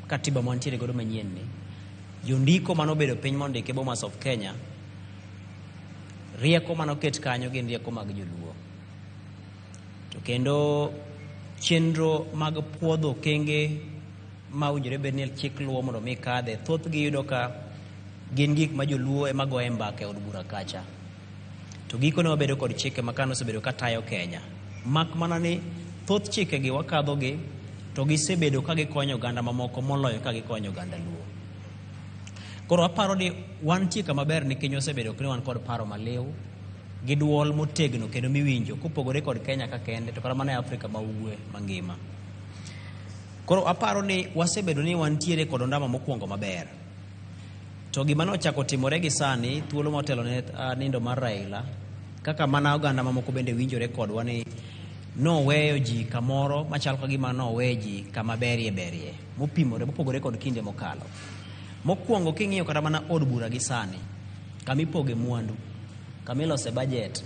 katiba mantiere godo manyien ni, jondiko manobedo piny mondike Bomas of Kenya, rieko manoket kanyo gin rieko mag joluo. To kendo chenro mag puodho okenge ma owinjore bed ni chik luwo mondo mi kadhe, thothgi yudo ka gin gik ma joluo ema goye mbaka e od bura kacha. To gikone wabedo kod chike ma kano osebedo ka tayo Kenya. Mak mana ni thoth chikegi wakadhogi to gisebedo ka gikonyo oganda mamoko moloyo ka gikonyo oganda luo. Koro aparo ni wantie kama ber nikech wasebedo ni wan kod paro maliw gi duol motegno kendo miwinjo kopogore kod Kenya ka kende to kata mana e Afrika ma ugwe mangima. Koro aparo ni wasebedo ni wantiere kod ondamo mokwongo maber. To gima nochako timore gi sani, thuolo motelo ne nindo mar Raila, kaka mana oganda mamoko bende winjore kodwa ni noweyo ji kamoro machal ka gima nowe ji kama berie berie, mopimore mopogore kod kinde mokalo. Mokwongo king'iyo kata mana od bura gi sani, kama ipoge mwandu, kama ilose budget,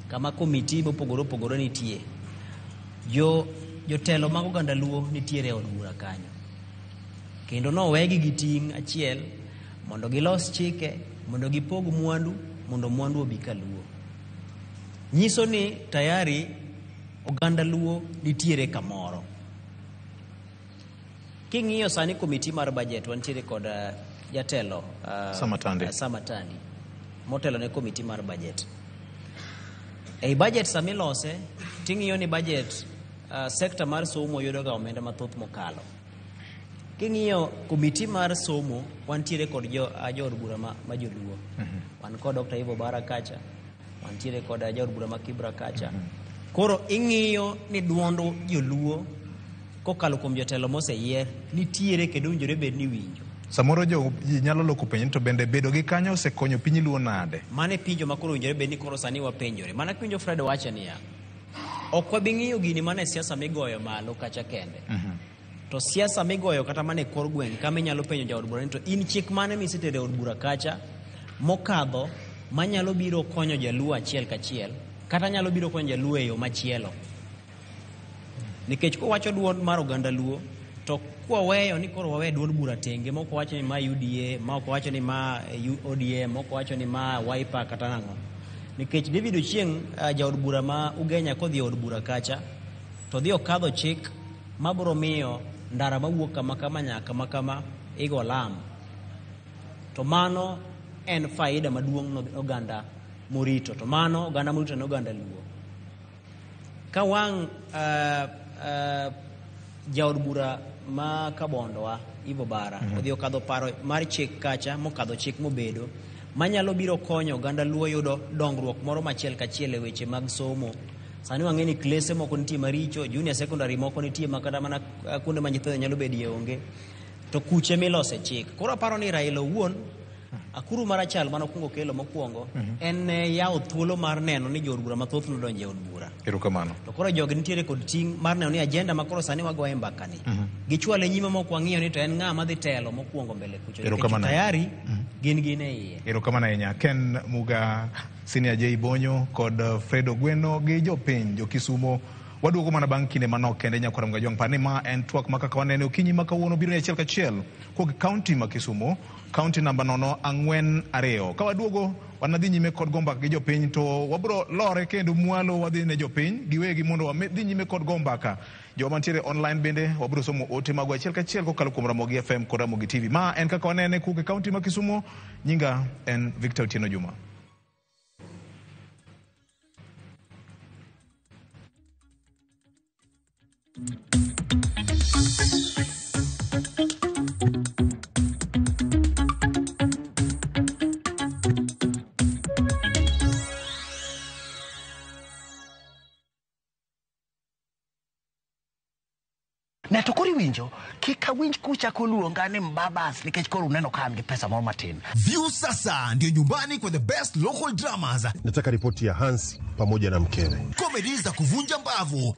kama komiti mopogore opogore nitie, jotelo mag oganda luo nitiere e od bura kanyo. Kendo nowegi gi ting' achiel mondo gilos chike, mondo gipog mwandu, mondo mwandu obi kaluo. Nyiso ni tayari oganda luo nitiere kamoro. King'iyo sani komiti mar budget wantiere kod jatelo Samatandi. Samatandi motelo ne komiti mar budget. Ei budget samilose ting'iyo ni budget sekta mar somo yudo ga omenda mathoth mokalo. King'iyo komiti mar somo wantiere kod jood bura ma joluo. Wan kod Dr. Ivo Bara kacha, wantiere kod jaod bura ma Kibra kacha. Koro ing'iyo ni duond joluo kokalo kuom jotelo moseyier nitiere kendo owinjore bed ni winjo. Samoro ji nyalo loko penjo to bende bedo gi kanyo osekonyo piny luo nade? Mano e penjo ma koro owinjore bed ni koro sani wapenjore. Mana kiwinjo Fred wacho niya, ok wabi ng'iyo gini mana e siasa migoyo malo kacha kende. To siasa migoyo kata mana e kor gweng' kama inyalo penjo jaod bura ni to in chik mane misetero e od bura kacha mokadho manyalo biro konyo jaluo achiel kachiel kata nyalo biro konyo jaluo e yo machielo. Nikech kowacho duond mar oganda luo to kwaweyo ni koro wawe duond bura tenge moko wacho ni ma UDA, moko wacho ni ma ODM, moko wacho ni ma Wiper kata nang'o. Nikech David Ochieng' jaod bura ma Ugenya kodhi e od bura kacha to dhi okadho chik mabiro miyo ndara mawuok kama kama nyaka kama kama igo lam. To mano en faida maduong' ne oganda morito. To mano oganda morito en oganda luo. Ka wang' jaod bura ma Kabondowa Ivo Bara odhi okadho paro mar chik kacha mokadho chik mobedo manyalo biro konyo oganda luo yudo dongruok moro machiel kachiel e weche mag somo. Sani wang'e ni klese moko nitie maricho, junior secondary moko nitie ma kata mana kuonde ma nyithindo nyalo bedie onge. To kuche milose chik. Koro aparo ni Raila owuon akuru marachal manokwongo kelo mokwongo en yawo thuolo mar neno ni jood bura mathoth nodonjo e od bura. Erokamano. To koro jogi nitiere kod ting' mar neno ni agenda ma koro sani wagoye mbaka ni gichwale nyime mok wang'iyo ni to en ng'a madhi telo mokwongo mbele kucho. Nikech tayari gin e iye. Erokamano ahinya. Ken Muga, Senior J Bonyo kod Fred Ogweno gi jopiny jo Kisumo. Waduogo mana bang' kinde manok kende nyakwar Mgajwang' par ni ma en twak ma kaka wanene okinyi ma kawuono biro achiel kachiel kuom kaunti ma Kisumo, kaunti namba 042. Ka waduogo wanadhi nyime kod go mbaka gi jopiny to wabro lore kendo mwalo wadhi ne jopiny giwegi mondo wadhi nyime kod go mbaka. Joma nitiere online bende wabro somo ote magwa achiel kachiel kokalo kuom Ramogi FM kod Ramogi TV. Ma en kaka wanene kuom kaunti ma Kisumo. Nyinga en Victor Otieno Juma. Ne to koro iwinjo kik awinj kuchako luonga ni mbabas nikech koro uneno ka an gi pesa moro matin. View sasa ndio nyumbani kwa the best local dramas. Nataka ripoti ya Hans pamoja na mkewe. Comedy za kuvunja mbavu.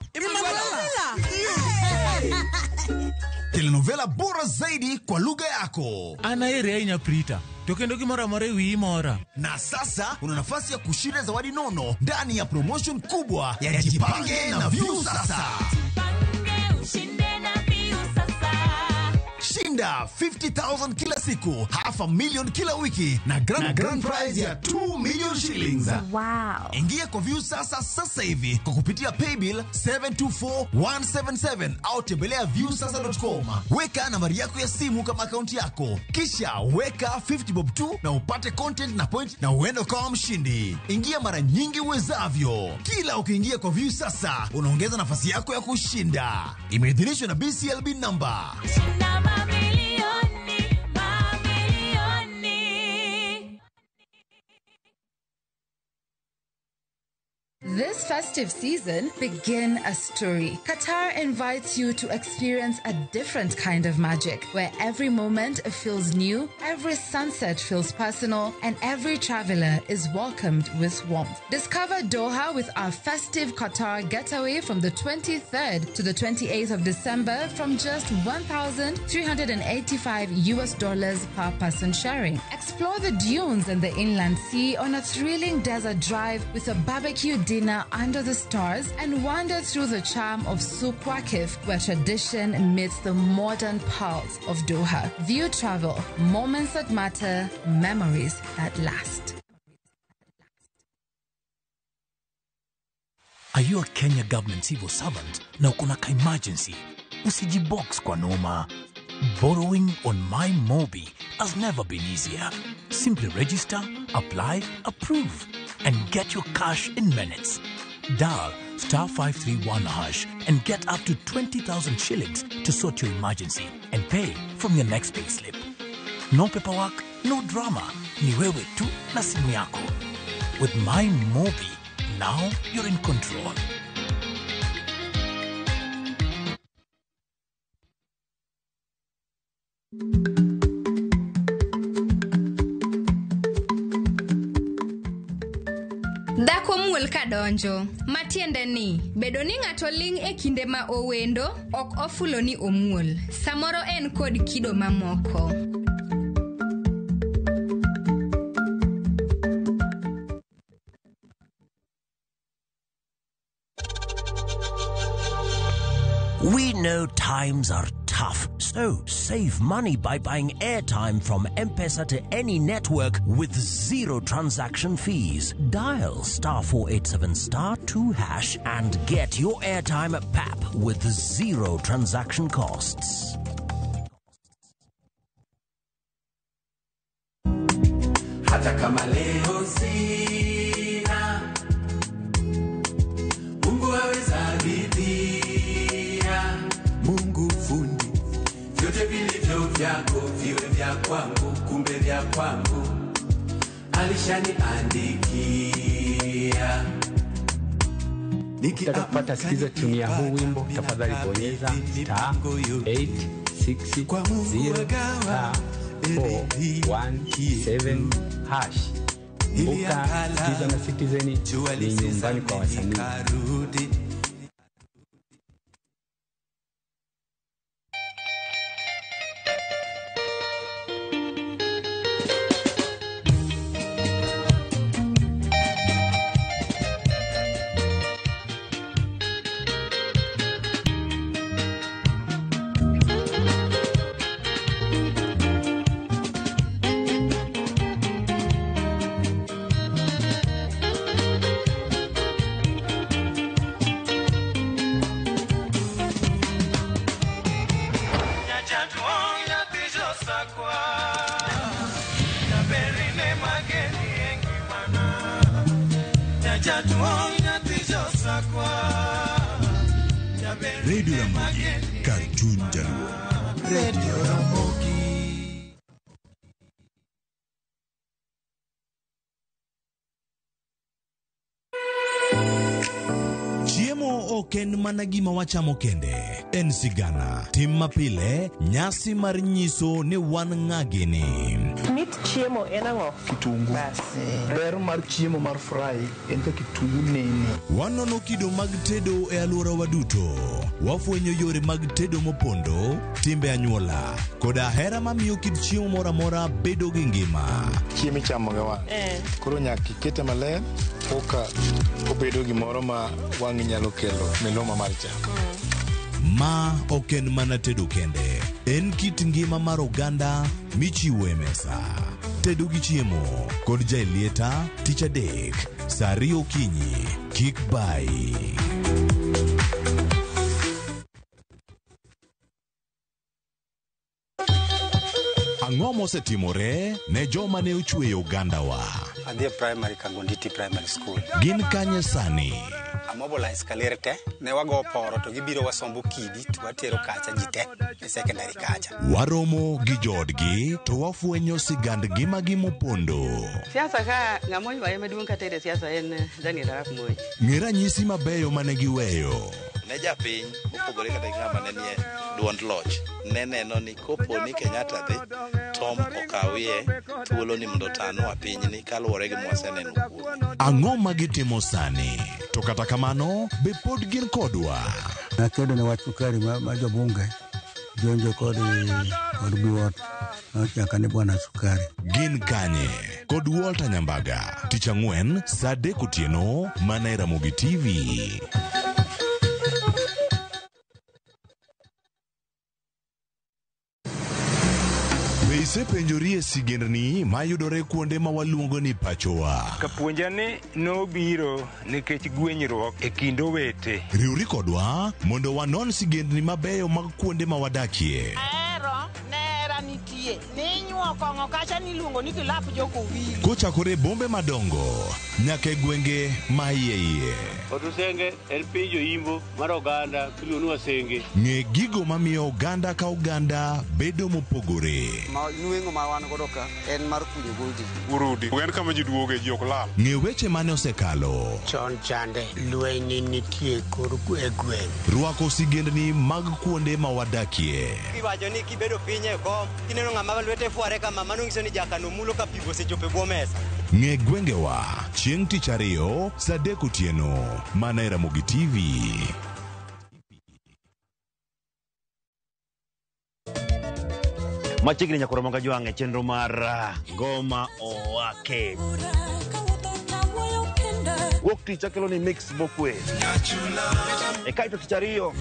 Telenovela bora zaidi kwa lugha yako. Anaere ahinya Prita. To kendo gimoro amora e wiyi mora. Na sasa una nafasi ya kushinda zawadi nono ndani ya promotion kubwa ya Jipange na View Sasa. Shinda 50,000 kila siku, 500,000 kila wiki na grand prize ya 2 million shillings. Wow. Ingia kwa Viusasa sasa hivi kwa kupitia paybill 724177 au tembelea viusasa.com. Weka nambari yako ya simu kama akaunti yako, kisha weka 50 bob tu na upate content na point na uende ukawa mshindi. Ingia mara nyingi uwezavyo. Kila ukiingia kwa Viusasa unaongeza nafasi yako ya kushinda. Imeidhinishwa na BCLB number. Shinda mamilioni, mamilioni. This festive season, begin a story. Qatar invites you to experience a different kind of magic, where every moment feels new, every sunset feels personal, and every traveler is welcomed with warmth. Discover Doha with our festive Qatar getaway from the 23rd to the 28th of December from just $1,385 US per person sharing. Explore the dunes and the inland sea on a thrilling desert drive with a barbecue dinner under the stars and wander through the charm of Souk Waqif, where tradition meets the modern pulse of Doha. View Travel, moments that matter, memories that last. Are you a Kenya government civil servant na uko na ka emergency? Usijibox kwa noma. Borrowing on MyMobi has never been easier. Simply register, apply, approve, and get your cash in minutes. Dial star 531 hash and get up to 20,000 shillings to sort your emergency and pay from your next payslip. No paperwork, no drama. Ni wewe tu na simu yako. With MyMobi, now you're in control. Dhako muol kadonjo, matiende ni bedo ni ng'ato ling' e kinde ma owendo ok ofulo ni omuol. Samoro en kod kido mamoko. We know times are tough, so save money by buying airtime from M-Pesa to any network with zero transaction fees. Dial star 487 star 2 hash and get your airtime at PAP with zero transaction costs. Hata kama leo sina, Mungu aweza ridhia. Mungu fundi, vyote vilivyo vyako viwe vya kwangu, kumbe vya kwangu alishaniandikia. Ukitaka kupata sikiza tuni ya huu wimbo, tafadhali bonyeza star 8 6 0 star 4 1 7 hash. Kumbuka, Sikiza na Citizen ni nyumbani kwa wasanii. Radio Ramogi, Cartoon Jaluo. Radio Ramogi. Chiemo ok en mana gima wachamo kende, en sigana, tim mapile, nyasi mar nyiso ni wan ng'a gini. Mit chiemo en ang'o? Kitungu. Ber mar chiemo mar fry en ka kitungu nene. Wanono kido mag tedo e alworawa duto. Wafwenyo yore mag tedo mopondo, timbe anyuola, koda hera mamiyo kit chiemo moro amora bedo gi ngima. Chiemo ichamo gi wang'. Koro nyaka ikete maler koka obedo gimoro ma wang'i nyalo kelo miloma mar chak. Ma ok en mana tedo kende, En kit ngima mar oganda michiwo e mesa. Tedo gi chiemo kod Jaelieta tich adek saa 2 okinyi. Kik bayi. Ang'o mosetimore ne joma ne ochweyo ogandawa? Adhi e primary Kangonditi Primary School. Gin kanye sani? Amobilize kaler te, ne wago poro to gibiro wasombo kidi to watero kacha ji te e secondary kacha. Waromo gi joodgi to wafwenyo sigand ngimagi mopondo. Siasa ka ng'ama oywaye maduong' katere siasa en Daniel Arap Moi. Ng'e ranyisi mabeyo mane giweyo. Ne japiny mopogore kata gi ng'ama ne nie duond loch ne neno ni kopo ni Kenyatta dhi Tom okawie thuolo ni mondo otanwa pinyni kaluwore gi mwaseneno kuome. Ang'o ma gitimo sani? To kata kamano, be pod gin kodwa? Nakedo ne wach sukari ma jobunge jonjo kod biwot nochaka ni bwana sukari. Gin kanye? Kod Walter Nyambaga, tich ang'wen saa 3 otieno mana e Ramogi TV. Be isepenjori e sigendni mayudore kuonde ma waluongo ni pachowa? Kapuonja ni nobiro nikech gwenyruok e kind owete. Riwri kodwa mondo wanon sigendni mabeyo mag kuonde ma wadakie. Ahero nera nitie ninyuo kong'o kacha niluongo ni kilap jokowili. Kochakore bombe madongo nyaka e gwenge ma iye iye. Otusenge en piny joimbo mar oganda miluongo ni Wasenge. Ng'e gigo mamiyo oganda ka oganda bedo mopogore. Nweng'o ma wan godo ka en mar kunyo goldi. Urudi. En kama ji duoge ji ok lal. Ng'e weche mane osekalo. Chon chande lweny nitie kor e gweng'. Rwako sigendni mag kuonde ma wadakie. Iwacho ni kibedo piny e kom, kineno ng'ama lwete fware kama, mano nyiso ni jakano mulo ka pi osechopo e bwo mesa. Ng'e gwengewa chieng' tich ariyo saa 3 otieno mana e Ramogi TV. Machiegni nyakoro moga jwang' e chenro mar Ngoma Owake. Wuok tich akelo ni mix mokwe. E kaito tich ariyo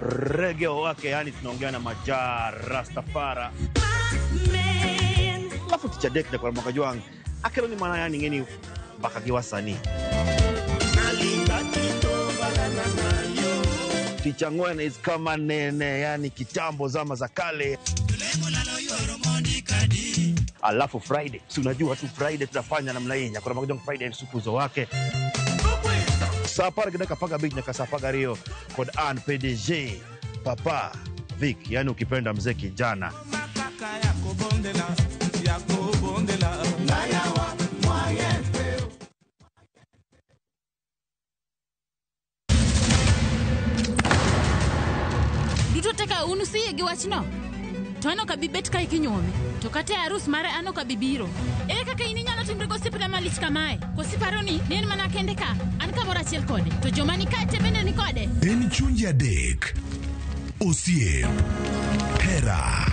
Reggae Owake, yani tunaongea na Majaa Rastafara. Alafu tich adek nyakoro moga jwang' akelo ni mana yani ng'eni mbaka gi wasanii. Tich ang'wen is kama nene, yani kitambo zama za kale. Alafu Friday, si unajua tu Friday tunafanya namna hii. Nyakoro moga jwang' Friday sukuzo wake. Saa 10:15 nyaka saa 12 kod an PDG Papa Vic, yani ukipenda mzee kijana. Duto teka unu siye gi wachno. To an ok abi bet kae kinyuome. To kata e arus mare an ok abi biro. Ere kaka in inyalo timri gosiepna malich kamae? Koso iparo ni en mana kende ka? An kamoro achiel kode. To joma ni kae te bende ni kode. En chunje adek. Osiep, hera,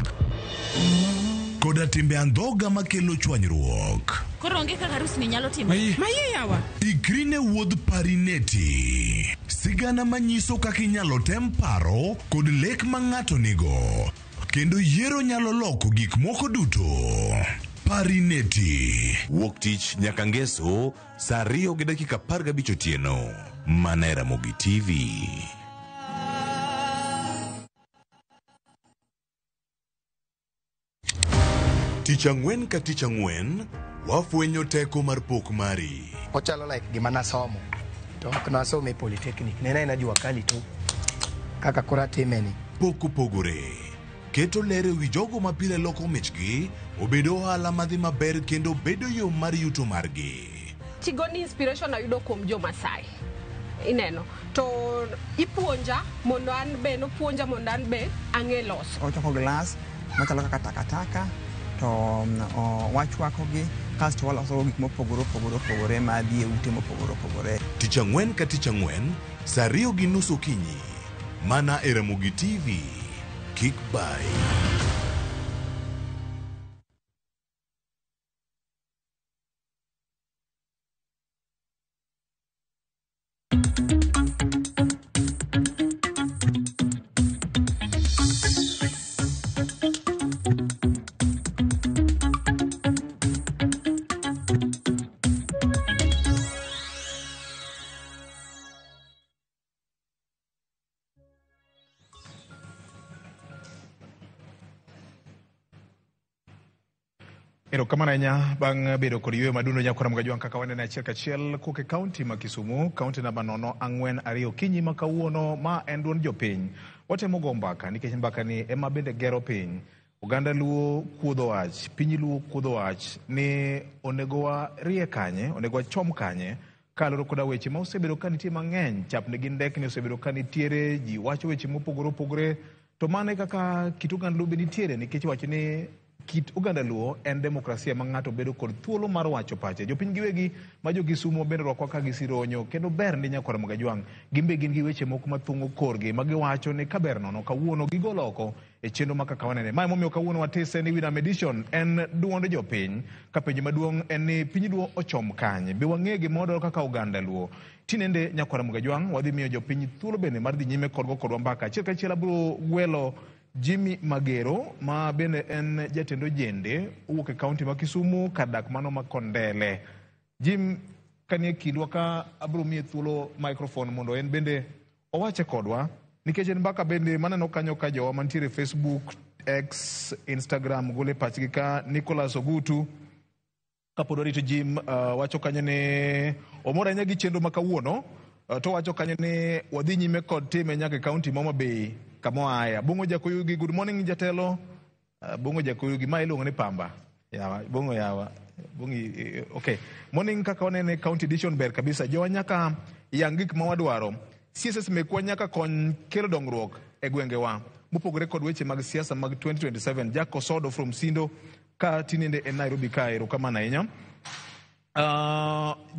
koda timbe andhoga makelo chwanyruok. Koro onge kaka arus ni nyalo timore. Maye yawa. Ikri ne wuodh Parineti. Sigana manyiso kaka inyalo tem paro kod lek ma ng'ato nigo. Kendo yiero nyalo loko gik moko duto. Parineti. Wuok tich nyaka ngeso saa 2:15 otieno. Mana e Ramogi TV. Tich ang'wen ka tich ang'wen, wafwenyo teko mar pok mari. Ochalo like gima nasomo. To ok nasomo e polytechnic. Ne en jua kali to kaka koro atimeni. Pok opogore. Keto ler e wi jogo ma pile loko michgi, obedo ohala madhi maber kendo bedo yo mar yuto margi. Tigoni inspiration ayudo kuom jo Masai. Ineno. To ipuonja mondo an be, nopuonja mondo an be ang'e loso. Ochoko glass machalo kaka takataka to wachwakogi kasto waloso gik mopogore opogore opogore madhi e ute mopogore opogore. Tich ang'wen ka tich ang'wen, saa 2:30 okinyi, mana e Ramogi TV. Kik bayi. Erokamano ahinya bang' bedo kod yueyo madundo nyakwara Mgajwang' kaka wanene achiel kachiel kowuok e kaunti ma Kisumu, kaunti namba 042 okinyi ma kawuono ma en duond jopiny. Watemo go mbaka nikech mbaka ni ema bende gero piny. Oganda Luo kuodho wach, piny Luo kuodho wach ni onego warie kanye, onego wachom kanye kaluwore koda weche ma osebedo ka nitie mang'eny, chapni gi ndekni osebedo ka nitiere, ji wacho weche mopogore opogore. To mano e kaka kit oganda Luo be nitiere nikech iwacho ni kit oganda Luo en demokrasia ma ng'ato bedo kod thuolo mar wacho pache. Jopiny giwegi ma jo Kisumo bende orwakwa ka gi sironyo kendo ber ndi nyakwar Mgajwang'. Gin be gin gi weche moko mathung'o korgi ma giwacho ni kaber nono kawuono gigolo oko e chenro ma kaka wanene. Ma emomiyo kawuono watise ni Winam Edition en duond jopiny. Ka penjo maduong' en ni piny Luo ochom kanye? Be wang'e gima wadwaro kaka oganda Luo? Tinende nyakwar Mgajwang' wadhi miyo jopiny thuolo bende mar dhi nyime kod go kodwa mbaka. Achiel kachiel abiro gwelo Jimmy Magero ma bende en jatend ojende owuok e kaunti ma Kisumu kar dak mano ma Kondele. Jim, kanie kindwa ka abiro miye thuolo microphone mondo en bende owache kodwa nikech en mbaka bende maneno kanyo ka jowa mantiere Facebook, X, Instagram gole pachgi ka Nicholas Ogutu kapod warito Jim wacho kanyo ni omor ahinya gi chenro ma kawuono to wacho kanyo ni wadhi nyime kod time nyaka e kaunti ma Homa Bay kama oaye. Abong'o Jakoyugi, good morning jatelo. Abong'o Jakoyugi, ma iluongo ni Pamba. Yawa, Bongo yawa. Bongi, okay. Morning kaka wanene county edition ber kabisa. Jowa nyaka yang gik ma wadwaro. CSS mekwa nyaka kony kelo dongruok e gwengewa. Mopogore kod weche mag siasa mag 2027. Jack Osodo from Sindo ka tinende e Nairobi ka erokamano ahinya.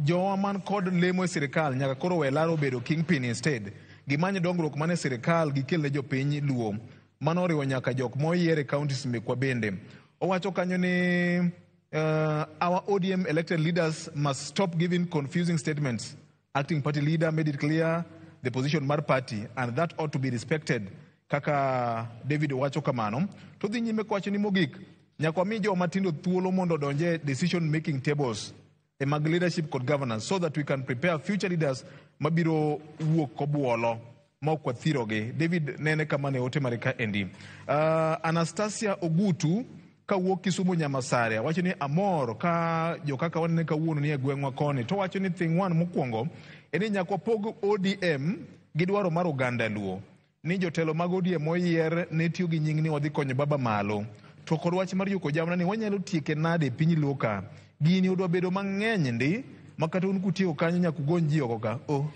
Jowa man kod lemo e sirikal nyaka koro we laro bedo kingpin instead. Gimany dongruok mane sirikal gikel ne jopiny Luo. Mano oriwo nyaka jok moyier e counties mekwa bende. Owacho kanyo ni our ODM elected leaders must stop giving confusing statements. Acting party leader made it clear the position mar party and that ought to be respected. Kaka David wacho kamano. To dhi nyime kowacho ni mogik, nyaka wami joma tindo thuolo mondo odonje decision making tables e mag leadership kod governance so that we can prepare future leaders mabiro wuok kobuolo ma ok wathirogi. David nene kama ne ote mare ka endi. Anastasia Ogutu kawuok Kisumu Nyamasaria wacho ni amor ka jokaka wanene kawuono ni e gweng'wa koni to wacho ni thing one mokwongo en ni nyaka wapog ODM gi dwaro mar oganda Luo ni jotelo mag ODM moyier ne tiyo gi nying ni wadhi konyo baba malo to kod wach mar yuko jamna ni wanyalo tieke nade e piny Luo ka gini odwa bedo mang'eny ndi ma kata un kutieko kanyo nyaka ugony ji oko ka oh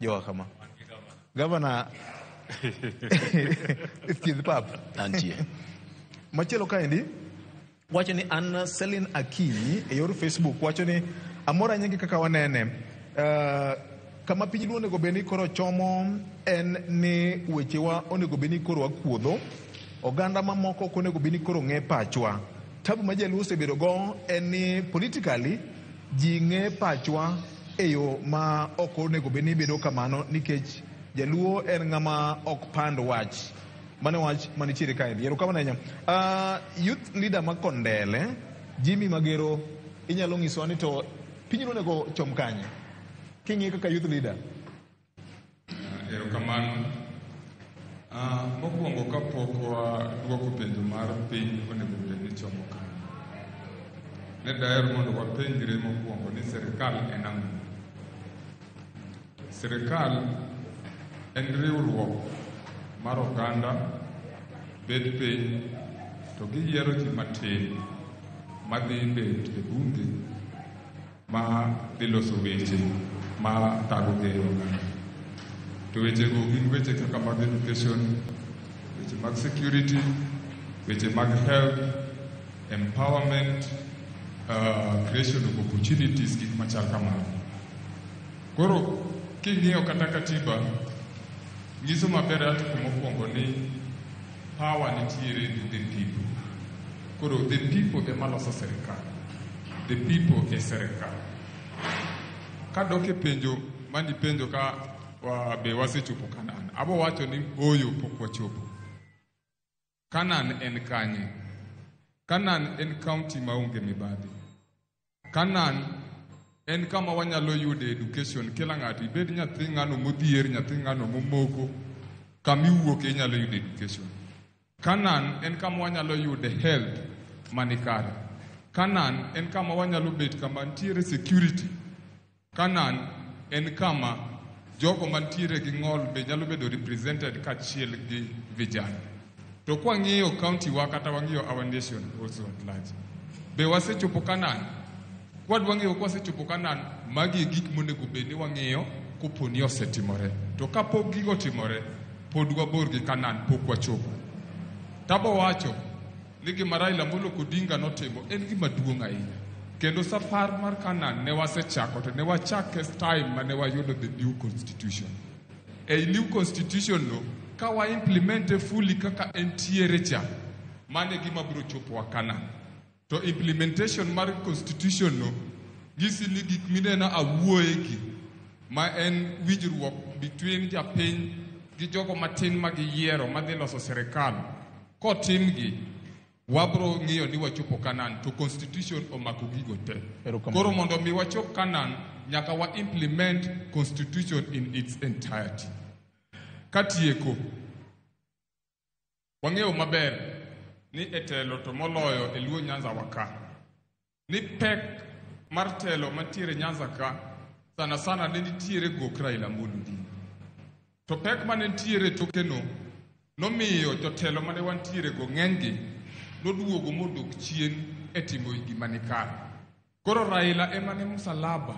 jowa kama gavana thiedh pap Antie. Machielo kaendi wacho ni an Selin Akinyi e yor Facebook wacho ni amor ahinya gi kaka wanene. Kama piny Luo onego bed ni koro chomo en ni wechewa onego bed ni koro wakuodho. Oganda mamoko ok onego bed ni koro ng'e pachwa. Tabu ma jaluo osebedo go en ni politically ji ng'e pachwa e yo ma ok onego bed ni bedo kamano nikech jaluo en ng'ama ok pand wach. Mano wach manitiere kaendi. Erokamano ahinya. Youth leader ma Kondele, Jimmy Magero, inyalo nyisowa ni to piny onego chom kanye? King'iyo kaka youth leader. Erokamano. Mokwongo kapok waduoko penjo mar piny onego bed ni chomo kanye. Ne daher mondo wapenjre mokwongo ni sirikal en ang'o? Sirikal en riwruok mar oganda bet piny to giyiero ji matin madhi bet e bunge ma dhi loso weche ma thagogi e oganda. To wechego gin weche kaka mag education, weche mag security, weche mag health, empowerment, creation of opportunities, gik machal kamano. Koro king'iyo kata katiba, nyiso maber article mokwongo ni power nitiere with the people. Koro the people ema loso sirikal. The people e sirikal. Kadok e penjo manipenjo ka wa be wasechopo Canaan. Abo wacho ni ooyo pok wachopo. Canaan en kanye? Canaan en county maonge mibadhi. Canaan en kama wanyalo yude education kila ng'ato ibed nyathi ng'ano modhier nyathi ng'ano momoko kama iwuoke inyalo yudo education. Canaan en kama wanyalo yude health manikare. Canaan en kama wanyalo bet kama nitiere security. Canaan en kama jogo mantiere gi ng'ol be nyalo bedo represented kaachiel gi vijana. To kwang'iyo county wa kata wang'iyo our nation also at large, be wasechopo Canaan? Kwadwa ng'iyo kwasechopo Canaan, magi e gik monego bed ni wang'iyo kopo ni osetimore. To kapok gigo otimore, pod wabor gi Canaan, pok wachopo. Tabo wacho ni gima Raila Amolo Odinga notimo en gima duong' ahinya. Kendo safar mar Canaan ne wasechako to ne wachake time mane wayudo the new constitution. Ei new constitution no, ka wa implemente fully kaka entiere cha, mano e gima biro chopowa Canaan. To implementation mar constitution no, nyisi ni gik mineno awuoye gi, ma en winjruok between japiny gi jogo matin ma giyiero madhi loso sirikal, kotimgi, wabro ng'iyo ni wachopo Canaan to constitution omako gigo te. Koro mondo mi wachop Canaan, nyaka wa implement constitution in its entirety. Katieko, wang'eyo maber ni e telo to moloyo e Luo Nyanza wa ka, ni pek mar telo mantiere Nyanza ka, sana sana ne nitiere gok Raila Amolo Odinga. To pek mane nitiere toke no, nomiyo jotelo mane wantiere go ng'enygi noduogo modok chien e timo gima ni kare. Koro Raila ema ne msalaba.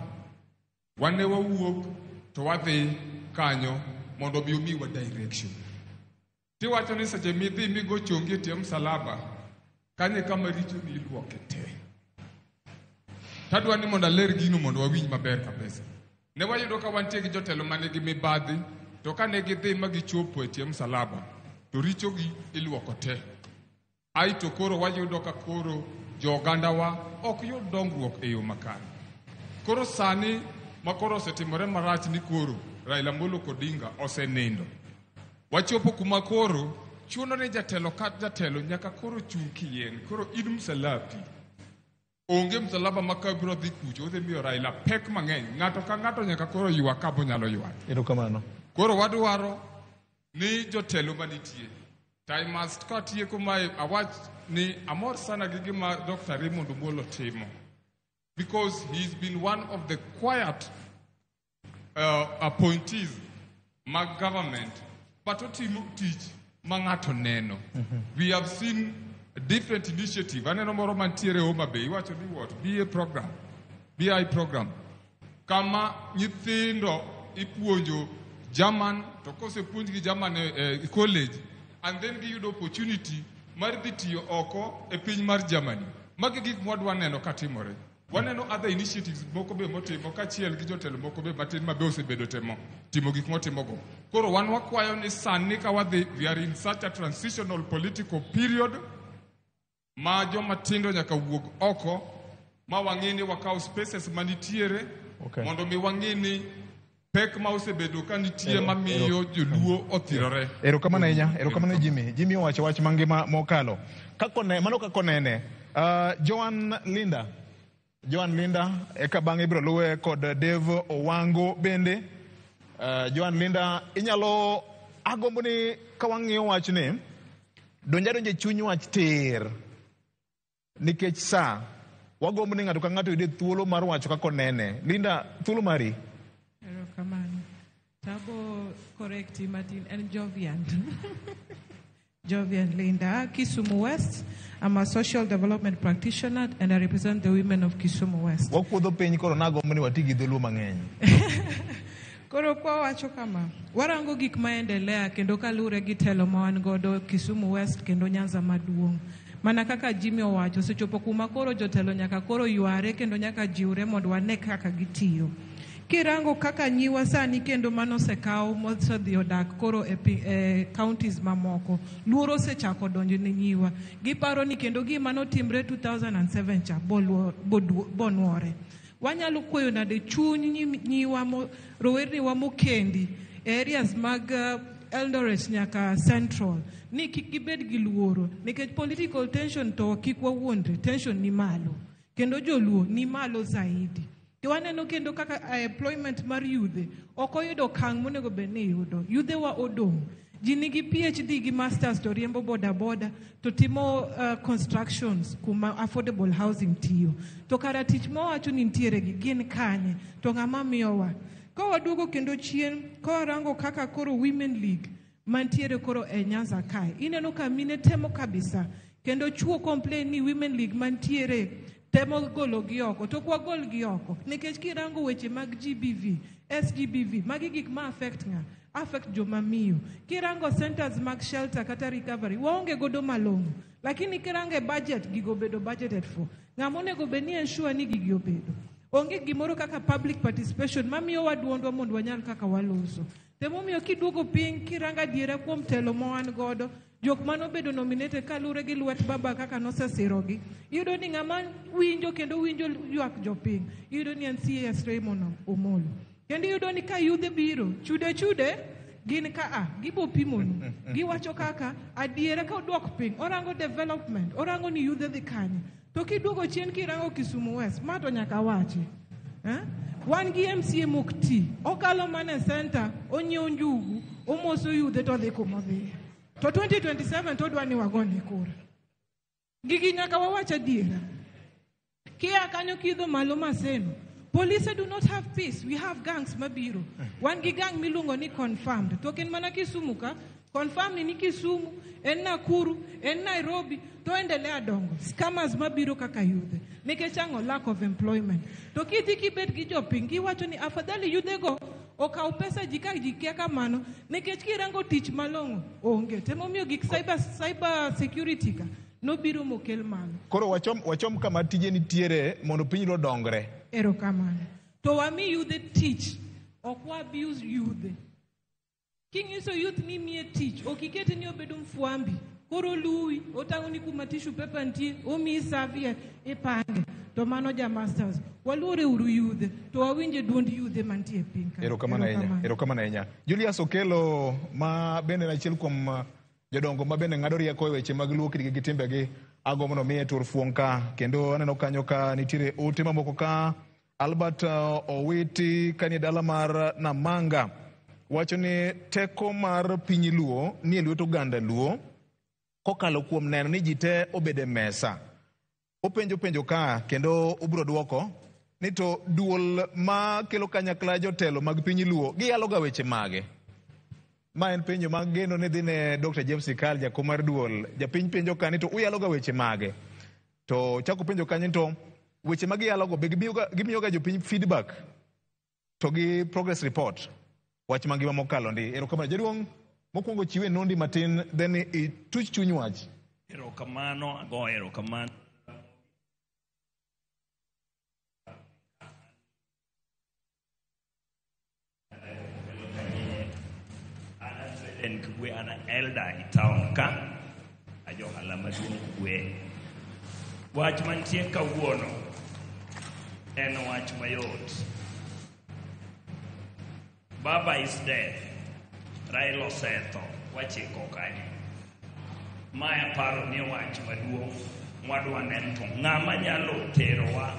Wan ne wawuok to wadhi kanyo mondo mi omiwa direction. Tiwacho ni seche midhi migo chongi e tie msalaba, kanyo e kama richoni iluoke te. Tadwa ni mondo aler gino mondo wawinj maber kabisa. Ne wayudo ka wantie gi jotelo manigi mibadhi, to kane gidhi ma gichopo e tie msalaba, to richogi iluoko te. Aito koro wayudo ka koro jo ogandawa ok yud dongruok e yo makare. Koro sani ma koro osetimore marach ni koro Raila Amolo Odinga osenindo. Wachopo kuma koro chuno ni jatelo ka jatelo nyaka koro chung' kiyien. Koro in msalapi. Onge msalaba ma ka biro dhi kucho odhi miyo Raila pek mang'eny. Ng'ato ka ng'ato nyaka koro ywak kabonyalo ywak. Erokamano. Koro wadwaro ni jotelo manitie. I must katieko mae awach ni amor sana gi gima Dr. Raymond Omolo timo. Because he's been one of the quiet appointees mag government, but otimo tich ma ng'ato neno. We have seen different initiative. Aneno moro mantiere Homa Bay, iwacho ni what? BA program, BI program. Kama nyithindo ipuonjo German, to kosepuonjgi German e college, and then giyudo opportunity mar dhi tiyo oko e piny mar Germany. Magi gik mwadwa neno katimore. Waneno other initiatives moko be motimo kaachiel gi jotelo moko be matin ma be osebedo temo timo gik motimogo. Koro wan wakwayo ni sani ka wadhi, we are in such a transitional political period ma joma tindo nyaka wuog oko ma wang'e ni wakaw spaces manitiere mondo mi wang'e ni pek ma osebedo ka nitie mamiyo joluo othirore. Erokamano ahinya, erokamano Jimmy. Jimmy owacho wach mangima mokalo. Kako ne, mano kako nene. Joan Linda. Joan Linda, eka bang'e ibiro luwe kod Dave Owango bende. Joan Linda, inyalo agombo ni ka wang'iyo wachni, donja donja e chuny wach tir. Nikech sa, wagombo ni ng'ato ka ng'ato yude thuolo mar wacho kaka onene. Linda, thuolo mari. Erokamano. Tabo correct matin en Jovian. Jovian Linda, Kisumu West. I'm a social development practitioner and I represent the women of Kisumu West. Wakuodho piny koro nagombo ni wati gi dholuo mang'eny. Koro kwa wacho kama, warango gik maendelea kendo kaluwore gi telo ma wan godo Kisumu West kendo Nyanza maduong'. Mana kaka Jimmy owacho, osechopo kuma koro jotelo nyaka koro yware kendo nyaka jiwre mondo wane kaka gitiyo. Kirango kaka nyiwa sani kendo manosekaw mosedhi odak koro e counties mamoko, luoro osechako donjo ne nyiwa. Giparo ni kendo gima notimre 2007 cha bonuore. Wanyalo kweyo nade chuny nyiwa rowerniwa mokendi e areas mag Eldoret nyaka Central ni kik gibed gi luoro nikech political tension to kik wawuondre, tension ni malo kendo joluo ni malo zaidi. To waneno kendo kaka employment mar yudhe ok oyudo okang' monego bed ni yudo. Yudhe wa odong'. Ji nigi PhD gi masters to riembo boda boda to timo constructions kuma affordable housing tiyo. To kara tich mawacho ni nitiere gi gin kanye to ng'ama miyowa. Ka waduogo kendo chien, ka warango kaka koro Women League mantiere koro e Nyanza kae, ineno ka mine temo kabisa kendo chuo complain ni Women League mantiere temo golo gi oko, to ok wagol gi oko nikech kirango weche mag GBV, SGBV, magi gik ma affect ng'a? Affect joma miyo. Kirango centers mag shelter kata recovery, waonge godo malong'o. Lakini kirango e budget, gigo obedo budgeted for. Ng'ama onego bed ni ensure ni gigi obedo. Onge gimoro kaka public participation mamiyo wa duondwa mondo wanyal kaka waloso. Emomiyo kiduogo piny kirango adiera kuom telo ma wan godo, jok manobedo nominated kaluwore gi lwet baba kaka nosesirogi, iyudo ni ng'ama winjo kendo winjo ywak jopiny, iyudo ni en CS Raymond Omolo. Kendo iyudo ni ka yudhe biro, chude chude, gin ka a, gibo pimonu. Giwacho kaka adiera ka odwok piny, orango development, orango ni yudhe dhi kanye. To kiduogo chien kirango Kisumu West, ma to nyaka wachi. Wan gi MCA mok ti, okalo mana e center, onyiewo njugu, omoso yudhe to odhi kumodhiye. To 2027 to odwa ni wagone kura. Gigi nyaka wawach adiera. Kia kanyo kidho malo Maseno, polise do not have peace. We have gangs mabiro. Wan gi gang miluongo ni confirmed. To ok en mana Kisumu ka, confirmed ni Kisumu, en Nakuru, en Nairobi, to endelea dongo. Scammers mabiro kaka yudhe. Nikech ang'o? Lack of employment. To kidhi kibet gi jopiny, giwacho ni afadhali yudhego okaw pesa ji ka ji kia kamano, nikech kirango tich malong'o onge. Emomiyo gik cyber security ka nobiro mokel malo. Koro wachom kama tije nitiere mondo piny odongre. Erokamano. To wami yudhe tich, ok wa abuse yudhe. King'iso youth ni miye tich, ok ikete ni obedo mfwambi. Koro luwi, otang'oni kuma tissue paper nitie, omiyi serviette, ipange. To mano ja masters. Waluore uru yudhe, to wawinje duond yudhe mantie e piny ka. Erokamano ahinya. Erokamano ahinya. Julius Okelo ma bende en achiel kuom jodongo ma bende ng'ado rieko e weche mag luo kitgi gi timbegi, agombo mondo miye tur fuong' ka. Kendo aneno kanyo ka nitiere ote mamoko ka. Albert Owiti kanie dala mar Namanga wacho ni teko mar piny Luo ni e lwet oganda Luo kokalo kuom neno ni ji te obedo e mesa. Openjo penjo ka kendo ubiro duoko ni to duol ma kelo kanyakla jotelo mag piny Luo giyalo ga weche mage? Ma en penjo ma geno ni dhi ne Dr. James Ikal, jakom mar duol. Japiny penjo ka ni to uyalo ga weche mage? To chako penjo kanyo to weche ma giyalo go be gimiyo ga jopiny feedback to gi progress report? Wach mangima mokalo ndi. Erokamano. Jaduong', mokwongo chiwe nondi matin, then ituch chuny wach. Erokamano, ago erokamano. En Kibwe, an elder e town ka, ajohala maduong' Kibwe. Wach mantie kawuono en wach mayot. Baba is dead. Raila osetho, wachiko kanye. Mae aparo ni wach maduong' mwadwa neno to ng'ama nyalo terowa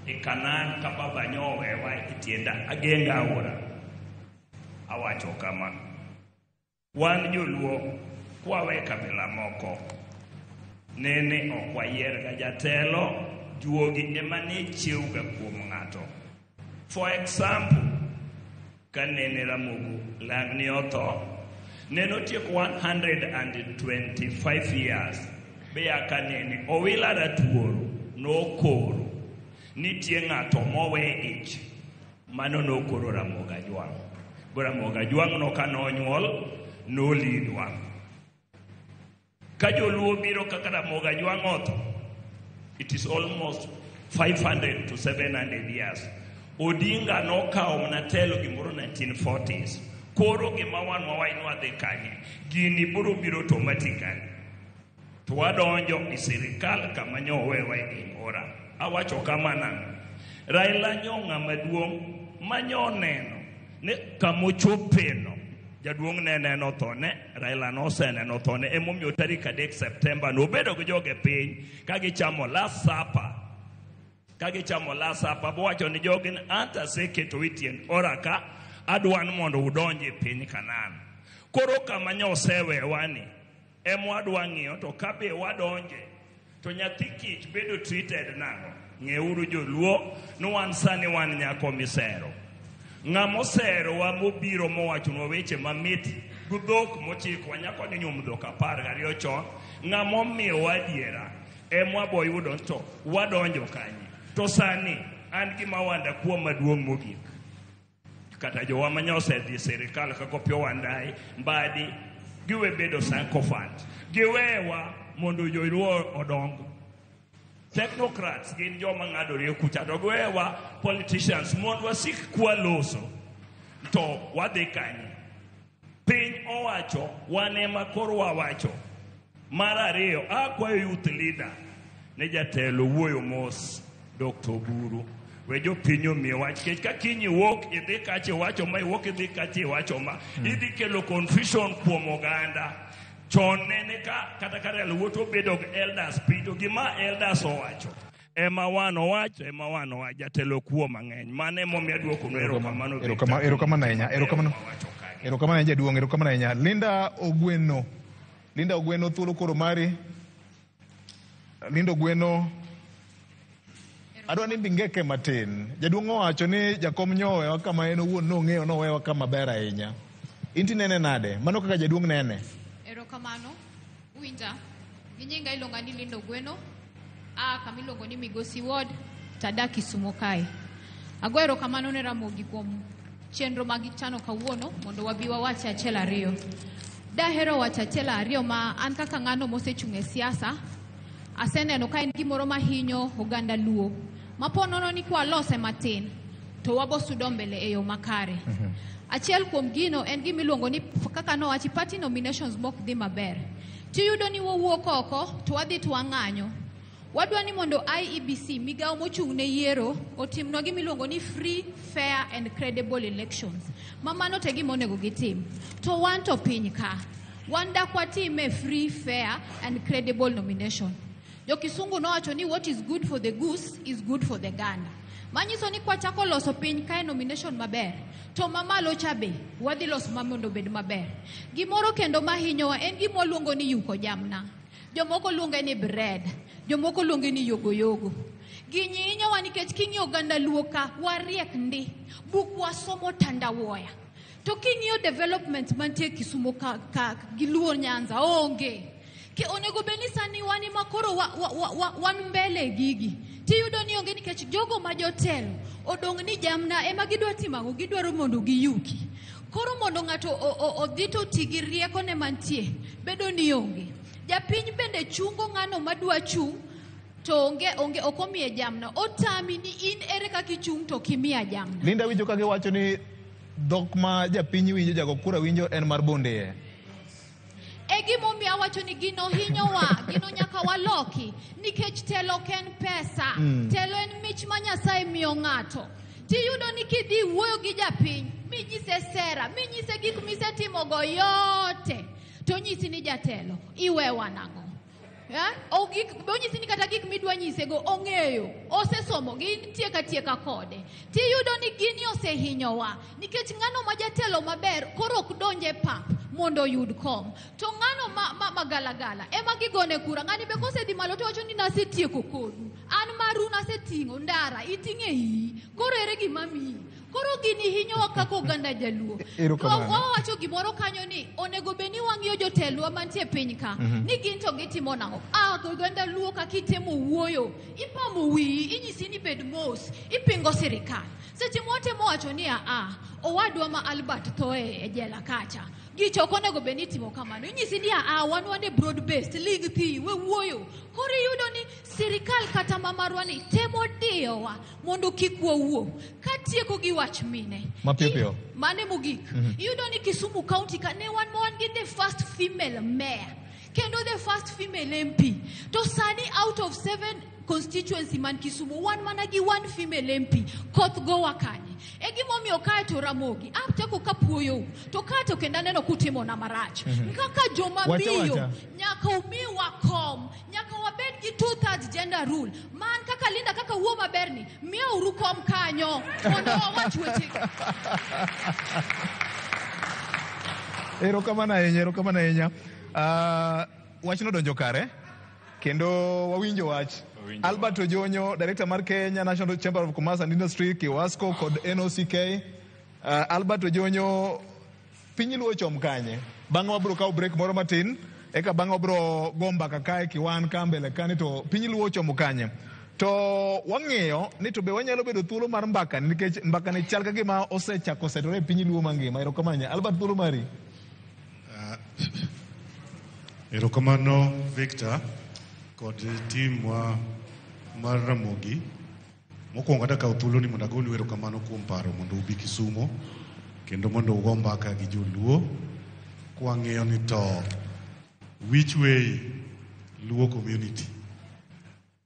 e Kanaan ka baba nyowewa e tienda agenga aora. Awacho kama, wan joluo kwawe kabila moko, nene ok wayierga jatelo, juogi ema ne chiewga kuom ng'ato. For example, ka nene Ramogi Lang'ni otho, nene otieko 125 years, be ka nene Owila Ratuoro nokoro nitie ng'ato mowe ich, mano nokoro Ramogi Ajwang'. Bo Ramogi Ajwang' no ka nonyuol, nolidwa. Ka joluo biro kaka Ramogi Ajwang' otho, it is almost 500 to 700 years. Odinga nokawo mana telo gimoro 1940s. Koro gima wan wawach ni wadhi kanye, gini biro biro automatically. To wadonjo e sirikal kama nyowewa e geng ora. Awacho kama nang'o? Raila nyo ng'ama duong' ma nyo neno ni kamochopeno jaduong' ne neno thone, Raila noseneno thone, emomiyo tarik 3 Septemba nobedo gi joge piny ka gichamo last supper. Ka gichamo last supper, bowacho ni jogi ni anta aseketo e tiend ora ka, adwa ni mondo udonj e piny Kanaan. Koro kama nyosewewani ema wadwa ng'iyo to kabe wadonje to nyathi kich bedo treated nang'o? Ng'euru joluo ni wan sani wan nyako misero. Ng'ama oserowa mobiro mowachonwa weche mamit gi dhok mochikowa nyako ni nyum dhok 12 chon. Ng'ama omiyowa adiera ema wabo yudo to wadonjo kanye. To sani an gima wanda kuom maduong' mogik. Kata jowa manya osedhi e sirikal kaka Opiyo Wandayi, Mbadi, giwe bedo sycophant. Giwewa mondo joluo odong. Technocrats gin joma ng'adore kucha to giwewa politicians mondo wasik kwaloso to wadhi kanye. Piny owacho wan ema koro wawacho. Mar ariyo, akwayo youth leader ne jatelo wuoyo mos Dr. Oburu. We jopiny omiye wach nikech ka kiny iwuok idhi kacha iwacho ma iwuok idhi kacha iwacho ma idhi kelo confusion kuom oganda. Chon nene ka kata ka Raila wuotho bedo gi elders piny to gima elders owacho ema wan owacho ema wan owacho jatelo kuo mang'eny. Mano emomiyo aduoko nu erokamano. Erokamano ahinya. Erokamano. Erokamano ahinya jaduong', erokamano ahinya. Linda Ogweno. Linda Ogweno thuolo koro mari. Linda Ogweno. Adwa ni mbingeke matin. Jaduong' owacho ni jakom nyowewa kama en owuon nong'eyo nowewa kama ber ahinya. In tinene nade? Mano kaka jaduong' nene. Erokamano. Uwinja? Gi nyinga iluonga ni Linda Ogweno. Aa kama iluongo ni Migosi Ward, tadak Kisumo kae. Ago erokamano ne Ramogi kuom chenro ma gichano kawuono mondo wabi wawache achiel ariyo. Dahero wacho achiel ariyo ma an kaka ng'ano mosechung' e siasa, aseneno ka en gimoro mahinyo oganda Luo. Ma po nono ni kwalose matin, to wabo sudo mbele e yo makare. Achiel kuom gino en gima iluongo ni kaka nowachi party nominations mok dhi maber. Tiyudo ni wawuok oko to wadhi to wang'anyo. Wadwa ni mondo IEBC, migawo mochung' ne yiero, otimnwa gima iluongo ni free, fair and credible elections. Ma mano to e gima onego gitim. To wan to piny ka, wan dak watime free, fair and credible nomination. Jokisungu nowacho ni what is good for the goose is good for the gander. Manyiso ni kwachako loso piny kae nomination maber, to mamalo cha be wadhi loso ma mondo obed maber. Gimoro kendo mahinyowa en gima waluongo ni yuko jamna. Jomoko luonge ni bread, jomoko luonge ni yogoyogo. Gini hinyowa nikech king'iyo oganda Luo ka, wariek ndi. Buk wasomo tandawuoya. To king'iyo development mantie Kisumo ka, ka gi Luo Nyanza, onge. Ke onego bed ni sani wan ema koro wan mbele gigi. Tiyudo ni onge nikech jogo ma jotelo odong' ni jamna ema gidwa timo ang'o? Gidwaro mondo giyuki. Koro mondo ng'ato odhi to oti gi riekone mantie, bedo ni onge. Japiny bende chungo ng'ano madwa chung' to onge ok omiye jamna. Otami ni in ere kaka ichung' to ok imiya jamna. Linda winjo ka giwacho ni dhok ma japiny winjo, jago kura winjo en mar bondeye. E gimomiyo awacho ni gino hinyowa, gino nyaka waloki, nikech telo ok en pesa. Telo en mich ma Nyasaye miyo ng'ato. Tiyudo ni kidhi wuoyo gi japiny, minyise sera, minyise gik misetimogo yote, to nyisi ni jatelo, iwewa nang'o? Onyisi ni kata gik midwa nyisego ong'eyo, osesomo, gintieka tieka kode. Tiyudo ni gini osehinyowa, nikech ng'ano ma jatelo maber koro ok donj e pap mondo oyud kom. To ng'ano ma magalagala ema gigone kura. Ng'ani be kosedhi malo to wacho ni nasetieko kodu. An maru naseting'o ndara, iting'e iyi. Koro ere gima miyi? Koro gini hinyowa kaka oganda jaluo. Wawacho gimoro kanyo ni onego bed ni wang'iyo jotelwa mantie piny ka, ni gin to gitimo nang'o? Oganda luo kaka itemo wuoyo, ipamo wiyi, inyisi ni bed mos, ipingo sirikal. Seche mwatemo wacho ni owadwa ma Albert tho e jela kacha. Gicho ok onego bed ni itimo kamano. Inyisi ni wan wan e broad based, ling thi, we wuoyo. Koro iyudo ni sirikal kata ma marwa ni temo diyowa mondo kik wawuo. Katieko gi wach mine. Mapiyo piyo. Mane mogik. Iyudo ni Kisumu County ka ne wan ma wan gi the first female mayor. Kendo the first female MP. To sani out of 7 constituency man Kisumu, wan mana gi 1 female MP. Koth gowa kanye. E gimomiyo kae to Ramogi, achako kapuoyou, to kae to kendo aneno kutimo na marach. Kaka joma miyo, nyaka umiwa kom, nyaka wabed gi 2/3 gender rule. Man kaka Linda kaka wuo maber ni, miyauru kom kanyo, mondo wawach weche. Erokamano ahinya, erokamano ahinya. Wachno donjo kare kendo wawinjo wach. Albert Ojonyo, Director mar Kenya National Chamber of Commerce and Industry, KIWASCO kod NOCK. Albert Ojonyo, piny Luo chom kanye? Bang'e wabiro kawo break moro matin, eka bang'e wabiro go mbaka kae kiwan ka mbele kani to piny Luo chomo kanye? To wang'eyo ni to be wanyalo bedo thuolo mar mbaka nikech mbaka ni chal ka gima osechako setore e piny Luo mangima. Erokamano ahinya. Albert, thuolo mari. Erokamano Victor kod timwa mar Ramogi. Mokwongo adwa kawo thuolo ni mondo agonu erokamano kuom paro mondo ubi Kisumo kendo mondo ugo mbaka gi joluo kwang'iyo ni to which way Luo community.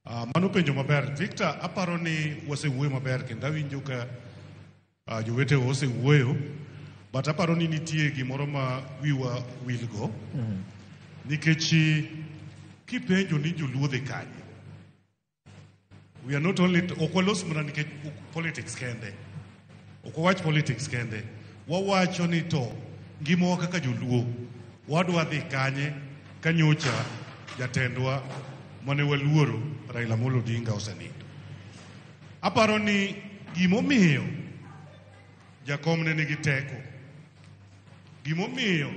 Mano penjo maber. Victor, aparo ni wasewuoyo maber kendo awinjo ka jowetewa osewuoyo, but aparo ni nitie gimoro ma wiwa wilgo. Nikech kipenjo ni joluo dhi kanye, we are not only, ok walos mana nikech politics kende, ok wawach politics kende, wawacho ni to ngimawa kaka joluo wadwa dhi kanye ka nyocha jatendwa mane waluoro Raila Amolo Odinga osenindo. Aparo ni gimomiyo jakom ne nigi teko, gimomiyo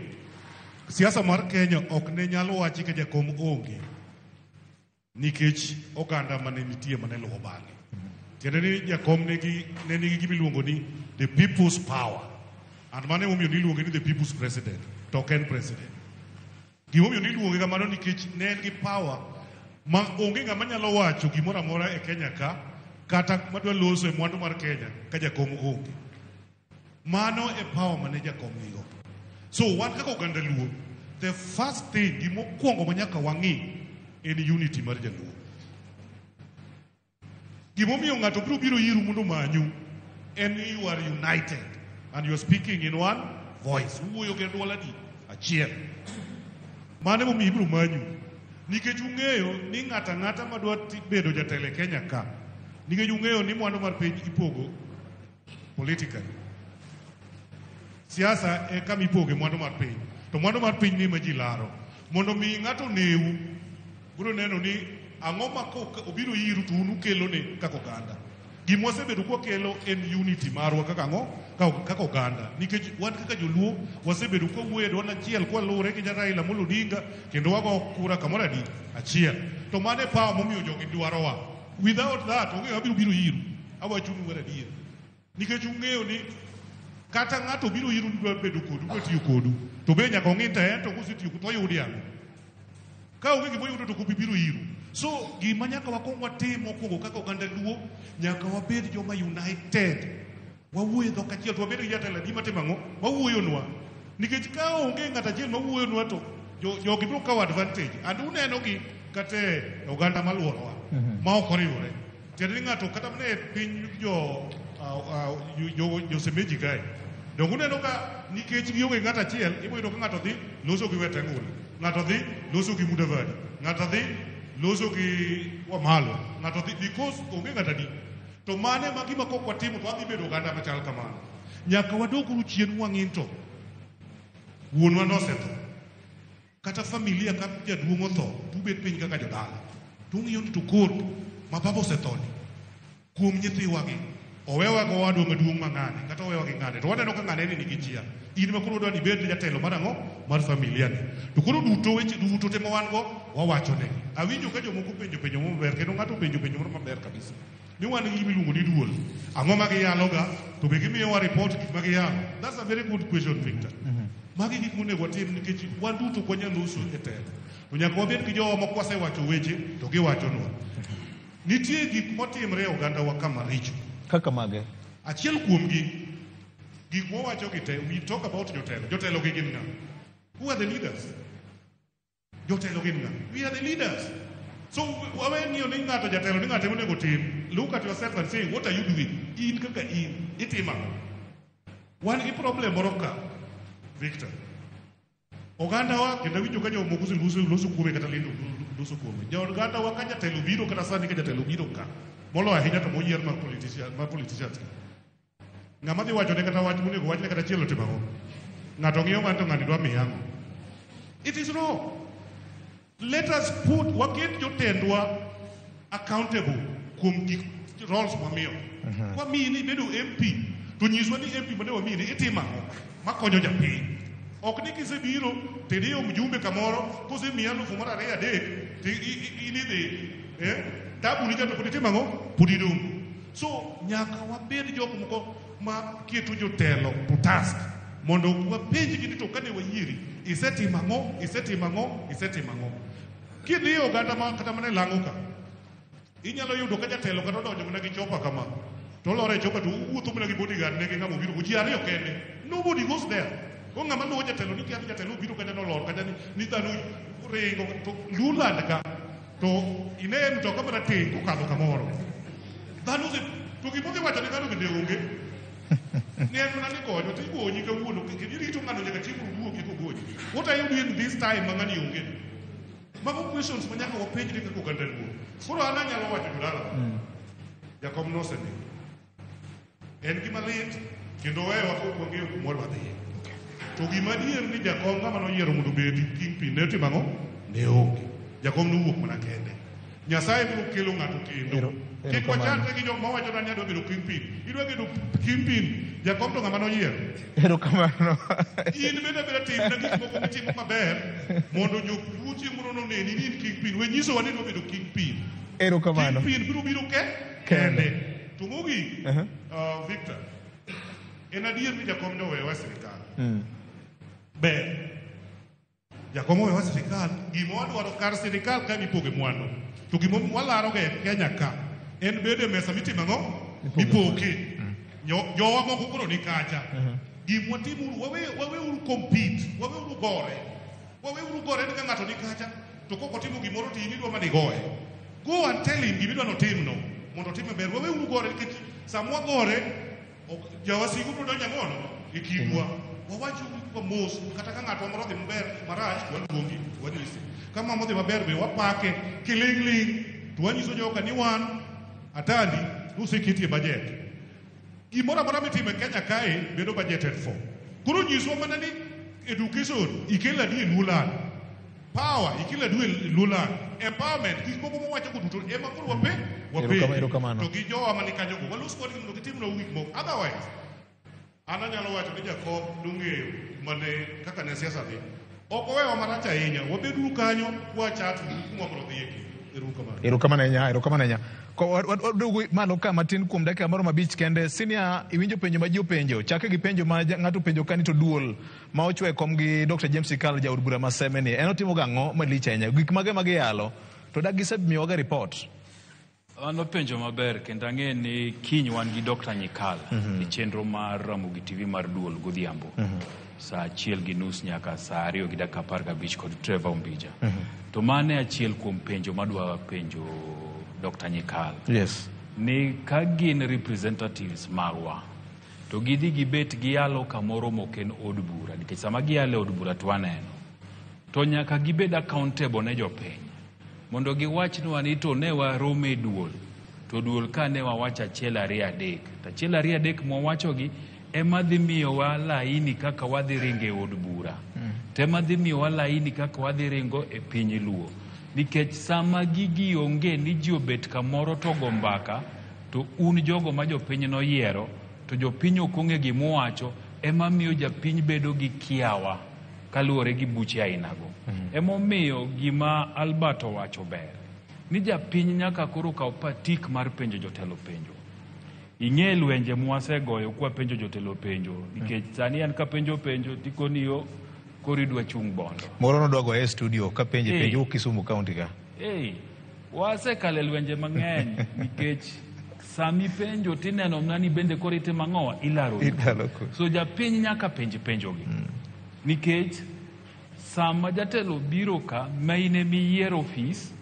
siasa mar Kenya ok ne nyal wachi ka jakom onge, nikech oganda mane nitie mane luwo bang'e. Tiende ni jakom ne nigi gima iluongo ni the people's power. And mano emomiyo niluonge ni the people's president, to ok en president. Gimomiyo niluonge kamano nikech ne en gi power ma onge ng'ama nyalo wacho gimoro amora e Kenya ka, kata madwa loso e mwandu mar Kenya ka jakom onge. Mano e power mane jakom nigo. So wan kaka oganda Luo, the first thing, gimokwongo ma nyaka wang'i en unity mar jaluo. Gimomiyo ng'ato biro biro iru mondo omanyu en ni you are united and you are speaking in one voice. Uwuoyo gi dwol adi? Achiel. Mano emomiyo ibiro manyu. Nikech ung'eyo ni ng'ato ang'ata madwa bedo jatelo e Kenya ka, nikech ung'eyo ni mwandu mar piny ipogo politically. Siasa e kama ipoge mwandu mar piny. To mwandu mar piny ni ema ji laro. Mondo mi ng'ato oneu, biro neno ni ang'o ma obiro iru to un ukelone kaka oganda. Gima wasebedo kwakelo en unity marwa kaka ang'o? Kaka oganda. Nikech wan kaka joluo wasebedo kwawuoyo e duol achiel kwaluwore gi Raila Amolo Odinga kendo wago kura kamoro adi? Achiel. To mano e power momiyo jogi dwarowa. Without that, onge ng'ama biro biro iru. Awachonu mar adier. Nikech ung'eyo ni kata ng'ato biro iru dwa bedo kodu, dwa tiyo kodu, to be nyaka ong'i to en to kosetiyo to oyudi ang'o. Ka onge gima oyudo to ok obi biro iru. So gima nyaka wakwong watim mokwongo kaka oganda Luo, nyaka wabed joma united. Wawuoyo e dhok achiel to wabed gi jatelo adi matimo ang'o? Mawuoyonwa. Nikech ka onge ng'at achiel mawuoyonwa to jogi biro kawo advantage. And uneno gi kata e oganda maluorowa ma ok oriwore. Tiende ni ng'ato kata mana e piny jo Semeji kae. Donge uneno ka nikech gionge ng'at achiel, ibiro yudo ka ng'ato dhi loso gi Wetang'ula, ng'ato dhi loso gi Mudavadi, ng'ato dhi loso gi Wamalwa, ng'ato dhi because onge ng'at adi. To mano ema gima kok watimo to wadhi bedo oganda machal kamano. Nyaka wadoguru chien wang'i to wuonwa nosetho. Kata familia ka jaduong' otho, to ubet piny kaka jodala. To ung'iyo ni to koro ma baba osethoni, kuom nyithiwagi, owewa gi owadwa maduong' ma ng'ane, kata owewa gi ng'ane. To waneno ka ng'ane ni nigi chia. In ma koro odwa ni ibed jatelo mar ang'o? Mar familia ni. To koro duto weche duto te ma wan go, wawacho negi. Awinjo ka jomoko penjo penjo moro maber, kendo ng'ato penjo penjo moro maber kabisa. Ni wan gi gima iluongo ni duol. Ang'o ma giyaloga? To be gimiyowa report gik ma giyalo? That's a very good question, Victor. Magi gik monego watim nikech wan duto ok wanyal loso e telo. To nyaka wabed gi jowa ma kwasewacho weche to giwachonwa. Nitie gik motimre e ogandawa ka maricho. Kaka mage? Achiel kuomgi, gik mwawacho gi te, we talk about jotelo. Jotelo gi gin ng'a? Who are the leaders? Jotelo gin ng'a? We are the leaders. So wawe ng'iyo ni ng'ato jatelo ni ng'ato ema onego tim. Look at yourself and say, what are you doing? In kaka in, itimo ang'o? Wan gi problem moro ka, Victor. Ogandawa, kendo awinjo ka jomoko oseloso loso kuome kata lendo loso kuome. Jo ogandawa ka jatelo biro kata sani ka jatelo biro ka, moloyo ahinya to moyier mar politician, mar politicians. Ng'ama dhi wachone kata wach monego wachne kata achiel otimo ang'o? Ng'ato ng'iyo ng'ato ng'ani dwa miya ang'o. It is wrong. Let us put waket jotendwa accountable kuom gik roles mwamiyo. Wamiyi ni ibedo MP to nyiswa ni MP mane wamiyi ni itimo ang'o makonyo japiny. Ok ni kisebiro tidiyo mjumbe kamoro kosemiyi alufu moro ariyo adek to in idhi tabu ni cha to pod itimo ang'o pod idong'. So nyaka wabed jok moko ma keto jotelo to task mondo wapenjgi ni to kane wayieri isetimo ang'o isetimo ang'o isetimo ang'o. Kidhi e oganda ma kata mana e lang'o ka inyalo yudo ka jatelo kata odonjo mana gi chopa kama to olor e chopa to owuotho mana gi bodyguard ne gi ng'ama obiro go ji ariyo kende nobody goes there. Ko ng'ama luwo jatelo ni kia ni jatelo obiro kacha nolor kacha ni dhano ringo to Luland ka to ine mtoka marateng' kokadho kamoro dhano ose to gima odhi wacho ne dhano bende onge ne en mana ni gonyo to igonyi kawuono kendo irito ng'ano nyaka chieng' moro wuogi kogonyi. What are you doing this time ma ng'ani onge? Mago questions ma nyaka wapenjre kaka oganda luo. Koro an anyalo wacho jodala jakom nosedhi. En gima lit kendo oweyowa ka ok wang'eyo kumoro wadhiye. To gima adier ni jakom ng'ama noyiero mondo obedi kingpin ne otimo ang'o? Ne onge. Jakom nowuok mana kende. Nyasaye biro kelo ng'ato kendo. Kik wachandre gi jok mawacho ni adwa bedo kingpin. Idwa bedo kingpin, jakom to ng'ama noyiero. Erokamano. In bende abeda timna gik moko mitimo maber mondo jopuo chieng' moro noneni ni in kingpin. We nyisowa ni idwa bedo kingpin. Erokamano. Kingpin biro biro ke? Kende. To mogik, Victor, en adier ni jakom ne oweyowa e sirikal. Ber. Jakom oweyowa e sirikal, gima wadwaro kar sirikal ka mipoge mwandu. To gima walaroga e Kenya ka en bedo e mesa mitimo ang'o? Mipoke. Jowa moko koro ni kacha. Gima watimuru, waweuru compete, waweuru gore. Waweuru gore ni ka ng'ato ni kacha, to kok otimo gimoro to in idwa mana igoye. Go and tell him gima idwa notimno mondo otim maber. Waweuru gore nikech sama wagore, jawasigu biro donjo ang'ono e kindwa. Wawachuru kwa mos, kata ka ng'atwa moro odhi maber marach, waluonge, wanyise. Ka mama odhi maber be wapake kiling' ling' to wanyiso joka ni wan Atandi noseketi e budget. Gimoro amora mitimo e Kenya kae bedo budgeted for. Koro nyiswa mana ni education ikelo adi e Luoland, power ikelo adi e Luoland, empowerment gik moko mwawacho go duto ema koro wape. Erokamano. To gi jowa mani kanyo go walos kodgi mondo gitimnwa gik moko. Otherwise an anyalo wacho ni Jakom nong'eyo mane kaka ne siasa dhi. Ok owewa marach ahinya, wabeduru kanyo wachat kuma biro dhiye kendo. Erokamano. Erokamano ahinya, erokamano ahinya. Waduogo malo ka matin kuom dakika moro mabich kende. Senior, iwinjo penjo ma ji openjo. Chake gi penjo ma ng'ato openjo ka ni to duol ma ochwe kom gi Dr. James Ikal jaod bura ma Seme ni en otimo ga ang'o malich ahinya? Gik mage ma giyalo? To dak gisemiyowa ga report? Mano penjo maber kendo ang'e ni kiny wan gi Dr. Nyikal e chenro mar Ramogi TV mar duol godhiambo. Saa 1:30 nyaka saa 2:15 kod Trevor Ombija. To mano e achiel kuom penjo madwa penjo Dr. Nyikal. Yes. Ni ka gin representatives magwa to gidhi gibet giyalo kamoro mok en od bura nikech sama giyalo e od bura to waneno. To nyaka gibed accountable ne jopiny. Mondo giwachnwa ni to ne waromo e duol to duol ka ne wawacho 1 2 3 to 1 2 3 mwawachogi ema dhi miyowa laini kaka wadhi ringo e od bura. To ema dhi miyowa laini kaka wadhi ringo e piny Luo. Nikech sama gigi onge ni ji obet kamoro to go mbaka to un jogo ma jopiny noyiero to jopiny ok ong'e gimuwacho ema miyo japiny bedo gi kiawa kaluwore gi buche ainago. Emomiyo gima Albert owacho ber ni japiny nyaka koro kaw patik mar penjo jotelo penjo. Ing'e lwenje mwasegoyo kwa penjo jotelo penjo nikech sani an kapenjo penjo tikoni yo koro idwa chung' bondo. Moro nodwa goye e studio ka penje penjo Kisumu County ka. Wasekalo e lwenje mang'eny nikech sami penjo tineno mana ni bende koro itimo ang'o ilaro. Ilaro. So japiny nyaka penj penjogi. Nikech sama jatelo biro ka ma in emiyiero ofis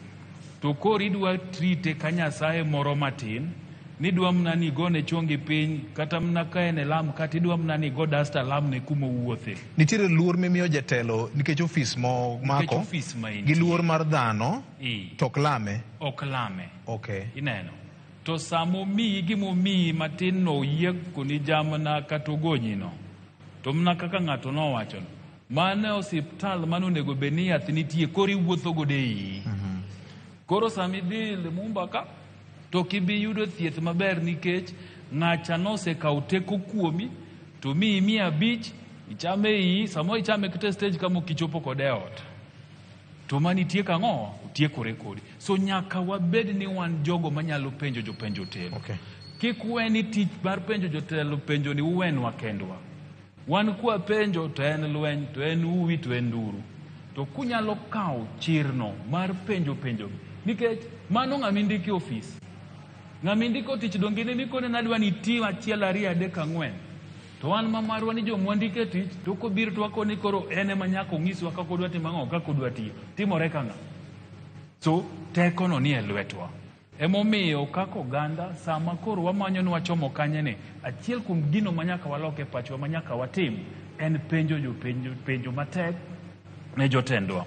to koro idwa trite ka Nyasaye moro matin nidwa mana ni igone chongi piny kata mana ka en e lam kata idwa mana ni igo dasta lamne kuma owuothe. Nitiere luor mimiyo jatelo nikech ofis mo mako ofis ma gi luor mar dhano to ok lame. Ok lame. Okay. Ineno. To sama omiyi gimomiyi matin no oyie koni jamna kata ogonyino. To mana kaka ng'ato nowachono, mano e osiptal mane onego bed ni yath nitie, koro iwuotho godo e iyi. Koro sama idhi Lumumba ka, to ok ibi yudo thieth maber nikech ng'acha nosekawo teko kuomi, to miyi 500, ichame iyi, samoro ichame kata e stage kama ok ichopo kode e ot. To mani tieko ang'o? Otiekore kodi. So nyaka wabed ni wan jogo manyalo penjo jopenjo telo. Kik we ni tich mar penjo jotelo penjo ni uwenwa kendwa. Wan kwa penjo to en lweny, to en uwi, to en nduru. To kunyalo kawo chirno mar penjo penjo nikech mano ng'ama indiko e ofis. Ng'ama indiko tich donge in ema ikone nadwa ni itim 1 2 3 4. To wan ma marwa ni joma wandiko e tich to kobiro to wakone koro en ema nyaka onyiswa kaka odwa timo ang'o, kaka odwa tiyo. Timore ka ng'a? So tekono ni e lwetwa. Emomiyo kaka oganda sama koro wamanyo ni wachomo kanye ni, achiel kuom gino ma nyaka walok e pachwa ma nyaka watim en penjo jopenjo penjo matek ne jotendwa.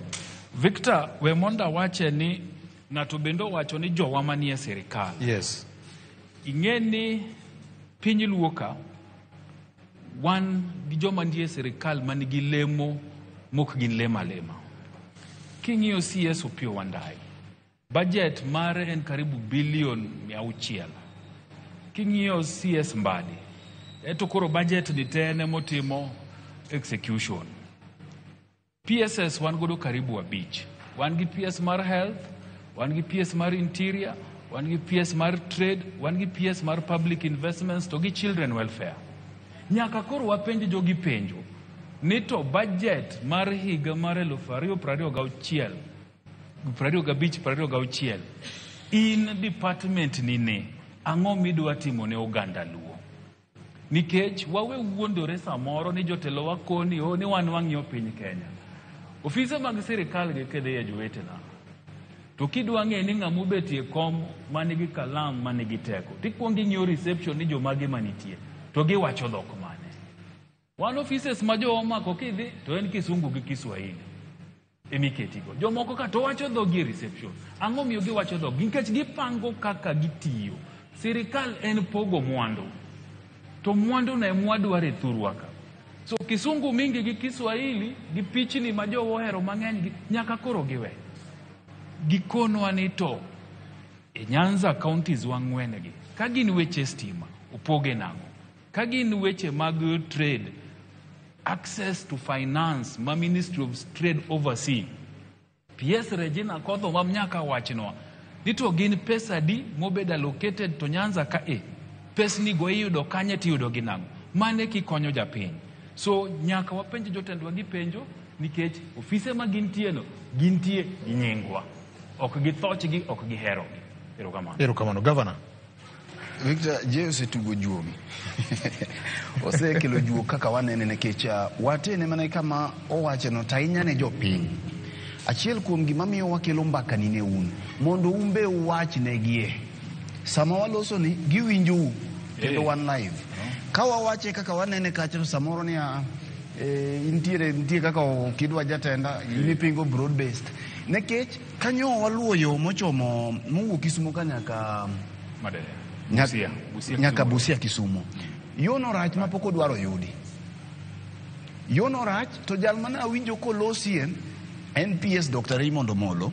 Victor, we mondo awache ni ng'ato bende owacho ni jowa manie sirikal. Yes. Ing'e ni piny Luo ka wan gi joma nitie e sirikal man gi lemo mok gin lemo alema. King'iyo CS Opiyo Wandayi, budget mare en karibu bilion 600. King'iyo CS Mbadi, eto koro budget ni te en emotimo execution. PSS wan godo karibu 5. Wan gi PS mar health, wan gi PS mar interior, wan gi PS mar trade, wan gi PS mar public investments to gi children welfare. Nyaka koro wapenj jogi penjo ni to budget mar higa mar 2026 25 26 in department ni ne ang'o midwa timo ne oganda Luo? Nikech wawe wuondore samoro ni jotelo wakoni o ni wan wang'iyo piny Kenya. Ofise mag sirikal gi kidhiye jowetena, to kidwa ng'e ni ng'ama obetie kom manigi kalam manigi teko, tikuongo ing'iyo reception ni jomage manitie, to giwacho dhok mane. Wan offices ma jowa omako kidhi to en Kisungu gi Kiswahili emiketigo. Jomoko ka to wacho dhogi e reception. Ang'o miyo giwacho dhogi? Nikech gipango kaka gitiyo. Sirikal en pogo mwandu. To mwandu no ema wadwaro e thurwa ka. So Kisungu mingi gi Kiswahili gi pichni ma jowa ohero mang'eny gi nyaka koro giwe. Gikonwa ni to e Nyanza counties wang'wen gi, ka gin weche stima, opoge nang'o? Ka gin weche mag trade, access to finance ma Ministry of Trade oversee, PS Regina Kodho ma nyaka wachnwa ni to gin pesa adi mobedo allocated to Nyanza ka e pesni go iyudo kanye tiyudo gi nang'o? Mane kikonyo japiny. So nyaka wapenj jotendwa gi penjo nikech ofise ma gintie no gintie gi nyingwa. Ok githochgi, ok giherogi. Erokamano. Erokamano. Governor. Victor, je osetugo juogi. Osekelo juok kaka wanene nikech watene mana kama owacheno to ahinya ne jopiny. Achiel kuom gima miyo wakelo mbakani ne un, mondo un be uwachnegie. Sama waloso ni, giwinjou kendo wan live. Ka wawache kaka wanene kacha to samoro niya, intiere nitie kaka ok idwa jatenda, in ipingo broad based. Nikech kanyo waluwo yo mochomo mowuok Kisumo ka nyaka Busia. Busia nyaka Kisumu. Busia Kisumu. Yono rach ma pok odwaro yudi. Yono rach to jal mane awinjo kolosie en PS Dr. Raymond Omolo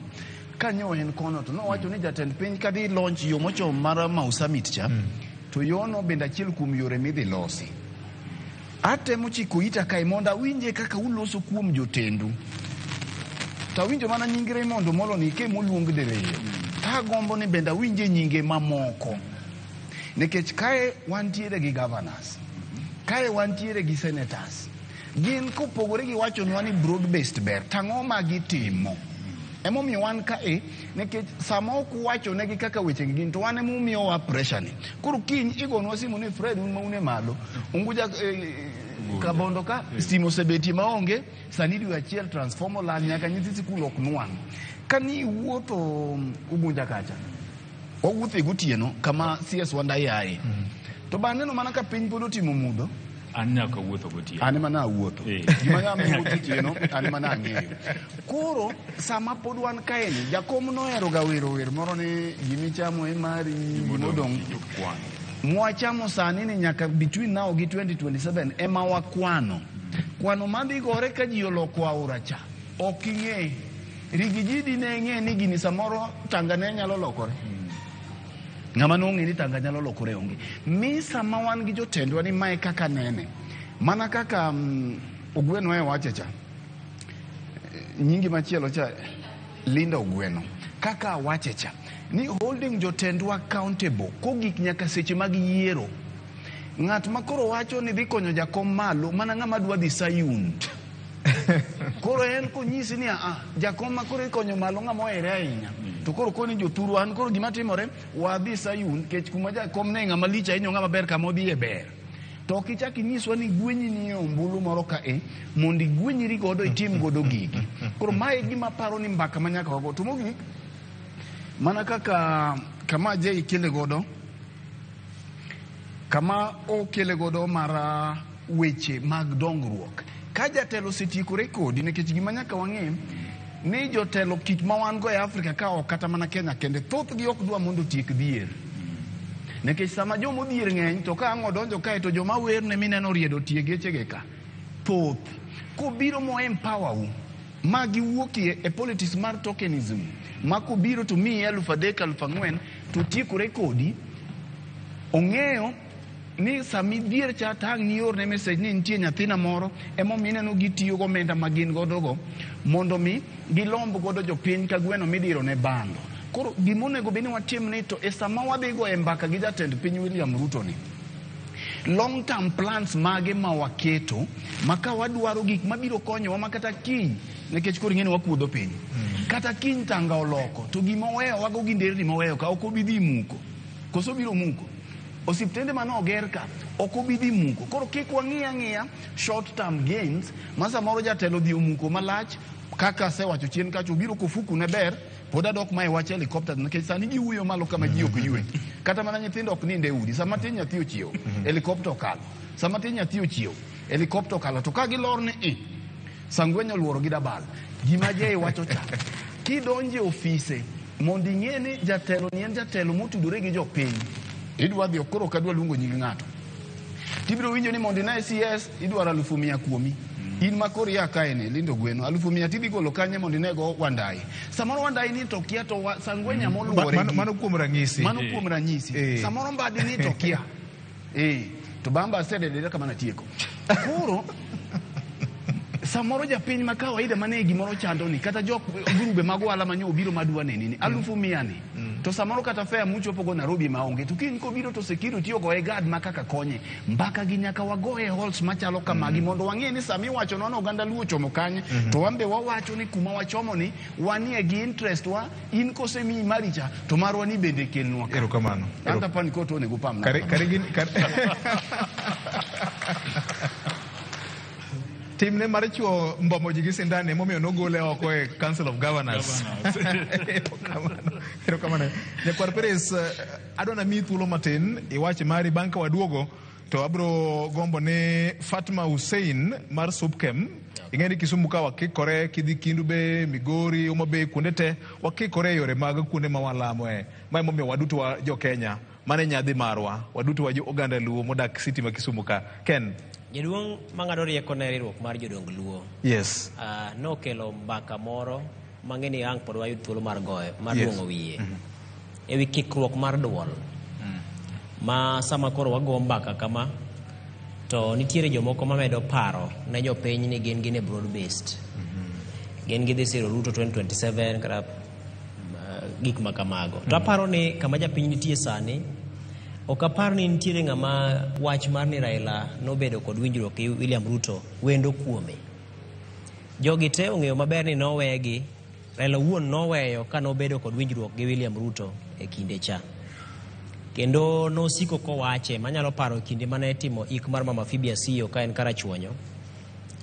kanyo en kono to nowacho ni jatend piny kadhi launch yo mochomo mar Mau Summit cha to yono bende achiel kuom yore midhi losi. Atemo chiko ita kae mondo awinje kaka uloso kuom jotendu. To awinjo mana nying Raymond Omolo ni ke moluong diriyo. Tagombo ni bende awinje nyinge mamoko. Nikech kae wantiere gi governors, kae wantiere gi senators. Gin kopogore gi wachonwa ni broad based ber, tang'o ma gitimo? Emomiyo wan kae, nikech sama ok uwachonegi kaka wechegi gin, to wan emomiyowa pressure ni. Koro kiny igonwa simu ni Fred un ma un e malo, Unguja Kabondo ka stima osebetie maonge, sani dwe achiel transformer olal nyaka nyithi sikul ok nwang'. Kani iwuotho Ugunja kacha, wawuotho e gotieno kama CS Wandayi aye. To ba neno mana ka piny pod otimo mudho. An nyaka wuotho gotieno. An ema nawuotho. Gima nyamiyo wuotho otieno, an ema nang'eyo. Koro sama pod wan kaeni, jakom nohero ga wero wer moro ni gimichamo e mari, gimodong' mwachamo sani ni nyaka between now gi 2027 ema wakwano. Kwano madhi gore ka ji oloko aora cha ok ing'e. Rigiji dine ng'e ni gini samoro Tanga ne nyalo lokore. Ng'ama nong'e ni Tanga nyalo lokore onge. Mi sama wan gi jotendwa ni mae kaka nene. Mana kaka Ogweno e wache cha. Nyingi machielo cha Linda Ogweno. Kaka wache cha ni holding jotendwa accountable kogik nyaka seche mag yiero. Ng'at ma koro wacho ni dhi konyo jakom malo mana ng'ama dwa dhi Sayun. Koro en konyisi ni a jakom ma koro ikonyo malo ng'ama ohere ahinya. To koro koni jothuru an koro gima timore wadhi Sayun kech kuma jakom ne ng'ama lich ahinya ng'ama ber kama odhiye ber. To ok ichak inyiswa ni gwenyi ni e ombulu moro ka e mondo igwenyri godo itim godo gigi. Koro mae e gima aparo ni mbaka ma nyaka wago. To mogik mana kaka kama Jay kele godo kama okele godo mar weche mag dongruok. Ka jatelo osetiekore kodi nikech gima nyaka wang'e ni jotelo kit ma wan go e Afrika ka ok kata mana Kenya kende thothgi ok dwa mondo otiek dhier. Nikech sama joma odhier ng'eny to ka ang' odonjo kae to joma werne mineno riedo tie gechege ka thoth. Kobiro mo empower u ma giwuokie e politics mar tokenism ma kobiro to miyi 3,000 4,000 to tiekore kodi. Ong'eyo ni sami dhier cha tang' niorne message ni nitie nyathina moro emomiyo ineno gitiyo gomenda ma gin godo go mondo mi gilomb godo jopiny ka gweno midiro ne bando. Koro gima onego bed ni watim ni to e sama wadhi goye mbaka gi jatend piny William Ruto ni long term plans mage ma waketo ma ka wadwaro gik mabiro konyowa ma kata kiny nikech koro ing'e ni wakuodho piny. Kata kiny Tanga oloko to gima oweyo wago gi nderni moweyo ka ok obi dhi muko. Koso biro muko. Osiptende mane oger ka ok obi dhi muko. Koro kik wang'i ang'iya short term gains ma samoro jatelo odhi omuko malach kaka asewacho chien kacha obiro kofuku ne ber pod adok ma e wach helicopter nikech sani giwuoyo malo kama ji ok ywe. Kata mana nyithindo ok nind e udi. Sama tin nyathi ochiew, helicopter okalo. Sama tin nyathi ochiew, helicopter okalo. To ka gilor ni i, sangwenyo oluoro gi dabal. Gima Jay wacho cha, kidonje ofise mondo ing'e ni jatelo ni en jatelo motudore gi jopiny. Idwa dhi koro ok adwa luongo nying ng'ato. Tibiro winjo ni mondo ine CS idwaro 100,000 kuomi. In ma koro ia kae ni Lindo Gweno 100,000 tidhi golo kanye mondo inego Wandai. Samoro Wandai ni to kia to sangwenya moluore gi. Mano kuom ranyisi. Mano kuom ranyisi. Samoro Mbadi ni to kia. To bamba asededera kama natieko. Koro samoro japiny ma kawaida mane gimoro chando ni kata jok grube mag ohala manyo obiro madwa neni ni 100,000 ni. To samoro kata fare muchopo go Nairobi maonge to kiny kobiro to security ogoye guard ma kaka konye. Mbaka gi nyaka wagoye halls machalo kamagi mondo wang'e ni sami wacho nono oganda Luo chomo kanye to wan be wawacho ni kuma wachomo ni wanie gi interest wa in kosemiyi mari cha to marwa ni bende kelnwa ka. Erokamano. Anta pani koto onego pamna. Timne mar chuo mbomo ji gi sindan emomiyo nogole oko e Council of Governors. Erokamano. Nyakwar Peres, adwa namiyi thuolo matin iwach mari bang' ka waduogo to abro gombo ne Fatma Hussein mar Supkem. Ing'e ni Kisumu ka wakikore kidhi Kendu Bay, Migori, Homa Bay, kuonde te wakikore e yore mag kuonde ma walamoe. Ma emomiyo waduto wa jo Kenya, mano e nyadhi marwa, waduto wa jo oganda Luo modak city ma Kisumu ka. Ken. Jaduong' mang'ado rieko ne riwruok mar jodong Luo. Yes. Nokelo mbaka moro mang'e ni ang' pod wayud thuolo mar goyo, mar duong'o wiye. E wi kikruok mar duol. Ma sama koro wago mbaka kama, to nitiere jomoko mamedo paro ne jopiny ni gin e broad based. Gin gidhi siro Ruto 2027 kata gik ma kamago. To aparo ni kama japiny nitie sani, ok apar ni nitiere ng'ama wach mar ni Raila nobedo kod winjruok gi William Ruto wendo kuome. Jogi te ong'eyo maber ni nowegi, Raila owuon noweyo ka nobedo kod winjruok gi William Ruto e kinde cha. Kendo nosiko kowache, manyalo paro kinde mane timo ik mar Mama Phoebe Asiyo ka en Karachuonyo.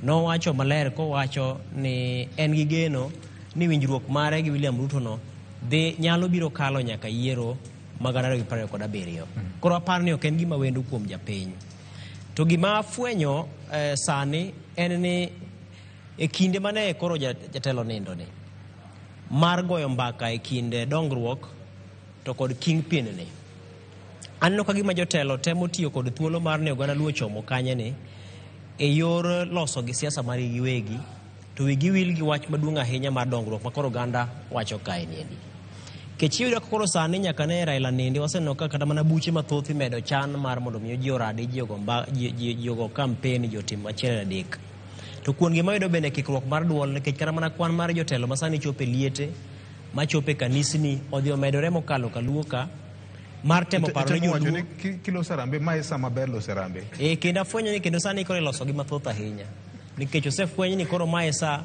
Nowacho maler kowacho ni en gi geno ni winjruok mare gi William Ruto no dhi nyalo biro kalo nyaka yiero mag 2027. Koro aparo ni ok en gima wendo kuom japiny. To gima afwenyo sani en ni e kinde mane koro jatelo nindo ni mar goyo mbaka e kind dongruok to kod kingpin ni. Aneno ka gima jotelo temo tiyo kod thuolo mar ni oganda Luo chomo kanye ni e yor loso gi siasa margi giwegi, to wigi wil gi wach maduong' ahinya mar dongruok ma koro oganda wacho kae niendi. Kech iyudo ka koro sani nyaka ne Raila nindi, waseneno ka kata mana buche mathoth imedo chan mar mondo mi ji oradi, ji ogo ji ogo campaign, ji otim achiel adek. To kuon gima wayudo bende kikruok mar duol, nikech kata mana kwan mar jotelo ma sani chopo e liete, machopo e kanisni, odhi omedore mokalo kaluo ka, mar temo paro ne joluo. Kiloso harambee, mae e sama ber loso harambee. Kendo afwenyo ni kendo sani koro ilosogi mathoth ahinya. Nikech osefweny ni koro mae sa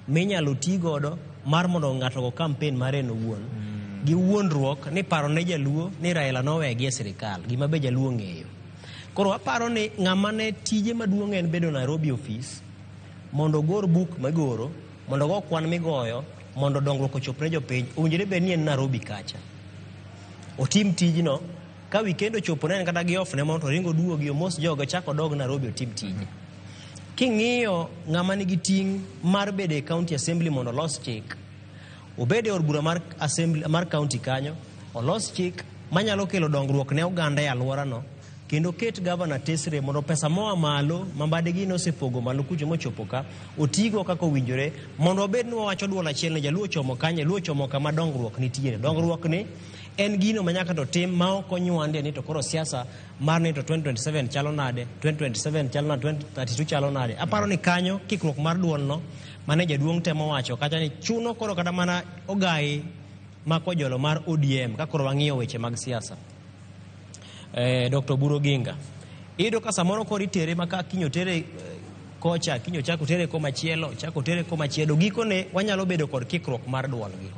minyalo ti godo mar mondo ng'ato ogo campaign mare en owuon. Gi wuondruok ni paro ne jaluo ni Raila nowegi e sirikal, gima be jaluo ong'eyo. Koro aparo ni ng'ama ne tije maduong' en bedo Nairobi office, mondo ogor buk migoro, mondo ogo kwan migoyo, mondo dongruok ochop ne jopiny, owinjore bed ni en Nairobi kacha. Otim tijno, ka weekend ochopo ne en kata gi off ne moro to oringo oduogi omos joge ochak odog Nairobi otim tije. King'iyo ng'ama nigi ting' mar bedo e county assembly mondo olos chik, obed e od bura mar assembly mar county kanyo, olos chik manyalo kelo dongruok ne oganda e alworano, kendo ket gavana tesre mondo pesa moa malo ma mbadegi nosepogo malo kucho mochopo ka, otigo kaka owinjore, mondo wabed ni wawacho duol achiel ni jaluo ochomo kanye, jaluo ochomo kama dongruok nitiere. Dongruok ni en gino ma nyaka to tim ma ok onywande ni to koro siasa mar ni to 2027 chalo nade, 2027 chalo nade, 2032 chalo nade. Aparo ni kanyo kikruok mar duol no mane jaduong' temo wacho kacha ni chuno koro kata mana ogai ma kojolo mar ODM ka koro wang'iyo weche mag siasa. Dr. Oburu Oginga, iyudo ka samoro koro itere ma ka kiny otere kocha, kiny ochak otere komachielo, ochak otere komachielo, gikone wanyalo bedo kod kikruok mar duolgi.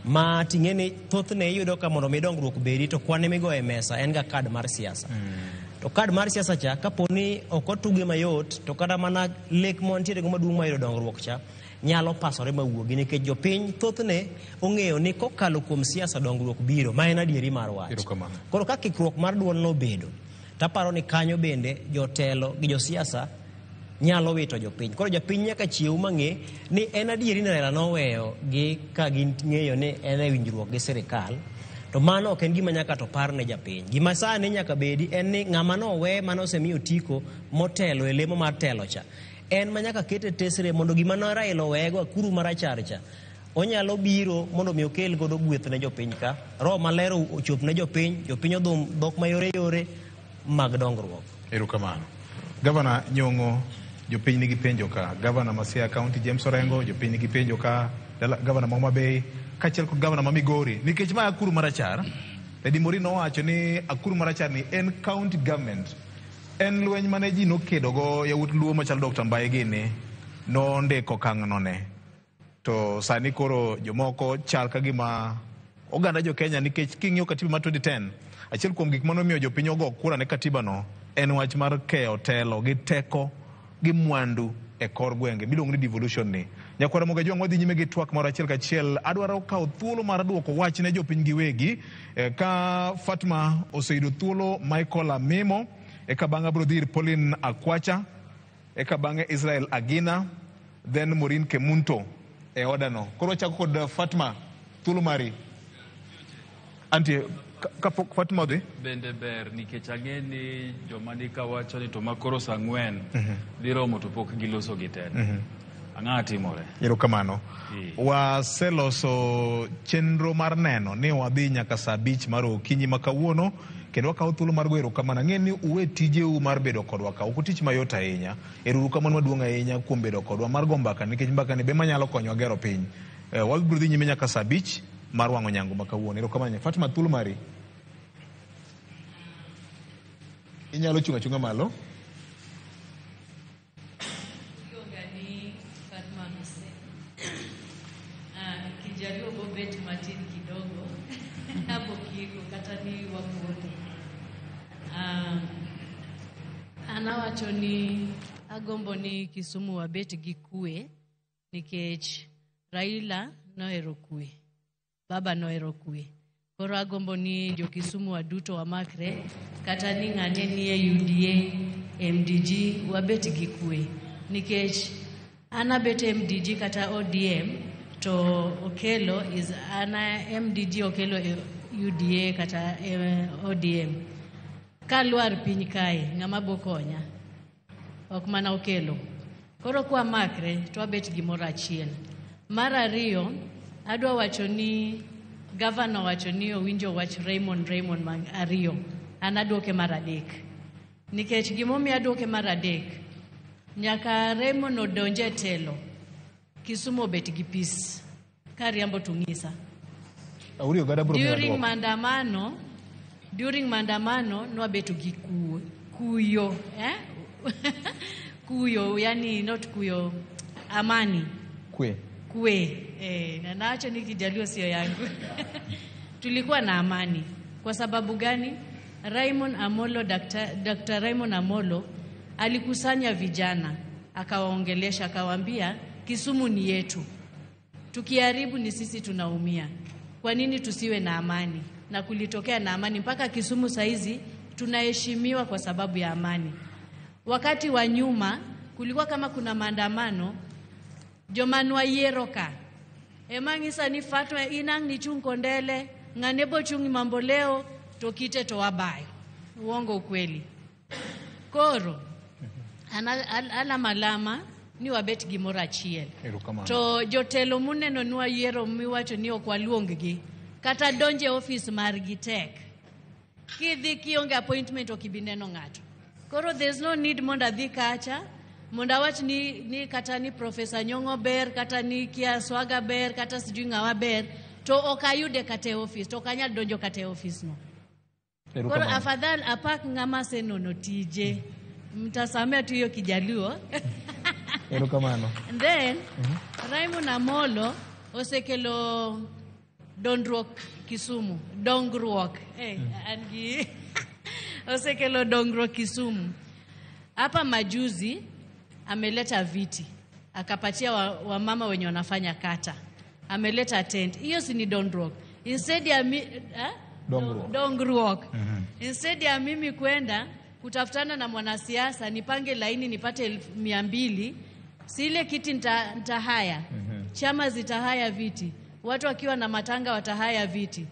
Ma ting'e ni thothne iyudo ka mondo mi dongruok bedi to kwan migoyo e mesa en ga kad mar siasa. To kad mar siasa cha kapo ni ok otuge mayot to kata mana lek mantiere go maduong' mar yudo dongruok cha nyalo pasore mawuogi nikech jopiny thothne ong'eyo ni kokalo kuom siasa dongruok biro, ma en adieri mar wach. Koro ka kikruok mar duol nobedo, taparo ni kanyo bende jotelo gi josiasa nyalo wito jopiny. Koro jopiny nyaka chiew mang'e ni en adieri ni Raila noweyo gi ka ging'eyo ni en e winjruok gi sirikal, to mano ok en gima nyaka to par ne japiny. Gima sani nyaka bedi en ni ng'ama nowe mane osemiyo otiko motelo e lemo mar telo cha, en ma nyaka kete tesre mondo gima ne Raila owego akuru marachar cha onyalo biro mondo mi okel godo gweth ne jopiny ka, roho maler ochop ne jopiny, jopiny odhum dhok mayore yore mag dongruok. Erokamano. Gavana Nyong'o, jopiny nigi penjo ka. Gavana ma Siaya County James Orengo, jopiny nigi penjo ka. Gavana ma Homa Bay, kaachiel kod gavana ma Migori. Nikech ma akuru marachar, Lady Maureen nowacho ni akuru marachar ni en county government. En lweny mane ji nokedo go yawuot Luo machalo Dr. Mbae gini nondiko okang' no ne. To sani koro jomoko chal ka gima oganda jo Kenya nikech king'iyo katiba mar 2010, achiel kuom gik manomiyo jopiny ogo kura ne katiba no en wach mar keyo telo gi teko gi mwandu e kor gwenge miluongo ni devolution ni. Nyakwara Ramogi Ajwang' wadhi nyime gi twak moro achiel kachiel. Adwaro kawo thuolo mar duoko wach ne jopiny giwegi. Ka Fatma oseyudo thuolo Michael Amimo, eka bang'e abiro dhi ir Pauline Akwacha, eka bang'e Israel Agina, then Maureen Kemunto e odano. Koro wachako kod Fatma, thuolo mari. Antie, kapok Fatma odhi? Bende ber nikech ang'e ni joma ni ka wacho ni to makoro saa 4 dhi romo to pok giloso gi te. Ang'o timore? Erokamano. Waseloso chenro mar neno ni wadhi nyaka saa 5 mar okinyi ma kawuono, kendo wakawo thuolo mar goyo erokamano. Ang'e ni uwe tijeu mar bedo kodwa ka, ok tich mayot ahinya. Ero uru kamano maduong' ahinya kuom bedo kodwa mar go mbaka, nikech mbaka ni be manyalo konyowa gero piny. Wabiro dhi nyime nyaka saa 5 mar wang'o nyango ma kawuono. Erokamano. Fatma, thuolo mari. Inyalo chung' achung'a malo. Kijaluo bobet matin kidogo hapo kiko kata ni wapuodho. An awacho ni agombo ni Kisumu wabet gi kwe nikech Raila nohero kwe, baba nohero kwe. Koro agombo ni jo Kisumu waduto wamakre, kata ni ng'ane nie UDA, MDG, wabet gi kwe. Nikech an abet MDG kata ODM, to Okello is an MDG, Okello UDA kata ODM. Kalwar piny kae, ng'ama bo konya? Ok mana Okelo. Koro kwamakre to wabet gimoro achiel. Mar ariyo, adwa wacho ni gavana owacho ni owinjo wach Raymond mar ariyo. An aduoke mar adek. Nikech gimomiyo aduoke mar adek, nyaka Raymond odonj e telo, Kisumu obet gi peace. Kariambo to ng'isa. Auri Ogada biro miyo During duoko. maandamano nwabeto gi kuyo, eh? Kuyo, yani not kuyo, amani. Kwe. Kwe. Na nacho ni Kijaluo sio yangu. Tulikuwa na amani. Kwa sababu gani? Raymond Amolo, Dr. Raymond Amolo alikusanya vijana, akawaongelesha, akawaambia Kisumu ni yetu. Tukiharibu ni sisi tunaumia. Kwa nini tusiwe na amani? Na kulitokea na amani mpaka Kisumu saizi tunaheshimiwa kwa sababu ya amani. Wakati wa nyuma kulikuwa kama kuna maandamano, jomanwa yiero ka. Ema ng'isa ni Fatma inang ni chung kondele, ng'ane bo chung mambo leo to kite to wabayo. Uongo ukweli. Koro ala malama ni wabet gimoro achiel. Erokamano. To jotelo muneno nwa yiero miwacho ni ok waluong-gi. Kata donje office margi tek. Kidhi kionge appointment ok ibi neno ng'ato. Koro there's no need mondo adhi kacha mondo awach ni kata ni Professor Nyong'o ber, kata ni Kia Swaga ber, kata sijui ng'awa ber, to ok ayude kata e office, to ok anyal donjo kata e office no. Koro Erokamano. afadhal apak ng'ama asenono tije. Mtasamea tu hiyo Kijaluo. Erokamano. And then Raymond Amolo osekelo dongruok Kisumu. Dongruok. An gi osekelo dongruok Kisumu. Hapa majuzi ameleta viti akapatia wamama wenye wanafanya kata, ameleta tent. Hiyo si ni dongruok? Instead ya eh? Dongruok. Dongruok. Instead ya mimi kwenda kutafutana na mwanasiasa nipange laini nipate 200,000, si ile kiti nitahaya. Chama zitahaya viti, watu wakiwa na matanga watahaya viti.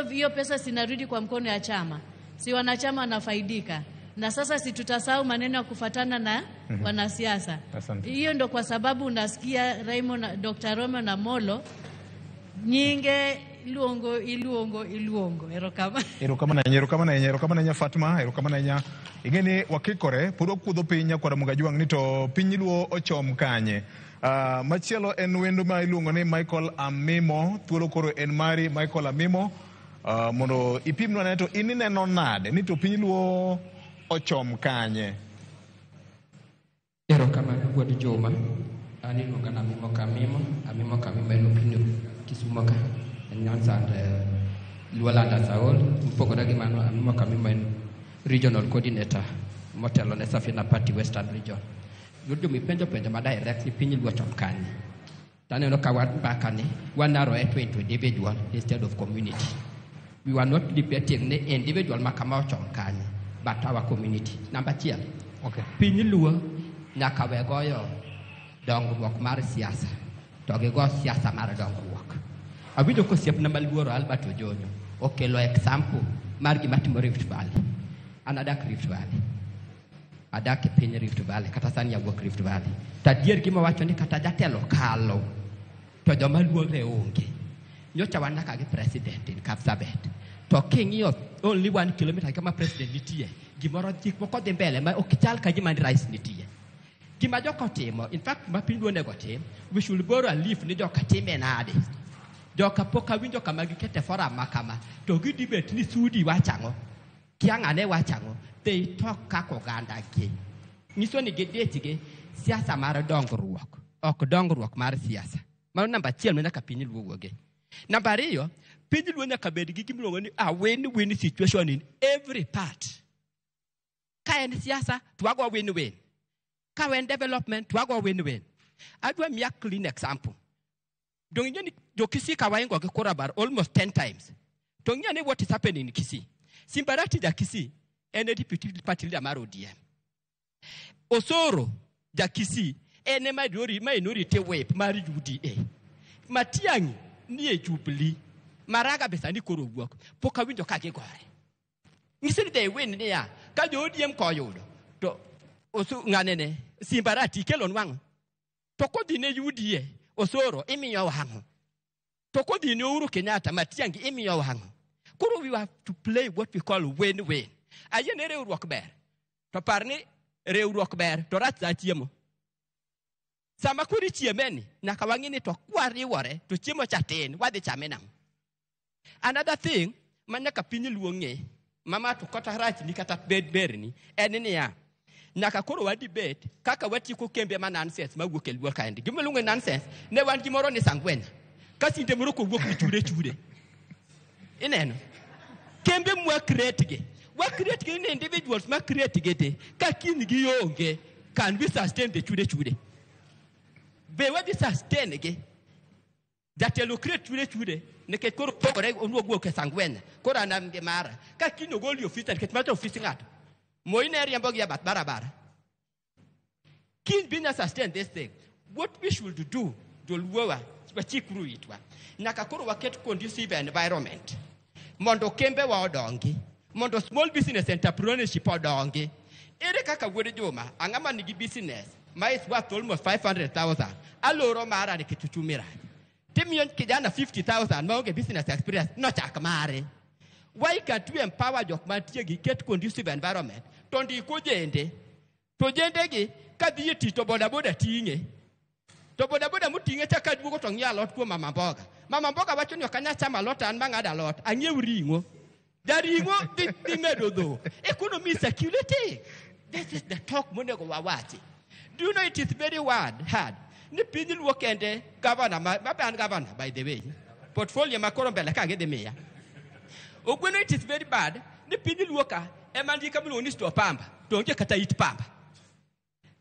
Hiyo pesa sinarudi kwa mkono ya chama, si wanachama wanafaidika? Na sasa si tutasahau maneno ya kufatana na wanasiasa? Asante. Hiyo ndo kwa sababu unasikia Raymond, Dr. Raymond Amolo nyinge iluongo iluongo iluongo. Erokamano. Erokamano ahinya, erokamano ahinya, erokamano ahinya Fatma, erokamano ahinya. Ing'e ni wakikore, pod wakudho piny nyakwar Mugajwang' ni to piny luo ochom kanye. Machielo en wendo ma iluongo ni Michael Amimo, thuolo koro en mari Michael Amimo. Mondo ipimnwa ane to in ineno nade ni to piny luo ochom kanye. Erokamano wuod Juma. An iluonga ni Amimo Kamimo. Amimo Kamimo en opinio Kisumo ka. En Nyanza and Luoland as a whole. Mopogore gi mano, Amimo Kamimo en regional coordinator motelo ne Safina Party Western Region. Wuod Juma, ipenjo penjo ma direct ni piny Luo ochom kanye. Taneno ka wan mbaka ni wa narrow it to individual instead of community. We were not debating ni individual ma kama ochom kanye, but our community. Number achiel. Piny Luo nyaka we goyo dongruok mar siasa to gigo siasa mar dongruok. Awinjo kosiepna maluoro Albert Ojonyo okelo example mar gima timore Rift Valley. An adak Rift Valley. Adak e piny Rift Valley, kata sani awuok Rift Valley. To adier gima wacho ni kata jatelo kalo to joma luore onge. Nyocha wan nyaka gi president in Kapsabet. To king'iyo only 1 kilometer kama president nitie, gimoro gik moko dhi mbele ma ok chal ka gima ni rais nitie. Gima joka otimo, in fact ma piny luo onego tim, we should borrow a leaf ni joka time nade. Joka pok awinjo kama gikete forum ma kama, to gi debate ni Sudi wachang'o, kia ng'ane wachang'o, they talk kaka oganda gi. Nyiso ni gidich gi siasa mar dongruok, ok dongruok mar siasa. Mano namba achiel ma nyaka piny luo wuoge. Namba ariyo, piny luo nyaka bed gi gimiluongo ni a win-win situation in every part. Ka en siasa, to wago win-win. Ka en development, to wago win-win. Adwa miya clean example. Dong ing'e ni jo Kisii ka waingo gi kura bar almost 10 times. To ng'e ni what is happening in Kisii. Simbarati ja Kisii en e deputy party leader mar ODM. Osoro ja Kisii en e minority whip mar UDA. Matiang'i ni e Jubilee. Maraga be sani koro wuok. Pok awinjo ka gigore. Nyiso ni they win niya, ka jo ODM koyudo to Osu ng'anene Simbarati ikelo nwang'o. To kodhi ne UDA Osoro imiyo wang'o. To kodhi ne Uhuru Kenyatta Matiang'i imiyo wang'o. Koro we have to play what we call win-win. Ayie ne riwruok ber. To par ni riwruok ber to rach sa chiemo. Sama koro ichiemeni, nyaka wang'i ni to kwariwore to chiemo cha tin, wadhi chame nang'o? Another thing ma nyaka piny luo ng'e, mama to kata rachni kata bed berni, en niya, nyaka koro wa debate kaka watieko kembe ma nonsense mawuok e luo kaendi. Gima iluongo ni nonsense, ne wan gimoro ni sangwenya. Ka sinde moro kowuok ni chude chude. Ineno? Kembe mwa create gi. Wa create gi ni individuals ma create gi te. Ka kiny gionge, can we sustain the chude chude? Be wadhi sustain gi? Jatelo create chude chude nikech koro pogore owuok wuok e sangwenya. Koro an am gi mara. Ka kiny ogoli ofis nikech macho ofis ng'ato. Moi ne riembo gi e bath barabara. Kiny be sustain this thing. What we should do, joluowa, wachikuru itwa. Nyaka koro waket conducive environment. Mondo kembe wa odongi. Mondo small business entrepreneurship odongi. Ere kaka wuod Juma, ang'ama nigi business ma is worth almost 500,000. Aloro mara nikech uchumi rach. Timiyo kijana 50,000 maonge business experience, nochak mare. Why can't we empower jok mantie gi ket conducive environment? To ndiko jende. To jende gi kadhi e tich to bodaboda ting'e. To bodaboda moting'e cha kaduogo to ng'iewo alot kuom mama mboga. Mama mboga wacho ni ok anyal chamo alot an mang'ado alot, ang'iew ring'o. Jaring'o dhi medo dhok. Economy is circulating. This is the talk monego wawachi. Do you know it is very hard? Ni piny luo kende governor ma be an governor by the way. Portfolio ma koro mbele ka gidhi miya. Ogweno it is very bad ni piny luo ka ema nigi kama iluongo ni store pamba to onge kata it pamba.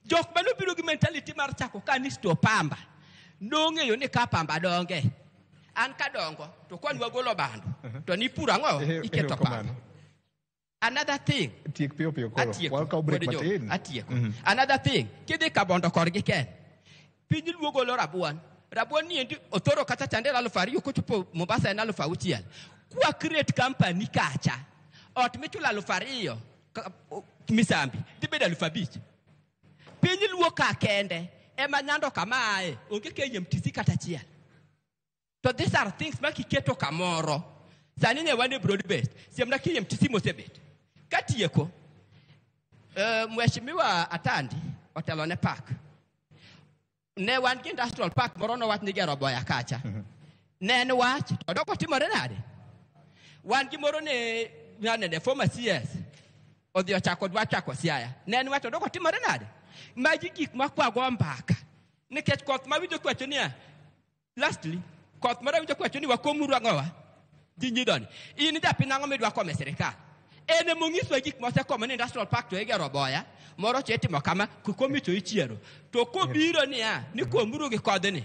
Jok manobiro gi mentality mar chako ka ni store pamba nong'eyo ni ka pamba donge. An kadongo to kwan wagolo bando to ni puro ang'o iketo pamba. Another thing. Tiek piyo piyo koro. Wakaw break matin. Atieko. Another thing. Kidhi Kabondo korgi ken. Piny luo golo rabuon. Rabuon ni endi othoro kata chande 2,000 kochopo Mombasa en 6,000. Kwa create company kacha. Ot michulo 2,000 misambi dhi bedo 5,000. Piny luo ka kende ema nyando kamae onge KMTC kata achiel. To these are things ma kiketo kamoro. Sani ne wan e broad based. Siemna KMTC mosebet. Katieko, Mheshimiwa Atandi otelo ne park. Ne wan gi industrial park moro nowach ni gero boya kacha. Ne en wach to dok otimore nade? Wan gi moro ne nane former CS odhi ochako dwa chako Siaya. Ne en wach to dok otimore nade? Magi gik ma kwago mbaka. Nikech koth ma winjo kwacho niya, lastly, koth moro winjo kwacho ni wakomuru ang'owa? Ji nyidoni. In japiny ang'o midwa kome sirikal? En emonyiswa gik mosekomo ni industrial park to igero boya, moro to itimo kama, kokomi to ichiero. To kobiro niya, ni komuru gi kodhni.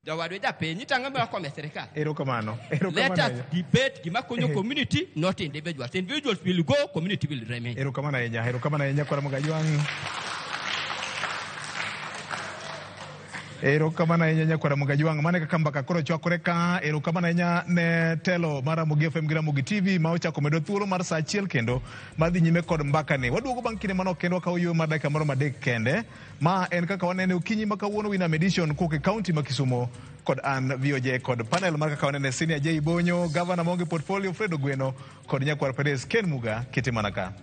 Jowadwa japiny, itang'o ma wakome sirikal? Erokamano. Let us debate gima konyo community, not individuals. Individuals will go, community will remain. Erokamano ahinya, erokamano ahinya kwara Mogajwang'. Erokamano ahinya nyakwara Mogajwang'. Mano e kaka mbaka koro chwakore ka. Erokamano ahinya ne telo mar Ramogi FM gi Ramogi TV ma ochako medo thuolo mar saa achiel kendo mar dhi nyime kod mbakani. Waduogo bang' kinde manok kendo wakawo yueyo mar dakika moro 3 kende. Ma en kaka wanene okinyi ma kawuono Winam Edition kowuok e kaunti ma Kisumo kod an VOJ kod panel mar kaka wanene Senior J Bonyo, Governor maonge portfolio Fred Ogweno kod nyakwar Perez Ken Muga kete mana ka.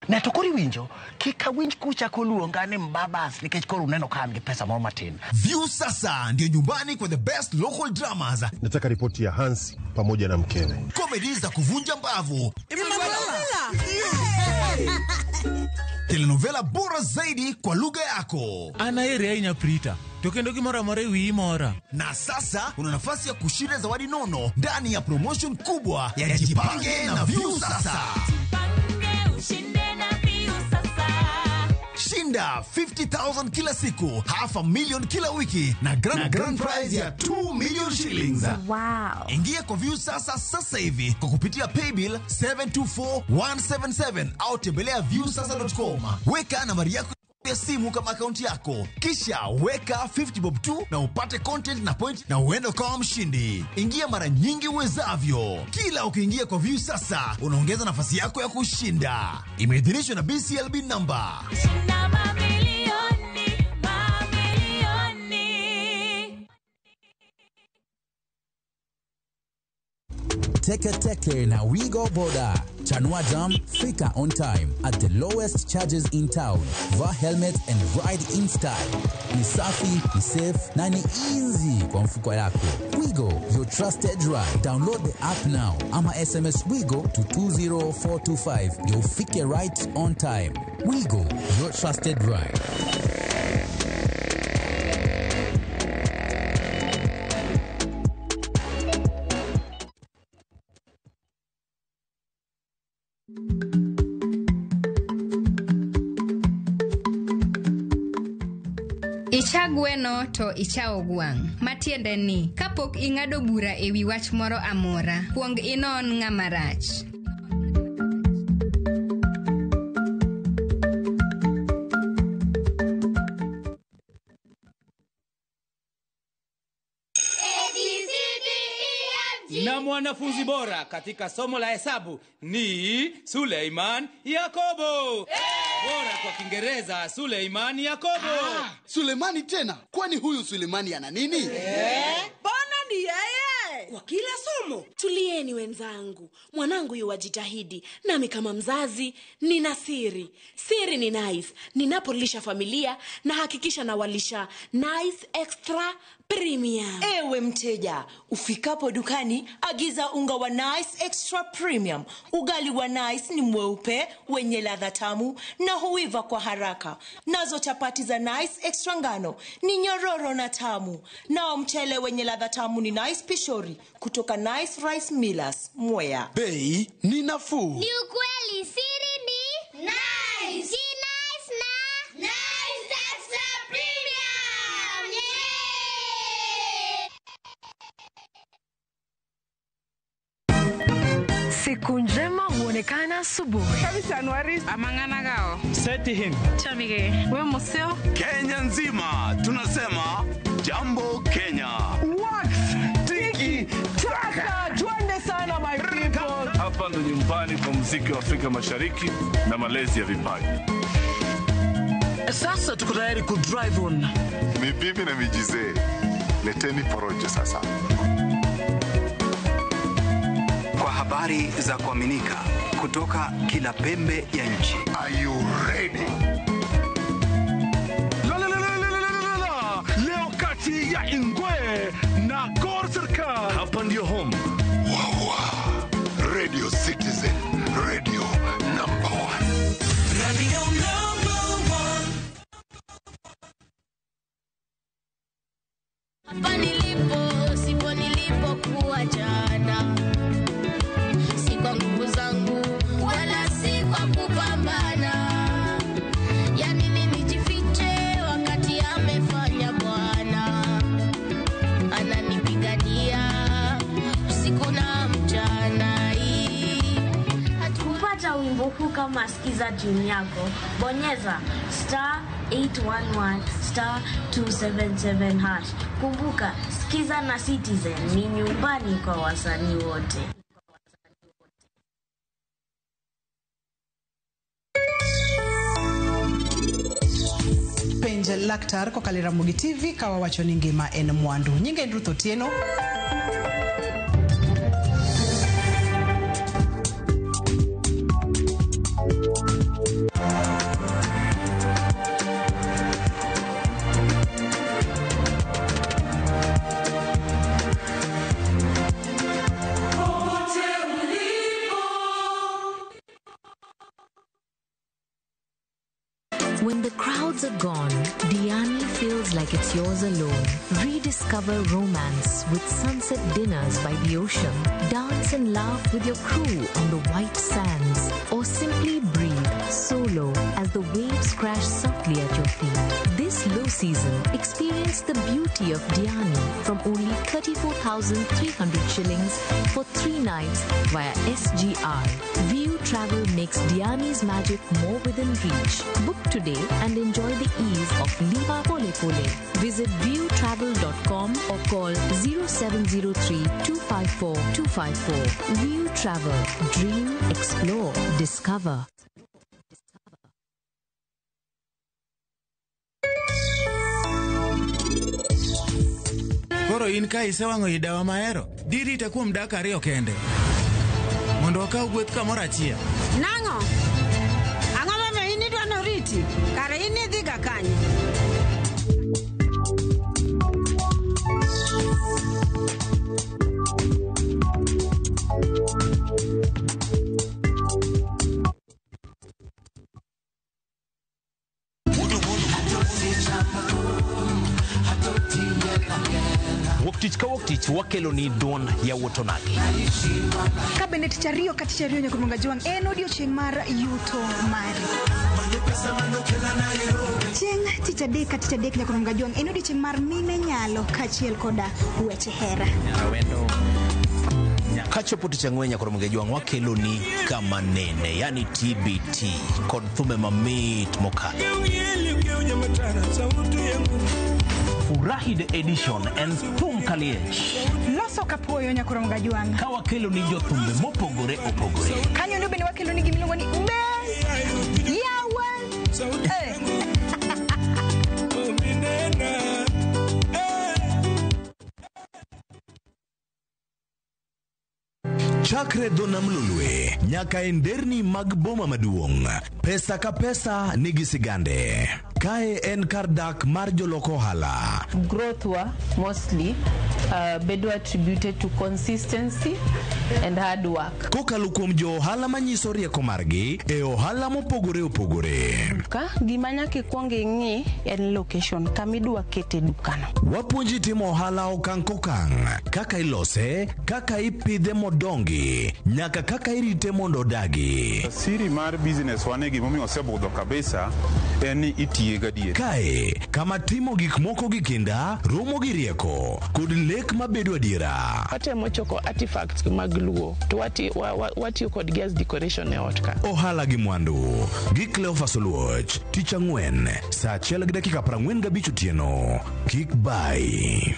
Ne to koro iwinjo, kik awinj kuchako luonga ni mbabas nikech koro uneno ka an gi pesa moro matin. View sasa ndio nyumbani kwa the best local dramas. Nataka ripoti ya Hans pamoja na mkewe. Comedy za kuvunja mbavu. Telenovela bora zaidi kwa lugha yako. Anaeri ahinya Prita. To kendo gimoro amora e wiyi mora. Na sasa una nafasi ya kushinda zawadi nono ndani ya promotion kubwa ya Jipange na View Sasa. Shinda 50,000 kila siku, 500,000 kila wiki na grand prize ya 2 million shillings. Wow. Ingia kwa Viusasa sasa hivi kwa kupitia paybill 724177 au tembelea viusasa.com. Weka nambari yako ya simu kama akaunti yako, kisha weka 50 bob tu na upate content na point na uende ukawa mshindi. Ingia mara nyingi uwezavyo. Kila ukiingia kwa Viusasa unaongeza nafasi yako ya kushinda. Imeidhinishwa na BCLB number. Shinda mamilioni, mamilioni. Teke Teke na Wigo Boda. Chanua Jam, fika on time at the lowest charges in town. Vaa helmet and ride in style. Ni safi, ni safe na ni easy kwa mfuko yako. Wigo, your trusted ride. Download the app now ama SMS Wigo to 20425 ndio ufike right on time. Wigo, your trusted ride. Icha gweno to ichawo gwang'. Matiende ni, kapok ing'ado bura e wi wach moro amora, kuong inon ng'ama rach. Na mwanafunzi bora katika somo la hesabu ni Suleiman Yakobo. Bora kwa Kiingereza Suleiman Yakobo. Sulemani tena? Kwani huyu Sulemani ana nini? Mbona ni yeye? Kwa kila somo. Tulieni wenzangu, mwanangu yuwajitahidi, nami kama mzazi nina siri. Siri ni Nice. Ninapolisha familia na hakikisha nawalisha Nice Extra Premium. Ewe mteja, ufikapo dukani agiza unga wa Nice Extra Premium. Ugali wa Nice ni mweupe, wenye ladha tamu na huiva kwa haraka. Nazo chapati za Nice Extra ngano ni nyororo na tamu. Nao mchele wenye ladha tamu ni Nice Pishori kutoka Nice Rice Millers, Mwea. Bei ni nafuu. Ni ukweli, siri ni Nice. Si Nice na Nice Extra Premium. Yeah! Siku njema huonekana asubuhi. Kenya nzima tunasema jambo Kenya. Wax tiki taka, twende sana my people. Hapa ndo nyumbani kwa muziki wa Afrika Mashariki na malezi ya vipaji. Sasa tuko tayari ku drive on. Mibibi na mijizee, leteni porojo sasa. Kwa habari za kuaminika kutoka kila pembe ya nchi. Are you ready? La la la la la la la la. Leo kati ya Ingwe na Gor Serikal. Hapa ndio home. Wawa. Radio Citizen, radio number 1. Radio number 1. Hapa nilipo, sipo nilipokuwa jana. Si kwa nguvu zangu, wala si kwa kupambana. Yani nini nijifiche wakati amefanya Bwana. Ananipigania usiku na mchana. Kupata wimbo huu kama sikiza tune yako, bonyeza star 811 star 277 hash. Kumbuka, sikiza na Citizen ni nyumbani kwa wasanii wote. Penj laktar kokalo e Ramogi TV ka wawacho ni ngima en mwandu. Nyinga en Ruth Otieno. When the crowds are gone, Diani feels like it's yours alone. Rediscover romance with sunset dinners by the ocean. Dance and laugh with your crew on the white sands. Or simply breathe Solo as the waves crash softly at your feet. This low season, experience the beauty of Diani from only 34,300 shillings for 3 nights via SGR. View Travel makes Diani's magic more within reach. Book today and enjoy the ease of Liva Pole Pole. Visit viewtravel.com or call 0703 254 254. View Travel. Dream, explore, discover. Koro in ka isewang'o i dawa mahero, dirita kuom dakika 2 kende. Mondo wakaw gweth kamoro achiel. Nang'o? Ang'o momiyo in idwa noriti? Kare in idhiga kanye? Wuok tich ka wuok tich wakelo ni duond yawuot onagi. Ka bende tich ariyo ka tich ariyo nyaka Jwang' en odiochieng' mar yuto mari. Chieng' tich adek ka tich adek nyaka Jwang' en odiochieng' mar mine nyalo kaachiel koda weche hera. Kachopo tich ang'wen nyaka Jwang' wakelo ni kama nene, yani TBT kod thumbe mamit mokalo. Furahi the edition en thum kaliech. Loso kapuoyo nyaka Jwang'. Ka wakelo ni jothumbe mopogore opogore. Kanyo ndo bende wakelo ni gimiluongo ni Be Yawa. Chakre dho nam Lolwe nyaka e nderni mag boma maduong', pesa ka pesa nigi sigande. Kae en kar dak mar jolok ohala. Growth wa mostly bedo attributed to consistency and hard work. Kokalo kuom jo ohala manyiso rieko margi e ohala mopogore opogore. Ka gima nyaka ikwong ing'i en location kama idwa kete dukano. Wapuonji timo ohala okang' kokang', kaka ilose, kaka ipidhe modongi, nyaka kaka irite mondo odagi. Siri mar business wane gimomiyo osebudho kabisa en ni itiye gadier. Kae kama timo gik moko gi kinda, romo gi rieko, kod lek mabedo adiera. Watemo choko artifacts mag Luo to watiyo kodgi as decoration e ot ka. Ohala gi mwandu gi Cleophas Oluoch, tich ang'wen saa 1:45 otieno. Kik bai.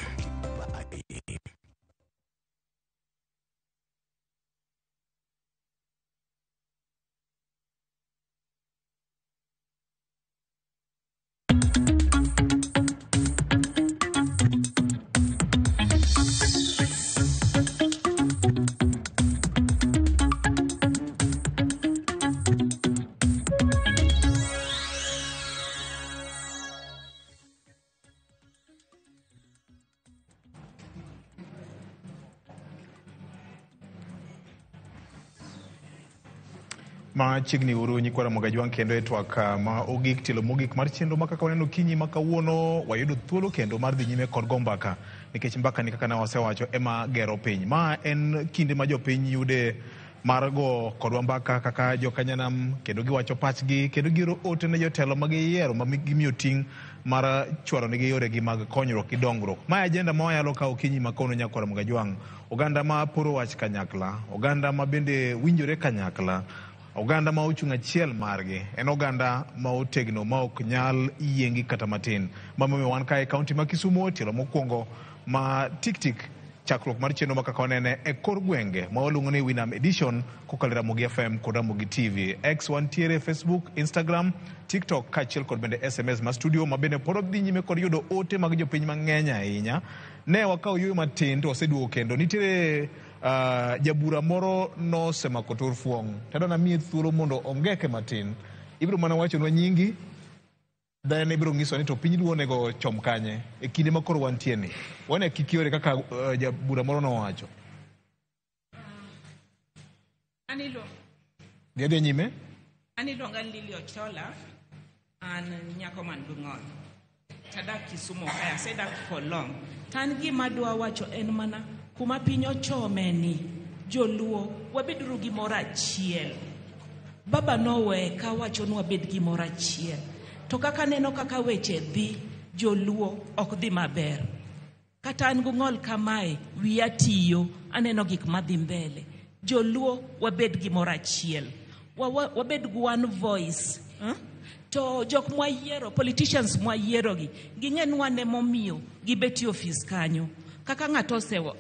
Machiegni uru nyikwa Ramogi Ajwang' kendo e twak ma ogik tielo mogik mar chenro ma kaka waneno okinyi ma kawuono wayudo thuolo kendo mar dhi nyime kod go mbaka nikech mbaka ni kaka ne wasewacho ema gero piny. Ma en kinde ma jopiny yude mar go kodwa mbaka kaka jokanyanam kendo giwacho pachgi kendo gioro ote ne jotelo ma giyiero ma gimiyo ting' mar chwalo negi yoregi mag konyruok gi dongruok. Ma e agenda ma wayalo ka okinyi ma kawuono nyakwa Ramogi Ajwang'. Oganda ma poro wach kanyakla, oganda ma bende winjore kanyakla, oganda ma ochung' achiel margi en oganda ma otegno ma ok nyal yiengi kata matin. Momiyo wan kae e kaunti ma Kisumu tielo mokwongo ma tik tik chakruok mar chenro ma kaka wanene e kor gwenge ma waluongo ni Winam Edition kokalo e Ramogi FM kod Ramogi TV. X wantiere Facebook, Instagram, TikTok kaachiel kod bende SMS ma studio ma bende pod dhi nyime kod yudo ote mag jopiny mang'eny ahinya. Ne wakawo yueyo matin to waseduogo kendo nitiere jabura moro nosemako tur fuong'. Tadwa namiye thuolo mondo ongeke matin. Ibiro mana wachonwa nyingi, then ibiro nyiso ni to piny Luo onego chom kanye e kinde ma koro wantie ni. Wane kik yore kaka jabura moro nowacho. Dhi adhiya nyime. An iluonga ni Lily Ochola, an nyako man gi ng'ol. Tadak Kisumu kae, asedak for long. To an gima adwa wacho en mana kuma piny ochome ni, joluo, wabeduru gimoro achiel. Baba nowe kawacho ni wabed gimoro achiel. To kaka aneno kaka weche dhi, joluo ok dhi maber. Kata an gong'ol kamae, wiya tiyo, aneno gik madhi mbele. Joluo wabed gimoro achiel. Wabed gi one voice. Huh? To jok mwayiero, politicians mwayiero gi, ging'e ni wan emomiyo gibet e ofis kanyo. Kaka ng'ato osewa,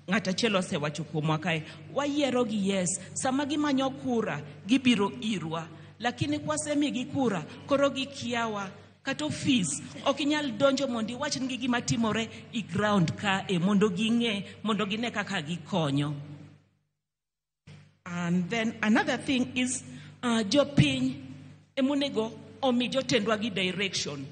ng'at achiel osewacho kuomwa kae, wayiero gi yes, sama gimanyo kura, gibiro irwa. Lakini kwasemigi kura, koro gikiawa. Kata ofis, ok inyal donjo mondo iwach nigi gima timore i ground kae, mondo ging'e, mondo gine kaka gikonyo. And then another thing is, jopiny emonego omi jotendwa gi direction.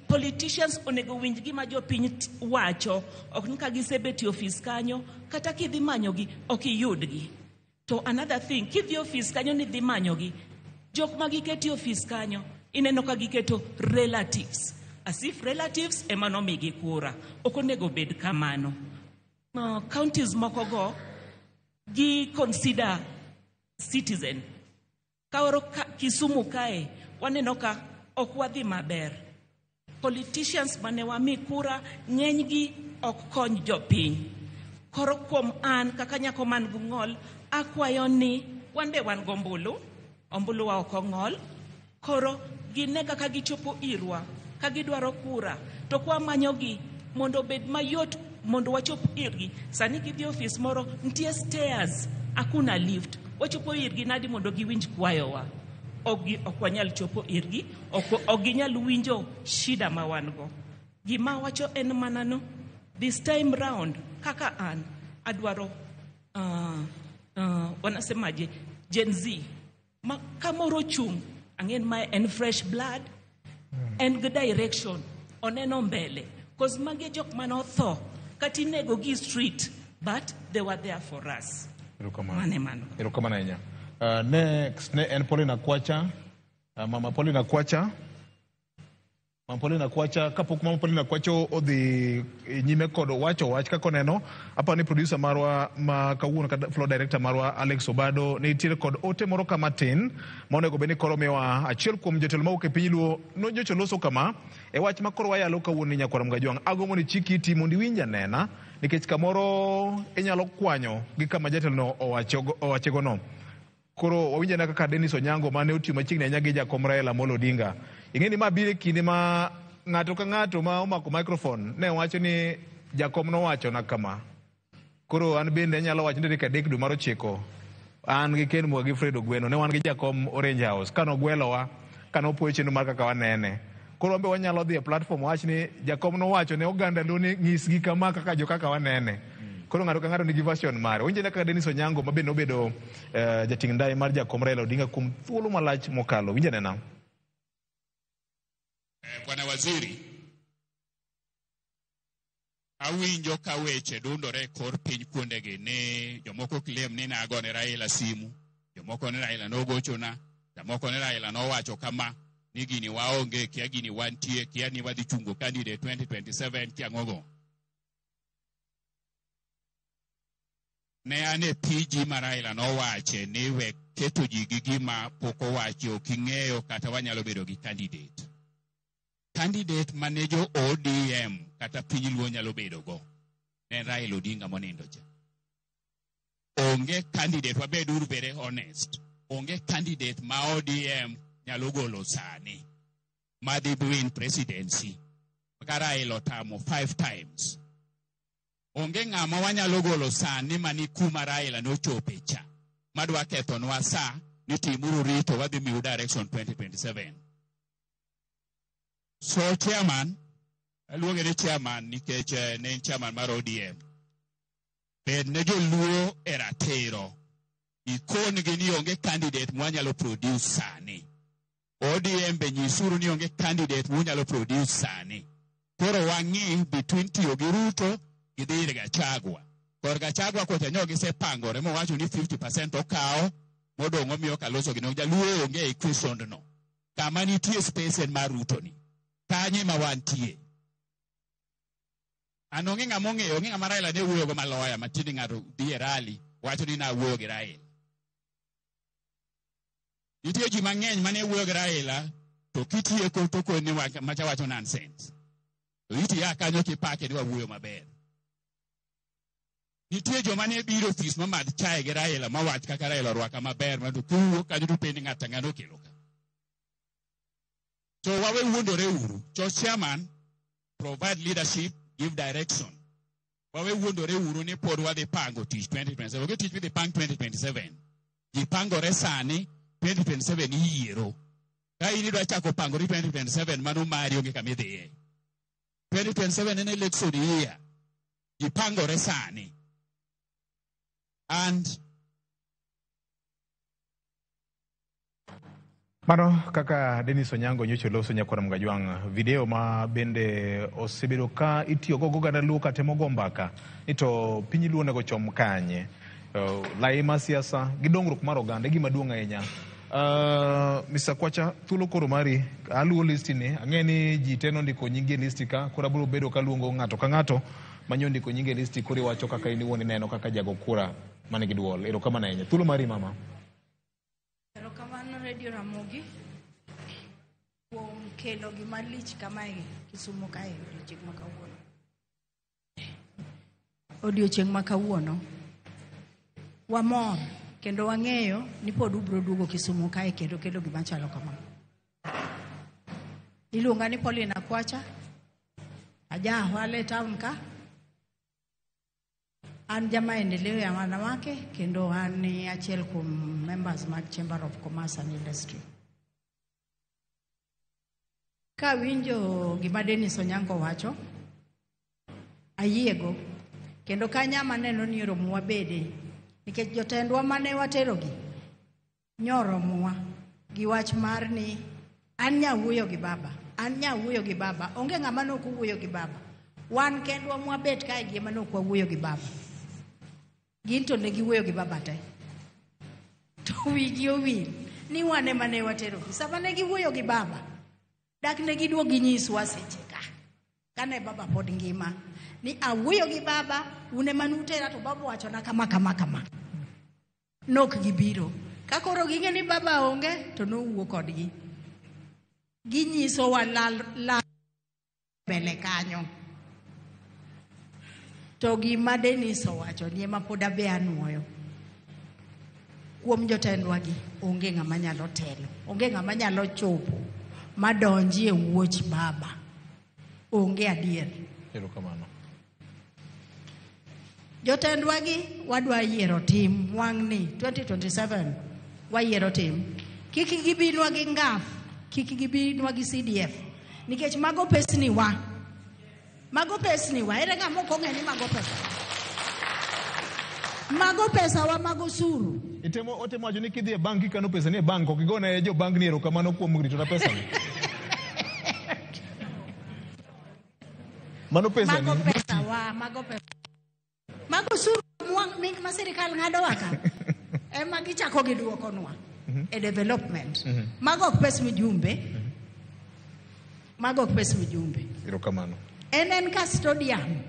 Politicians onego winj gima jopiny wacho, ok ni ka gisebet e ofis kanyo, kata kidhi manyogi, ok iyudgi. To another thing, kidhi ofis kanyo ni dhi manyogi, jok ma giketo e ofis kanyo, ineno ka giketo relatives. As if relatives ema nomigi kura. Ok onego bed kamano. Counties moko go, gi consider citizen. Kaoro ka, Kisumu kae, waneno ka ok wadhi maber. Politicians mane wami kura, ng'enygi ok kony jopiny. Koro kuom an, kaka nyako man gi ng'ol, akwayo ni, wan be wan gombulu, ombulu wa ok ong'ol, koro gine kaka gichopo irwa, ka gidwaro kura, to kwamanyogi mondo obed mayot mondo wachop irgi. Sani kidhi ofis moro, nitie stairs, hakuna lift. Wachopo irgi nadi mondo giwinj kwayowa? Ok wanyal chopo irgi, ok ginyal winjo shida ma wan go. Gima wacho en mana no, this time round, kaka an, adwaro, wanasemaje, Gen Z. Ma kamoro chung', ang'en ma en fresh blood, en gi direction, oneno mbele. Cause magi jok mane otho, kata inego gi street, but they were there for us. Erokamano. Mane mano. Erokamano ahinya. Next ne en Paulina Kwacha. Mama Paulina Kwacha. Mama Paulina Kwacha, kapok Mama Paulina Kwacha odhi nyime kod wacho wach kaka oneno, aparo ni producer marwa ma kawuono kata floor director marwa Alex Obado nitiere kod ote moro kama tin ma onego bed ni koro miwa achiel kuom jotelo mawuok e piny Luo nonyocha loso kama e wach ma koro wayalo kawuono ni nyakwar Mgajwang'. Agombo ni chik iti mondo iwinj anena nikech kamoro inyalo kwanyo gi kama jatelo owachego no. Koro wawinj anena kaka Dennis Onyango mane otiyo machiegni ahinya gi jakom Raila Amolo Odinga. Ing'e ni ma biro e kinde ma ng'ato ka ng'ato ma omako microphone ne wacho ni jakom nowacho na kama. Koro an bende anyalo wacho ni tarik 3 dwe mar 9 an gi Ken Mwa gi Fred Ogweno ne wan gi jakom Orange House kano gwelowa kano opuoyo chenro mar kaka wanene. Koro wan be wanyalo dhi e platform wach ni jakom nowacho ne oganda Luo ni nyisgi kama kaka jo kaka wanene. Koro ng'ato ka ng'ato nigi version mare. Winjo kaka Dennis Onyango ma bende nobedo jating' ndai mar jakom Raila Odinga kuom thuolo malach mokalo. Winjo nena. Bwana Waziri, awinjo ka weche dundore e kor piny kuondegi ni jomoko claim ni nagone Raila simu, jomoko ni Raila nogochona, jomoko ni Raila nowacho kama, ni gini waonge, kia gini wantie, kia ni wadhi chungo candidate 2027, kia ang'ogo. Ne an e PG ma Raila nowache ni we keto ji gi gima pok owachi ok ing'eyo kata wanyalo bedo gi candidate. Candidate mane jo ODM kata piny Luo nyalo bedo go ne en Raila Odinga monindo cha. Onge candidate, wabed uru very honest. Onge candidate ma ODM nyalo golo sani madhi win presidency. Ka Raila otamo 5 times. Onge ng'ama wanyalo golo sani mani kuma Raila nochope cha. Madwa kethonwa sa ni timuru rito wadhi miu direction 2027. So chairman, aluonge ni chairman nikech ne en chairman mar ODM. Bed ne joluo e ratiro. Ikon-gi ni onge candidate mwanyalo produce sani. ODM be nyisuru ni onge candidate mwanyalo produce sani. Koro wang'i between tiyo gi Ruto gi dhi ir Gachagua. Kor Gachagua kocha nyo gisepangore mowacho ni 50% okawo, modong' omiyo Kalonzo gi Nongo. Jaluo onge e equation no. Kama nitie space en mar Ruto ni. Kanye ma wantie. An onge ng'ama ong'eyo, onge ng'ama Raila ne wuoyogo maloya, ma tinde ng'ato dhi e rally, wacho ni nawuoyo gi Raila. Nitie ji mang'eny mane wuoyo gi Raila to kitieko to koni macha wacho nonsense. To iti a kanyo kipake ni wawuoyo maber. Nitie joma ne biro ofis mamadh chae gi Raila mawach kaka Raila orwaka maber ma to kiwuok kanyo to penj ng'ato ang'ata okelo ka. So wawe wuondore uru. So chairman provide leadership, give direction. Wawe wuondore uru ni pod wadhi pango tich 2027. Onge tich midhi pang 2027. Ji pangore sani 2027 iyiero. Ka in idwa chako pangori 2027 mano mari onge kama idhiye. 2027 en election year. Ji pangore sani. And Mano kaka Dennis Onyango nyocha oloso nyakwar Mgajwang', video ma bende osebedo ka itiyogo gi oganda Luo katemo go mbaka ni to piny Luo onego chom kanye. Lai mar siasa gi dongruok mar oganda e gima duong' ahinya. Mr. Kwacha, thuolo koro mari, aluwo listi ni, ang'e ni ji te nondiko nying e listi ka, koro abiro bedo kaluongo ng'ato ka ng'ato manyo ndiko nying e listi koro iwacho kaka in iwuon ineno kaka jago kura manigi duol. Erokamano ahinya. Thuolo mari mama. Erokamano Radio Ramogi kuom kelo gima lich kamae Kisumu kae odiochieng' ma kawuono. Odiochieng' ma kawuono wamor kendo wang'eyo ni pod ubiro duogo Kisumu kae kendo kelo gima chalo kama. Iluonga ni Pauline Akwacha, aja ohala e town ka. An ja maendeleo ya wanawake kendo an achiel kuom members mag Chamber of Commerce and Industry. Kawinjo gima Dennis Onyango wacho, ayiego kendo kanya maneno ni oromo wabede nikech jotendwa mane waterogi nyoromowa gi wach mar ni an nyawuoyo gi baba, an nyawuoyo gi baba, onge ng'ama nok owuoyo gi baba. Wan kendwa mwabet kae gi ema nok wawuoyo gi baba. Gin to ne giwuoyo gi baba te. To wigi owil ni wan ema ne waterogi. Sama ne giwuoyo gi baba, dak ne giduog ginyiswa seche ka. Kane baba pod ngima, ni awuoyo gi baba, un ema nutera to baba owachona kama kama kama. Nok gibiro. Ka koro ging'e ni baba onge, to nowuo kodgi. Ginyisowa lal, lal mbele kanyo. To gima Dennis owacho ni ema pod abe anuoyo. Kuom jotendwa gi, onge ng'ama nyalo telo. Onge ng'ama nyalo chopo madonji e wuoch baba. Onge adier. Erokamano. Jotendwa gi wadwa yiero tim wang'ni 2027 wayiero tim. Kik gibinwa gi ngaf, kik gibinwa gi CDF nikech mago pesni wa. Mago pesni wa. Ere ng'ama ok ong'e ni mago pesa? Mago pesa wa mag osuru. Itemo otemo wacho ni kidhi e bank ikano pesa ni e bank ok igone jo bank ni erokamano kuom ritona pesa ni. Mano pesa Mago ni. pesa wa, mago pesa. Mago osuru ma sirikal ng'adowa ka. Ema gichako giduokonwa e development. Mago ok pes mijumbe. Mago ok pes mijumbe. Erokamano. En custodian.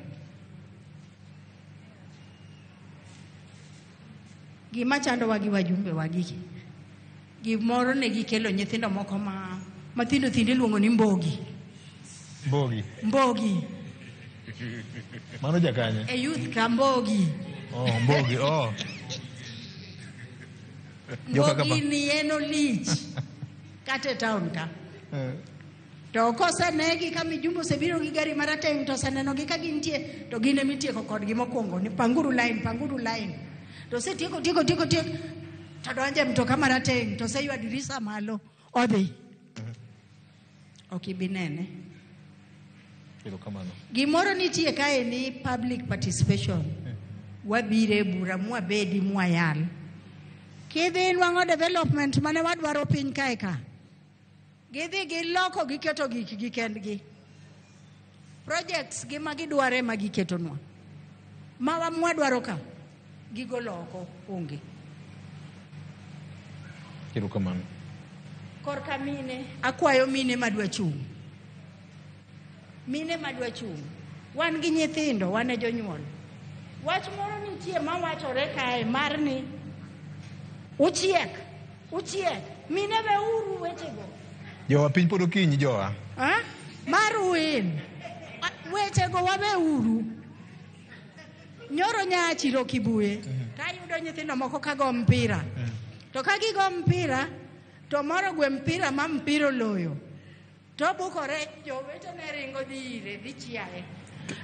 Gima chandowa gi wajumbe wagi. Gimoro ne gikelo nyithindo moko ma mathindo thindo iluongo ni mbogi. Mbogi. Mbogi. Mano jakanye? E youth ka mbogi. Oh, mbogi. Oh. Joka Mbogi ni en olich. Kata e town ka. To kosenegi ka mijumbe osebiro gi gari marateng' to osenenogi ka gintie to gin emitieko kodgi mokwongo ni panguru line, panguru line. To osetieko tieko tieko tieko to donjo e mtoka marateng' to oseywa dirisa malo odhi. Ok ibi nene. Erokamano. Gimoro nitie kae ni public participation. Wabiro e bura mwabedi mwayal. Kidhi nwang'o development mane wadwaro piny kae ka. Gidhi giloko giketo gikgi kendgi. Projects gi ma gidwaro ema giketonwa. Ma mwadwaro ka, gigolo oko onge. Erokamano. Korka mine, akwayo mine madwa chung'. Mine madwa chung'. Wan gi nyithindo, wan e jonyuol. Wach moro nitie mawachore kae mar ni uchiek, uchiek. Mine weuru wechego. Jowa piny pod okinyi jowa. Ha? Mar win. Wechego waweuru. Nyoro nya chiro Kibuye. Tayudo nyithindo moko ka go mpira. To ka gigo mpira, to moro gwe mpira ma mpira oloyo. To bukore, jowetene ringo dhi ire, dhi chiaye.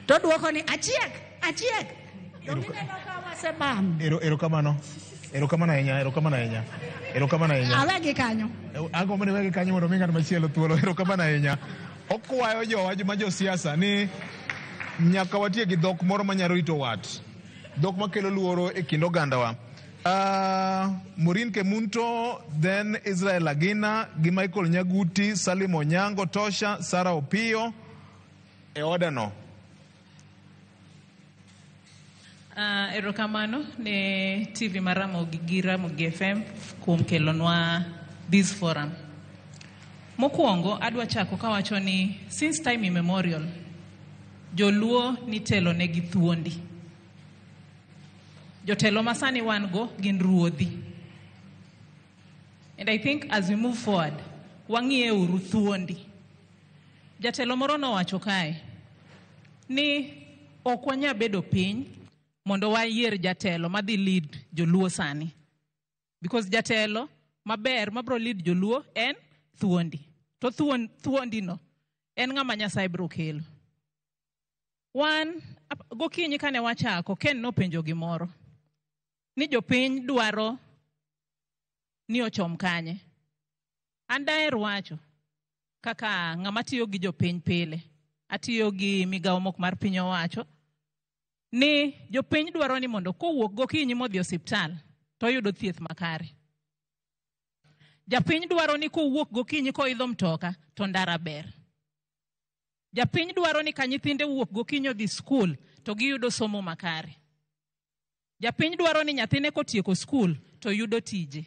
To dwoko ni achiek, achiek. Dongineno ka wasebam. Erokamano. Erokamano ahinya, erokamano ahinya. Erokamano ahinya. Awegi kanyo. Agombo ni wegi kanyo mondo mi ng'at machielo thuolo. Erokamano ahinya. Okwayo jowa ma josiasa ni nyaka watie gi dhok moro manyalo rito wat. Dhok makelo luoro e kind ogandawa. Maureen Kemunto, then Israel Agina, gi Michael Nyaguti, Salim Onyango Tosha, Sarah Opiyo e odano. Erokamano ne TV mar Ramogi gi Ramogi FM kuom kelonwa this forum. Mokwongo adwa chako kawacho ni since time immemorial joluo nitelo negi thuondi. Jotelo masani wan go gin ruodhi. And I think as we move forward, wang'iye uru thuondi. Jatelo moro nowacho kae ni ok wanyal bedo piny mondo wayier jatelo madhi lead joluo sani. Because jatelo maber mabro lead joluo en thuondi. To thuondi no en ng'ama Nyasaye bro kelo. Wan gokinyi kane wachako, Ken nopenjo gimoro. Ni jopiny dwaro ni ochom kanye. An daher wacho kaka ng'ama tiyo gi jopiny pile, atiyo gi migawo mok mar piny owacho, ni jopiny dwaro ni mondo kowuok gokinyi modhi osiptal to oyudo thieth makare. Japiny dwaro ni kowuok gokinyi koidho mtoka to ndara ber. Japiny dwaro ni ka nyithinde wuok gokinyi odhi skul to giyudo somo makare. Japiny dwaro ni nyathine kotieko skul to yudo tije.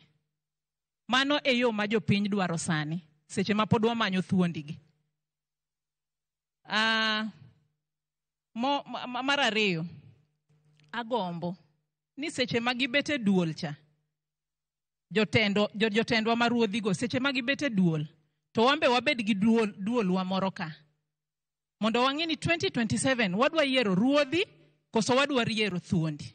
Mano e yo ma jopiny dwaro sani, seche ma pod wamanyo thuondigi. Mar ariyo, agombo ni seche ma gibet e duol cha, jotendwa ma ruodhigo, seche ma gibet e duol, to wan be wabed gi duolwa moro ka. Mondo wang'e ni 2027 wadwa yiero ruodhi koso wadwa yiero thuondi.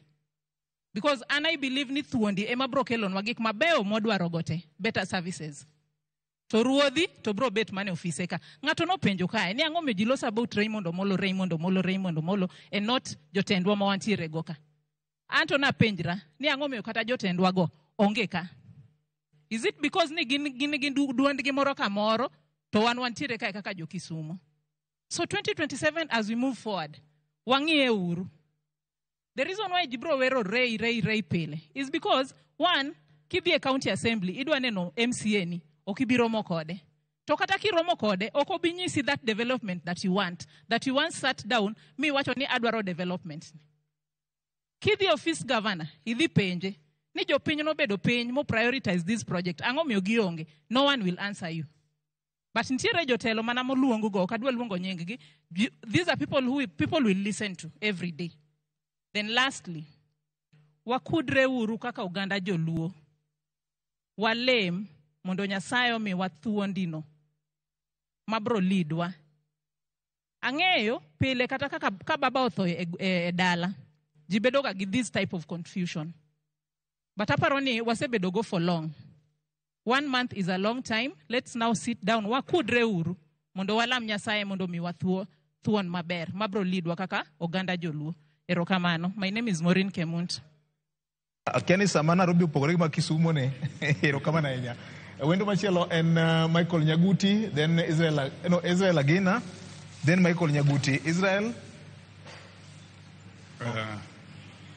Because an I believe ni thuondi ema bro kelonwa gik mabeyo mwadwaro go te, better services. To ruodhi to bro bet mane ofise ka. Ng'ato nopenjo kae ni ang'o miyo ji loso about Raymond Omolo, Raymond Omolo, Raymond Omolo, and not jotendwa ma wantiere go ka. Anto napenjra ni ang'o miyo kata jotendwa go onge ka. Is it because ni gin gi duondgi moro kamoro to wan wantiere kae kaka jo Kisumo? So 2027 as we move forward, wang'iye uru. The reason why ji bro wero Ray, Ray, Ray pile is because one, kidhi e county assembly, idwa neno MCA ni, ok ibi romo kode. To kata kiromo kode, ok obi nyisi that development that you want, that you once sat down, miwacho ni adwaro development. Kidhi office governor, idhi penje, ni jopiny nobedo piny mo prioritize this project, ang'o miyo gionge? No one will answer you. But nitiere jotelo mana moluongo go, ok adwa luongo nying gi. These are people who people will listen to every day. Then lastly, wakudre uru kaka oganda joluo. Walem mondo Nyasaye omiwa thuondino mabro leadwa. Ang'eyo pile kata kaka ka baba otho e dala, ji bedoga gi this type of confusion. But aparo ni wasebedo go for long. 1 month is a long time. Let's now sit down. Wakudre uru mondo walam Nyasaye mondo omiwa thuon maber mabro leadwa kaka oganda joluo. Erokamano. My name is Maureen Kemunto. Akia ni sama Nairobi opogore gi ma Kisumo ne. Erokamano ahinya. Wendo machielo en Michael Nyaguti, then Israel, no, Israel Agina, then Michael Nyaguti. Israel?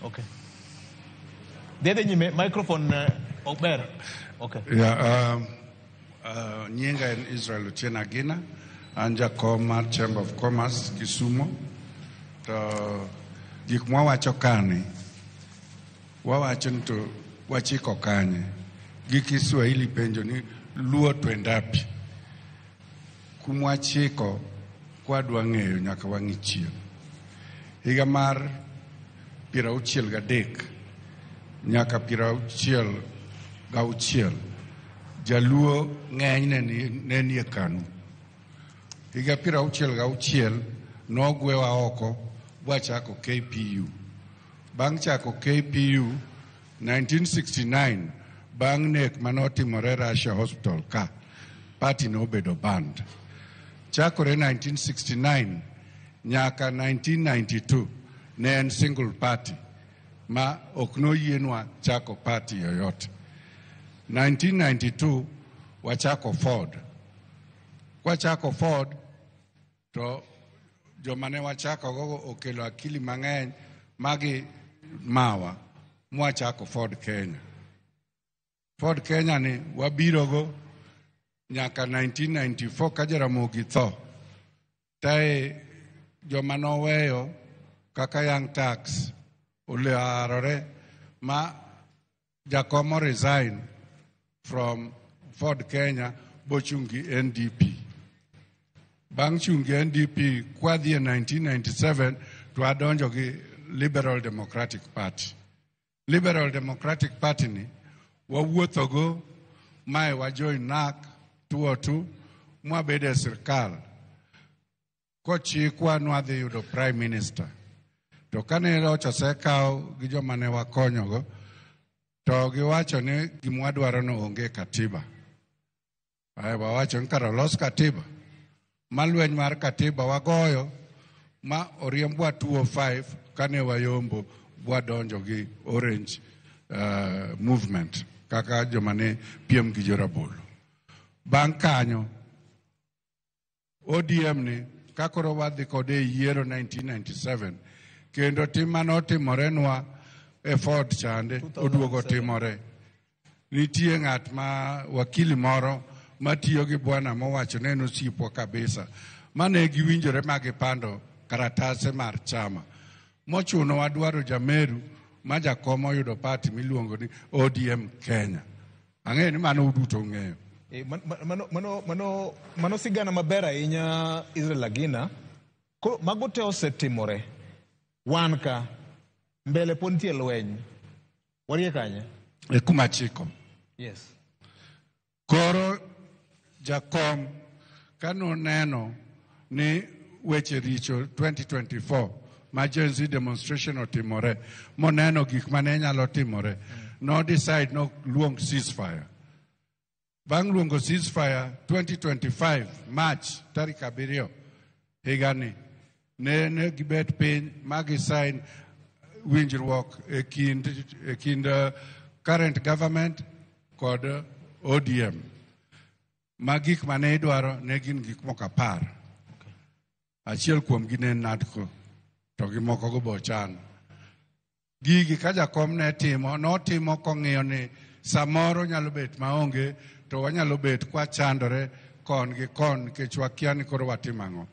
Okay. Dede nyime, microphone ok ber. Okay. Yeah, nyinga en Israel Otieno Agina, an jakom mar Chamber of Commerce Kisumo. To gik mwawacho kani, wawacho ni to wachiko kanye. Gi Kiswahili penjo ni Luo twendapi. Kumwachiko kwadwa ng'eyo nyaka wang'i chien. Higa mar 63 nyaka 66, Jaluo ng'eny ne nie KANU. Higa 66 nogwewa oko bwachako KPU. Bang' chako KPU 1969, bang' nek manotimore Russia Hospital ka, party nobedo banned. Chakore 1969 nyaka 1992 ne en single party ma ok noyienwa chako party yoyote. 1992 wachako Ford. Kwachako Ford to joma ne wachako go okelo akili mang'eny magi mawa mwachako Ford Kenya. Ford Kenya ni wabirogo nyaka 1994 ka Jaramogi tho. Tae joma noweyo kaka Young Turks olarore ma Jakomo resign from Ford Kenya bochung' gi NDP. Bang' chung' gi NDP kwadhi e 1997 to adonjo gi Liberal Democratic Party. Liberal Democratic Party ni wawuothogo mae wajoin NARC 202 mwabedo e sirkal. Kochikwa nwadhi yudo Prime Minister. To kane loch osekaw gi joma ne wakonyogo, to giwacho ni gimwadwaro no onge katiba. Ae wawacho ni kara olos katiba. Ma lweny mar katiba wagoyo ma oriembwa 205 kane wayombo bwadonjo gi Orange movement kaka joma ne piem gi jorabolo. Bang' kanyo ODM ni ka koro wadhi kode e yiero 1997 kendo tim manotimorenwa e Ford chande oduogo timore. Nitie ng'at ma wakili moro matiyo gi bwana mowacho ne en osiepwa kabisa mane giwinjore ma gipando karatase mar chama mochuno wadwaro Jameru ma jakom oyudo party miluongo ni ODM Kenya. Ang'eyo ni mano uduto ung'eyo. Mano sigana maber ahinya Israel Agina. Koro mago te osetimore. Wan ka mbele pod nitie lweny. Warie kanye? E kuma chiko. Yes. Koro jakom kanoneno ni weche richo 2024 ma Gen Z demonstration otimore moneno gik mane nyalo timore no decide no luong ceasefire. Bang' luongo ceasefire 2025 March tarik 7 higani ne gibet piny ma gisign winjruok e kind current government kod ODM. Ma gik mane idwaro ne gin gik moko 10. Achiel kuomgi ne en NADCO to gi moko go bochan. Gigi ka jakom ne timo, notimo kong'iyo ni samoro nyalo bet maonge to wanyalo bet kwachandore kon gi kon nikech wakia ni koro watimo ang'o.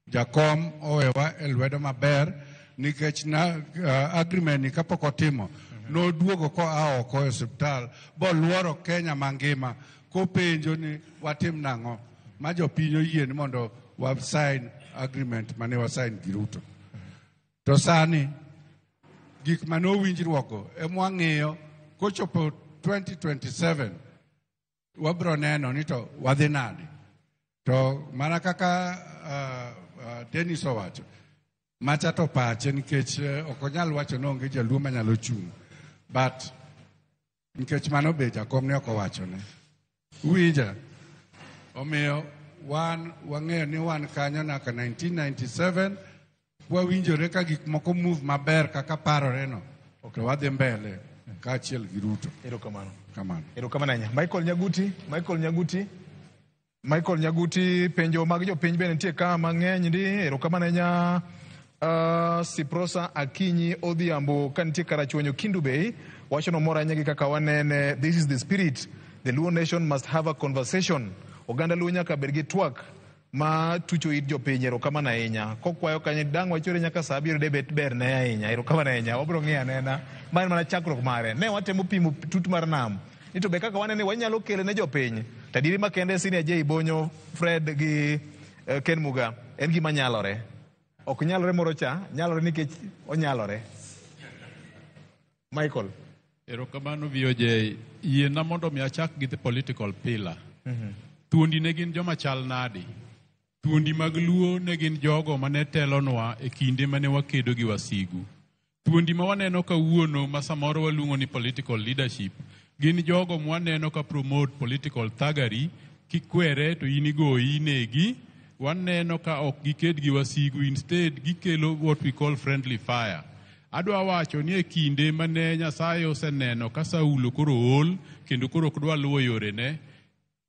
Jakom owewa e lwedo maber nikech na agreement ni kapok otimo noduogo koa oko e osiptal boluoro Kenya mangima kopenjo ni watim nang'o ma jopiny oyie ni mondo wa sign agreement mane wa sign gi Ruto. To sani gik mane owinjruokgo ema wang'iyo kochopo 2027 wabro neno ni to wadhi nade. To mana kaka Dennis owacho, macha to pache nikech ok onyal wacho ni onge jaluo manyalo chung', but nikech mano be jakom ne ok owachone. Uwinja? Omiyo wan wang'eyo ni wan kanyo nyaka 1997 wawinjore ka gik moko move maber kaka parore no, to wadhi mbele kaachiel gi Ruto. Erokamano. Kamano. Erokamano ahinya. Michael Nyaguti, penjo mag jopiny bende nitie ka mang'eny ndi. Erokamano ahinya. Siprosa Akinyi Odhiambo ka nitie Karachuonyo Kindu Bay wacho no mor ahinya gi kaka wanene. This is the spirit. The Luo nation must have a conversation. Oganda Luo nyaka bed gi twak ma tucho it jopiny. Erokamano ahinya. Kokwayo kanyo dang' wachore nyaka sa 7 de bet ber ne ahinya. Erokamano ahinya. Wabiro ng'iyo anena. Ma en mana chakruok mare. Ne watemo pimo tut mar nam. Ni to be kaka wanene wanyalo kele ne jopiny. Tadieri makende Senior J Bonyo, Fred gi Ken Muga en gima nyalore. Ok nyalore moro cha, nyalore nikech onyalore. Michael. Erokamano VOJ. Yiena mondo mi achak gi the political pillar. Thuondi ne gin joma chal nadi? Thuondi mag Luo ne gin jogo mane telonwa e kinde mane wakedo gi wasigu. Thuondi ma waneno kawuono ma samoro waluongo ni political leadership gin jogo mwaneno ka promote political thuggery, kikwere to in igoyi inegi. Waneno ka ok giked gi wasigu, instead gikelo what we call friendly fire. Adwa wacho ni e kinde mane Nyasaye oseneno ka Saulo koro ol kendo koro ok dwa luwo yorene,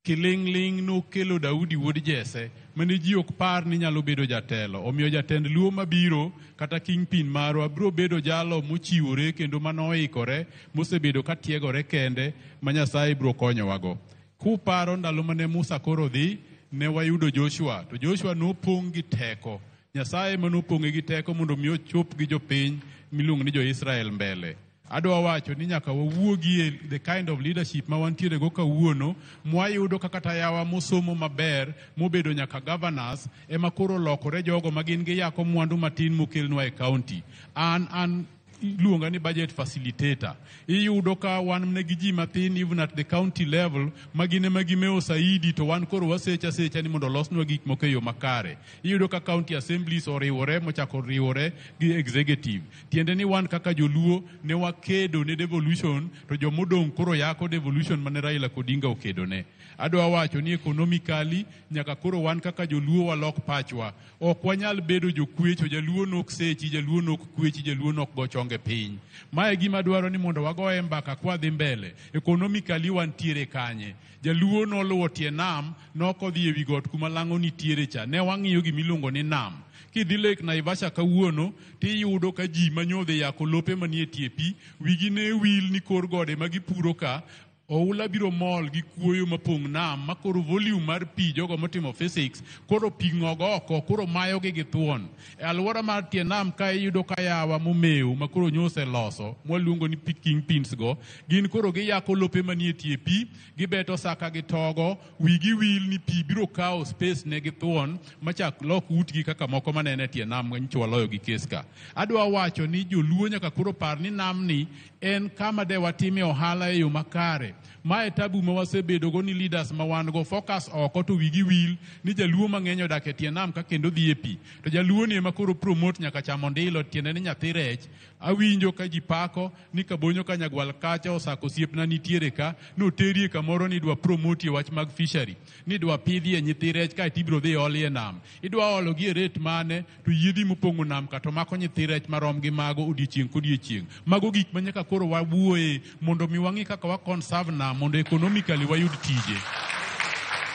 kiling'ling' nokelo Daudi wuod Jesse mane ji ok par ni nyalo bedo jatelo. Omiyo jatend Luo mabiro kata kingpin marwa biro bedo jalo mochiwore kendo manoikore mosebedo ka tiegore kende ma Nyasaye biro konyowago. Kuparo ndalo mane Musa koro dhi, ne wayudo Joshua, to Joshua nopong' gi teko. Nyasaye manopong'e gi teko mondo mi ochop gi jopiny miluongo ni jo-Israel mbele. Adwa wacho ni nyaka wawuogie the kind of leadership ma wantiere go kawuono, mwayudo kaka tayawa mosomo maber, mobedo nyaka governors, ema koro lokore jogo ma gin giyako mwandu matin mokelnwa e county. An iluonga ni budget facilitator. Iyudo ka wan ne gi ji mathin even at the county level ma gin ema gimewo saidi to wan koro wasecha secha ni mondo olosnwa gik moko e yo makare. Iyudo ka county assemblies oriwore mochako riwore gi executive. Tiende ni wan kaka joluo ne wakedo ne devolution to jomodong' koro yako devolution mane Raila Odinga okedo ne. Adwa wacho ni economically nyaka koro wan kaka joluo walok pachwa. Ok wanyal bedo jokwecho, jaluo nok sechi, jaluo nok kwechi, jaluo nok go chonge piny. Mae gima dwaro ni mondo wagoye mbaka kwadhi mbele. Economically wantiere kanye? Jaluo noluwo tie nam, nokodhi ewi got kuma lang'o nitiere cha. Ne wang'iyo gimiluongo ni nam. Kidhi Lake Naivasha kawuono, tiyudo ka ji manyodhi yako lope manie tie pi, wigi ne wil ni kor gode ma gipuro ka, oula biro mol gi kuoyo mapong' nam ma koro volume mar pi jogo motimo physics koro pi ng'ogo oko koro mayogi gi thuon. E alwora mar tie nam ka iyudo ka yawa momew ma koro nyoseloso mwaluongo ni kingpins go, gin koro giyako lope manie tie pi, gibeto saka gi togo, wigi wil ni pi biro kawo space ne gi thuon machak lok utgi kaka moko manene e tie nam nyocha waloyo gi kes ka. Adwa wacho ni joluo nyaka koro par ni namni en kama de watime ohala e yo makare. Mae tabu ma wasebedo go ni leaders ma wan go focus oko to wigi wil ni jaluo mang'eny odak e tie nam ka kendo dhi e pi. To jaluo ni ema koro promote nyaka chamo ndilo tiende ni nyathi rech. Awinjo ka ji pako ni Kabonyo Kanyagwal kacha osako osiepna nitiere ka noterie kamoro ni idwa promote wach mag fishery ni idwa pidhie nyithi rech kaeto ibiro dhi olie nam. Idwa ologi e rate mane to yiedhi mopong'o nam ka to mako nyithi rech marom gi mago odiochieng' kodiochieng'. Mago gik ma nyaka koro wawuoye mondo mi wang'i kaka wa conserve nam mondo economically wayud tije.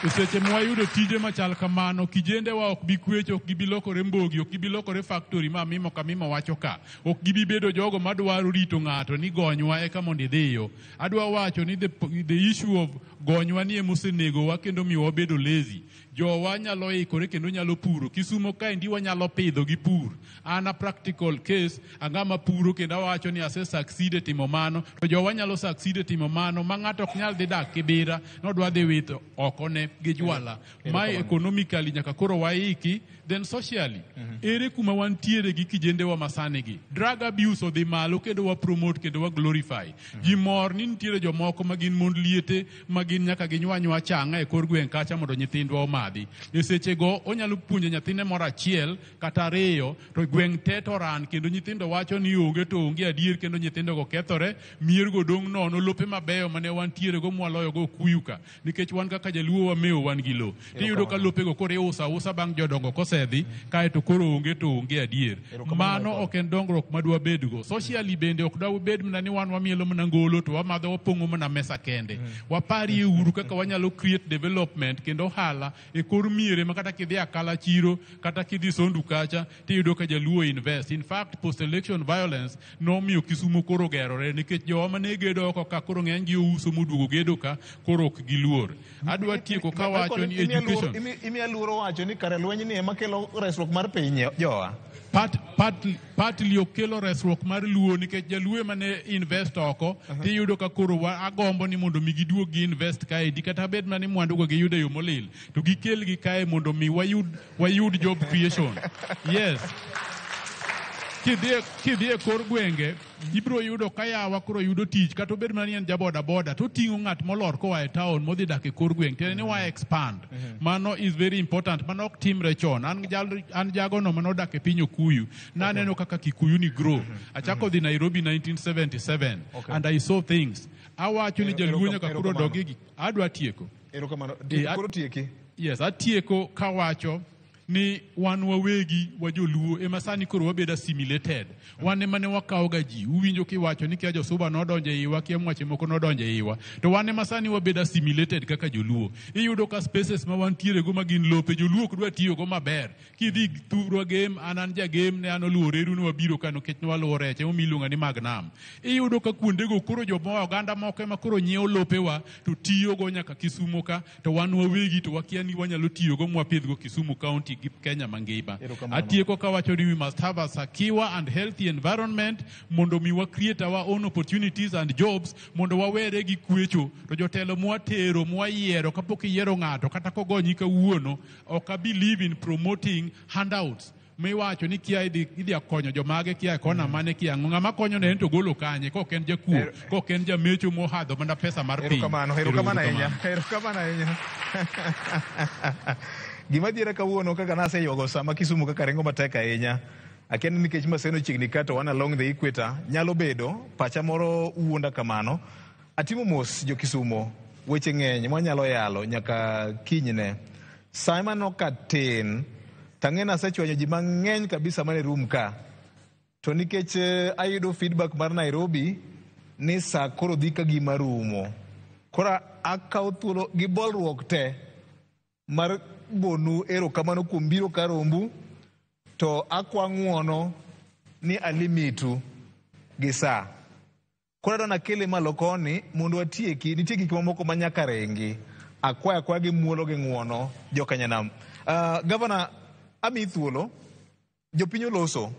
E seche mwayudo tije machal kamano, kijendewa ok bi kwecho, ok gibi lokore mbogi, ok gibi lokore factory ma Mimo ka Mimo wacho ka. Ok gibi bedo jogo madwaro rito ng'ato ni gonywa eka mondo idhiyo. Adwa wacho ni the issue of gonywa ni emosenegowa kendo miyo wabedo lazy. Jowa nyalo ikore kendo nyalo puro. Kisumo kaendi wanyalo pidho gi pur. An a practical case, ang'ama puro kendo awacho ni ase succeed e timo mano, to jowa nyalo succeed e timo mano ma ng'ato ok nyal dhi dak Kibera, nodwa dhi wito oko ne gi jwala. Mae economically nyaka koro waiki, then socially. Ere kuma wantiere gi kijendewa masani gi? Drug abuse odhi malo kendo wa promote kendo wa glorify. Ji mor ni nitiere jomoko ma gin mond liete ma gin nyaka ginywa nywa chang'a e kor gweng' kacha mondo nyithindwa omadhi. E sechego onyalo puonjo nyathine moro achiel kata ariyo to gweng' te to ran kendo nyithindo wacho ni onge to onge adier kendo nyithindogo kethore, miergo dong' nono, lope mabeyo mane wantiere go mwaloyo go okuyu ka nikech wan kaka jaluo wamewo wan gi lo. Tiyudo ka lopego koro iuso ausa bang' jodongo kosedhi kaeto koro onge to onge adier. Mano ok en dongruok madwa bedgo. Socially bende ok dwabed mana ni wan wamielo mana ngolo to wamadho wapong'o mana mesa kende. Waparie uru kaka wanyalo create development kendo ohala e kor miere ma kata kidhi Akala chiro kata kidhi Sondu kacha tiyudo ka jaluo invest. In fact, post election violence nomiyo Kisumo koro gerore nikech jowa mane gedo oko ka koro ng'eny gi ouso moduogo gedo ka koro ok giluor. Adwa tieko kawacho ni education Imiya luoro wacho ni kare lweny ni ema kelo resruok mar piny jowa. Partly okelo resruok mar luo nikech jaluo ema ne invest oko tiyudo ka koro agombo ni mondo mi giduog gi invest kaendi kata bed mana ni mwandu go giyudo e yo molil to gikelgi kae mondo mi wayud job creation. Yes. Kidhi e kor gwenge ibiro yudo ka yawa koro yudo tich kata obed mana ni en ja boda boda to oting'o ng'at molor koa e town modhi dak e kor gweng' tiende ni wa expand. Mano is very important. Mano ok timre chon. An jagono manodak e piny Okuyu naneno kaka Kikuyu ni grow. Achako dhi Nairobi 1977 and I saw things. Awacho ni jaluo nyaka koro dog e adwa tieko. Erokamano. Koro tieki. Yes, atieko kawacho ni wan wawegi wa joluo ema sani koro wabedo assimilated. Wan ema ne wakawoga ji. Uwinjo kiwacho ni kia josuba nodonjo e iwa, kia mwache moko nodonjo e iwa. To wan ema sani wabedo assimilated kaka joluo. Iyudo ka spaces ma wantiere go ma gin lope, joluo ok dwa tiyogo maber. Kidhi thurwa Gem, an jagem ne an oluwo reru ne wabiro ka nikech ne waluwo rech, emomiyo iluonga ni mag nam. Iyudo ka kuondego koro joma oganda moko ema koro nyiewo lopewa to tiyogo nyaka Kisumo ka, to wan wawegi to wakia ni wanyalo tiyogo mwapidhgo Kisumu County gi Kenya mangima. Atieko kawacho ni we must have a secure and healthy environment mondo mi wa create our own opportunities and jobs mondo wawere gi kwecho. To jotelo mwatero mwayiero kapok iyiero ng'ato kata kogonyi kawuono, ok a believe in promoting handouts. Miwacho ni kia idhi konyo jomage kia kona mane kia ang'o. Ng'ama konyo ne en to golo kanye kok en jakuo, kok en jamecho mohadho mana pesa mar piny. Erokamano, erokamano ahinya. Erokamano ahinya. Gima dhiera kawuono kaka naseywago sama Kisumu kaka ringo matek ahinya. Akia ni nikech Maseno chiegni ka to wan along the equator, nyalo bedo pacha moro wuonda kamano. Atimo mos jo Kisumo, weche ng'eny mwanyalo yalo nyaka kinyne. Sa ema ka tin, tang'e nasechwanyo ji mang'eny kabisa mane room ka. To nikech ayudo feedback mar Nairobi ni sa koro dhi ka gima rumo. Koro akawo thuolo gi bolruok te mar gonu erokamano kuom biro ka rombu, to akwa ng'uono ni alimitu gi sa. Koro adwa nakele malo koni mondo watieki, nitie gik mamoko ma nyaka ringi. Akwayo akwaya gi muolo gi ng'uono jokanyanam. Gavana, amiyi thuolo, jopiny oloso.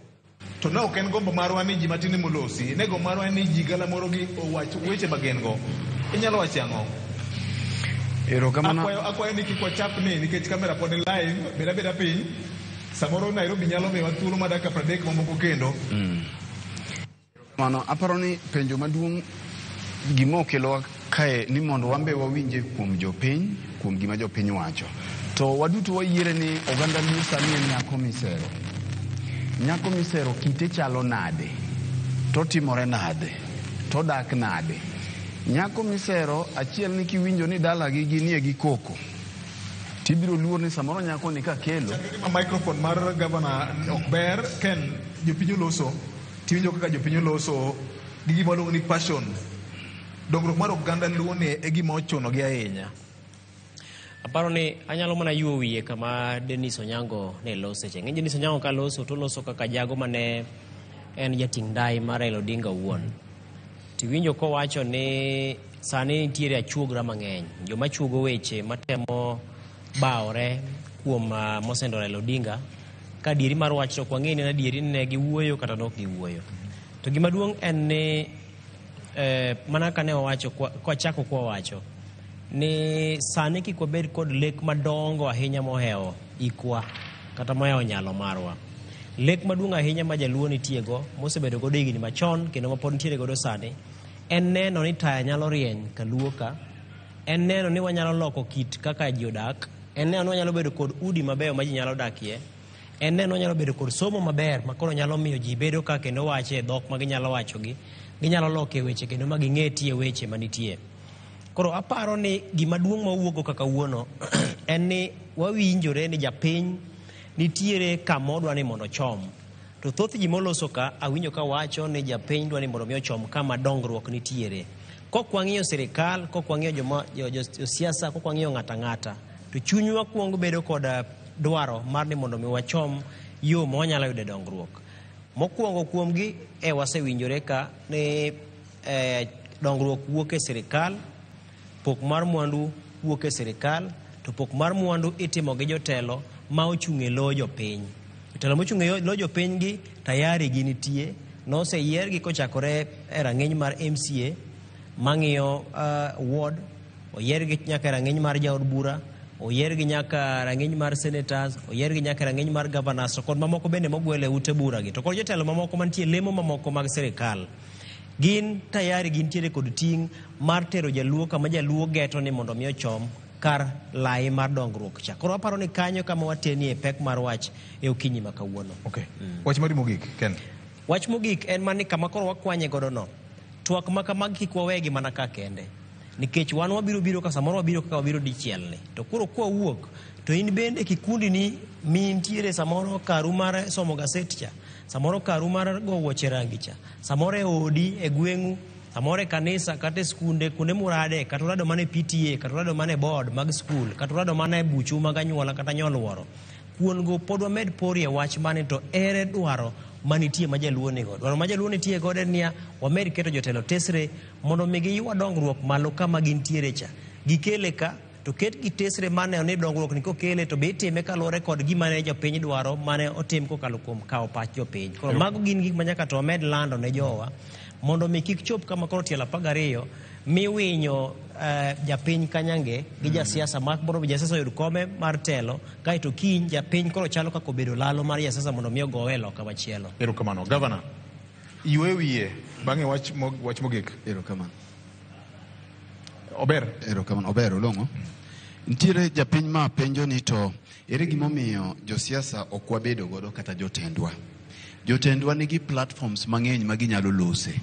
To ne ok en gombo marwa ni ji matin emolosi, ne gombo marwa ni ji galamoro gi owach weche ma gin go. Inyalo wacho ang'o? Erokamano. Akwayo ni kik wachapni nikech kamera pod ni live, bed abeda piny. Samoro Nairobi nyalo miyowa thuolo mar dakika 30 mamoko kendo. Mano, aparo ni penjo maduong' gima okelowa kae ni mondo wan be wawinje kuom jopiny, kuom gima jopiny wacho. To waduto wayiere ni oganda Luo sani en nyako misero. Nyako misero kite chalo nade? To timore nade? To dak nade? Nyako misero achiel ni kiwinjo ni dalagi ginie gi koko. Tibiro luor ni samoro nyako ni kakelo. Microphone mar gavana ok ber, Ken, jopiny oloso. Tiwinjo kaka jopiny oloso gi gima waluongo ni passion. Dongruok mar oganda Luo ni e gima ochuno gi ahinya. Aparo ni anyalo mana yuo wiye kama Dennis Onyango ne lose cha. Ng'eny Dennis Onyango ka loso to loso kaka jago mane en jating' ndai mar Raila Odinga owuon. Tiwinjo kowacho ni sani nitiere achuogra mang'eny. Joma chuogo weche matemo bawore kuom mosendo Raila Odinga. Ka adieri mar wach to ok wang'e ni en adieri ni ne giwuoyo kata ne ok giwuoyo. To gima duong' en ni mana kaka ne wawacho kwachako kwawacho ni sani kik wabed kod lek madongo ahinya mohewo ikwa kata mohewo nyalo marwa. Lek maduong' ahinya ma jaluo nitiego mosebedo godo higni machon kendo mapod nitiere godo sani en neno ni taya nyalo rieny kaluo ka, en neno ni wanyalo loko kit kaka ji odak, en neno ni wanyalo bedo kod udi mabeyo ma ji nyalo dakie, en neno ni wanyalo bedo kod somo maber ma koro nyalo miyo ji bedo ka kendo wache e dhok ma ginyalo wachogi, ginyalo loke weche kendo ma ging'e tie weche manitie. Koro aparo ni gima duong' ma wawuokgo kaka kawuono en ni wawinjore ni japiny nitiere kama odwa ni mondo ochom. To thoth ji moloso ka awinjo ka wacho ni japiny dwa ni mondo mi ochom kama dongruok nitiere. Kok wang'iyo sirikal, kok wang'iyo joma josiasa, kok wang'iyo ng'ata ng'ata, to chunywa kuongo bedo kod dwaro mar ni mondo mi wachom yo ma wanyalo yude dongruok. Mokwongo kuomgi wasewinjore ka ni dongruok wuok e sirikal, pok mar mwandu wuok e sirikal, to pok mar mwandu itimo gi jotelo ma ochung' e lo jopiny. Jotelo mochung' e lo jopiny gi tayari gi nitie, noseyiergi kochakore e rang'iny mar MCA mang'iyo ward, oyiergi nyaka e rang'iny mar jaod bura, Oyiergi nyaka rang'iny mar senators, oyiergi nyaka rang'iny mar governors, to kod mamoko bende mogwel e ute bura gi. To kod jotelo mamoko mantie lemo mamoko mag sirikal. Gin tayari gintiere kod ting' mar tero jaluo kama jaluo geto ni mondo mi ochom kar lai mar dongruok cha. Koro aparo ni kanyo kama watenie pek mar wach e okinyi ma kawuono. Okay. Wach mari mogik, Ken. Wach mogik en mana ni kama koro wakwanye godo no, twak ma kamagi kik wawegi mana ka kende. Nikech wan wabiro biro ka samoro wabiro kaka wabiro dichiel ni. To koro kwawuok, to in bende kikundi ni mintiere samoro karu mar somo gaset cha, samoro karu mar go wuoche rangi cha, samoro e odi, e gweng'u, samoro e kanisa, kata e skunde, kuonde murade, kata urado mana e PTA, kata urado mana e board mag skul, kata urado mana e buchu mag anyuola kata nyoluoro. Kuon go pod wamed porie wach mane to ere dwaro manitie ma jaluo nigo. Dwaro ma jaluo nitie godo en niya, wamed keto jotelo tesre mondo mi giywa dongruok malo kama gintiere cha. Gikele ka, to ket gi tesre mane ni dongruok ni kokele to be itime kaluwore kod gima ne jopiny dwaro mane otim kokalo kuom kawo pach jopiny. Koro mago gin gik ma nyaka to wamed lando ne jowa mondo mi kik chop kama koro tielo 12 miwinyo japiny Kanyange gi jasiasa mak mondo mi jasiasa oyud kome mar telo kaeto kiny japiny koro chalo kaka obedo lalo mar jasiasa mondo mi ogowe e loka machielo. Erokamano. Gavana, ywe wiye bang'e wach wach mogik. Erokamano. Ober. Erokamano. Ober, olong'o. Nitiere japiny ma penjo ni to ere gimomiyo josiasa ok wabedo godo kata jotendwa. Jotendwa nigi platforms mang'eny ma ginyalo lose.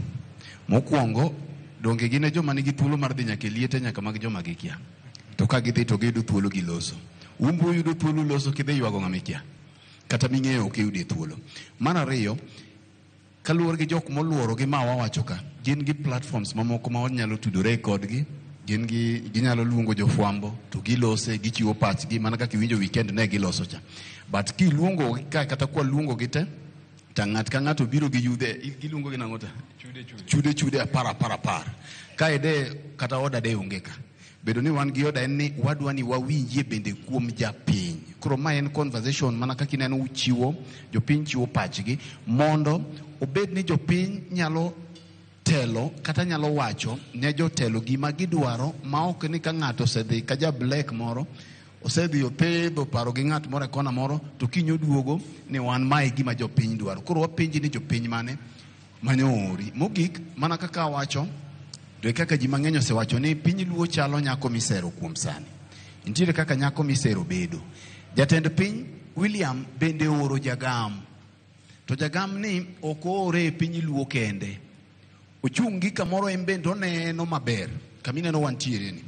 Mokwongo, donge gin e joma nigi thuolo mar dhi nyaka e liete nyaka mag joma gikia. To ka gidhi to giyudo thuolo giloso. Umbu yudo thuolo loso kidhi ywago ng'ama ikia. Kata ming'eyo ok iyudie thuolo. Mar ariyo, kaluwore gi jok moluorogi ma wawacho ka, gin gi platforms mamoko ma wanyalo tudore kodgi, gin gi ginyalo luongo jofwambo to gilose, gichiwo pachgi mana kaka iwinjo weekend ne giloso cha. But kiluongo ka kata kwa luongo gi te, to ng'at ka ng'ato biro gi yudhe, giluongo gi nang'o ta? Chude chude apar apar apar. Kae de kata oda de onge ka. Bedo ni wan gi oda en ni wadwa ni wawinjie bende kuom japiny. Koro ma en conversation mana kaka ineno uchiwo, jopiny chiwo pachgi mondo obed ni jopiny nyalo telo kata nyalo wacho ne jotelo gima gidwaro ma ok ni ka ng'ato osedhi ka ja black moro osedhi othedho paro gi ng'at moro e kona moro to kiny oduogo ni wan mae gima jopiny dwaro. Koro wapenji ni jopiny mane mane oori. Mogik mana kaka awacho to e kaka ji mang'eny osewacho ni piny luo chalo nyako misero kuom sani. Nitiere kaka nyako misero bedo. Jatend piny William bende ooro jagam. To jagam ni ok oore e piny luo kende. Ochung' gi kamoro en bende oneno maber. Kamineno wantiere ni.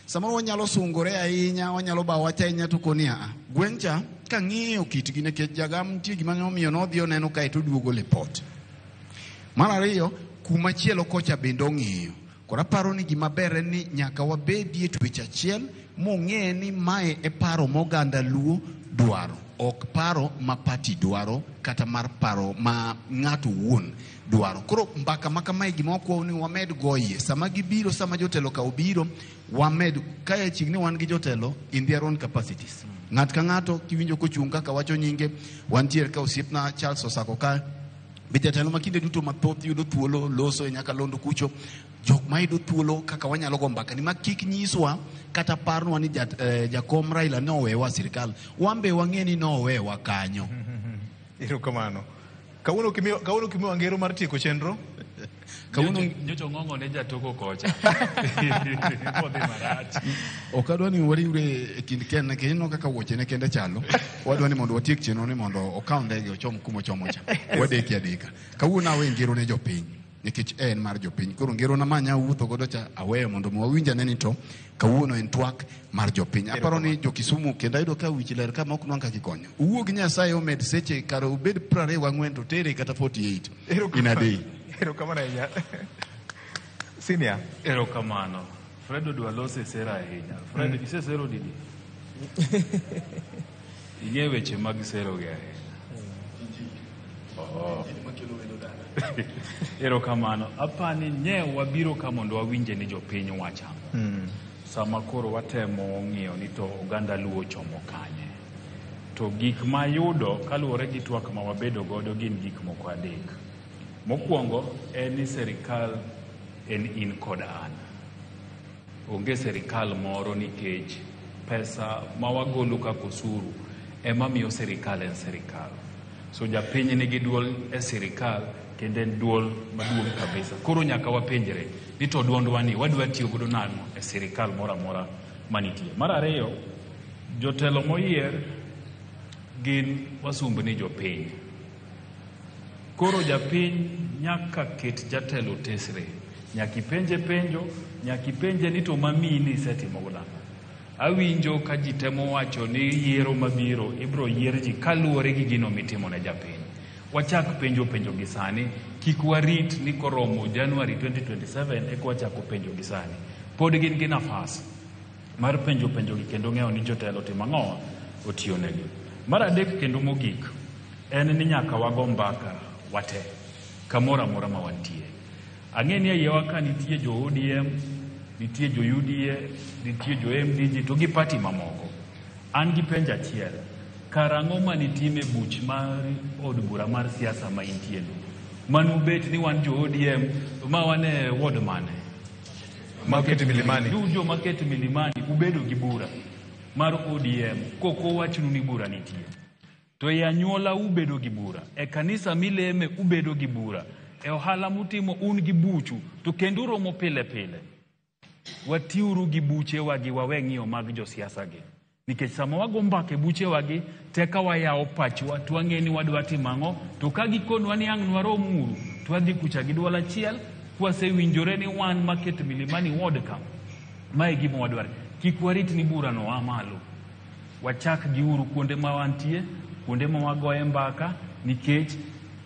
Samoro wanyalo sungore ahinya, wanyalo bawo wach ahinya to koni a gweng' cha kang'iyo kitgi nikech jagam nitie gima omiyo nodhi oneno kae to oduogo lipot. Mar ariyo, kuma chielo kocha bende ong'iyo. Koro aparo ni gima ber en ni nyaka wabedie twech achiel mong'e ni mae e paro moganda luo dwaro. Ok paro ma party dwaro kata mar paro ma ng'ato wuon dwaro. Koro mbaka ma kamae gima wakwao ni wamed goye. Sama gibiro, sama jotelo ka obiro, wamed kae chiegni wan gi jotelo in their own capacities. Ng'at ka ng'ato kiwinjo kochung' kaka wacho nyinge, wantiere ka osiepna Charles Osako ka be jatelo ma kinde duto mathoth yudo thuolo loso e nyakalondo kucho jok ma yudo thuolo kaka wanyalo go mbaka ni ma kik nyiswa kata parnwa ni jakom Raila ne owewa sirikal, wan be wang'e ni nowewa kanyo. Erokamano. Kawuono kimiyo ngero mar tieko chenro. Kawuono nyocha ong'ong'o ne jatoko kocha. Modhi marach. Ok adwa ni wariwre e kind Ken nikech ineno kaka wuochene kende chalo. Wadwa ni mondo watiek chenro ni mondo okaw ndege ochom kuma ochomo cha. Wadeki adeka. Kawuono awe ngero ne jopiny nikech en mar jopiny. Koro ngero na manya wuotho godo cha aweyo mondo wawinj ane ni to kawuono en twak mar jopiny. Aparo ni jo Kisumu kendo ayudo ka wich ler ka ma ok nwang' kaka ikonyo. Uwuog Nyasaye omed seche kare obed 24 to tere kata 48 in a day. Erokamano ahinya. Senior. Erokamano. Fred odwa lose sera ahinya. Fred, isesero didi? Ing'e weche mag sero gi ahinya. Oh. Erokamano. Apani nye wabiro ka mondo wawinje ni jopiny wacho ang'o. Sama koro watemo ng'iyo ni to oganda luo chomo kanye. To gik mayudo kaluwore gi twak ma wabedo godo gin gik moko adek. Mokwongo en ni serikal en in kod an. Onge serikal moro nikech Pesa ma wagolo kaka osuru ema miyo sirikal en sirikal. So japiny nigi duol e sirikal kendo en duol maduong' kabisa. Koro nyaka wapenjre ni to duondwa ni wadwa tiyo godo nang'o e sirikal moro amora manitie. Mar ariyo, jotelo moyier gin wasumbni jopiny. Koro japiny nyaka ket jatelo tesre. Nyaka ipenje penjo, nyaka ipenje ni to mamiyi ni isetimo godo ang'o. Awinjo ka ji temo wacho ni yiero mabiro ibiro yier ji kaluwore gi gino mitimo ne japiny. Wachak penjo penjo gi sani, kik warit ni koromo January 2027 eka wachako penjo gi sani. Pod gin gi nafas mar penjo penjo gi kendo ng'eyo ni jotelo otimo ang'o otiyo negi. Mar adek kendo mogik en ni nyaka wago mbaka wate kamoro amora ma wantie. Ang'e ni e iyewa ka nitie jo ODM, nitie jo UDA, nitie jo MDG to gi party mamoko. An gi penjo achiel, karang'o manitim e buch mar od bura mar siasa ma intie no? Manubet ni wan jo ODM ma wan e ward mane? Market Milimani. Jo Market Milimani ubedo gi bura mar ODM koko wachnu ni bura nitie. To e anyuola ubedo gi bura, e kanisa mileme ubedo gi bura, e ohala mutimo un gi buchu, to kendo uromo pile pile. Watiuru gi buchewa gi wawe ng'iyo mag josiasa gi. Nikech sama wago mbaka e buchewa gi, teka wayawo pachwa to wang'e ni wadwa timo ang'o, to ka gikonwa ni ang' nwarom uru, to wadhi kucha gi duol achiel, kwasewinjore ni wan Market Milimani ward ka, mae e gima wadwaro. Kik warit ni bura no a malo. Wachak giuru kuonde ma wantie, kuonde ma wagoye mbaka, nikech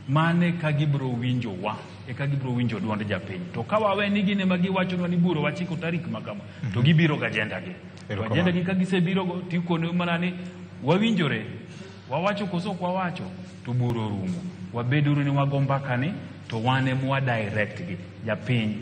mane ka gibiro winjowa, eka gibiro winjo duond japiny. To ka wawe ni gin ema giwachonwa ni bura wachiko tarik ma kama, to gibiro gi agenda gi. To agenda gi ka gisebiro go, tikono mana ni wawinjore, wawacho koso ok wawacho, to bura orumo. Wabeduru ni wago mbaka ni, to wan ema wa direct gi japiny.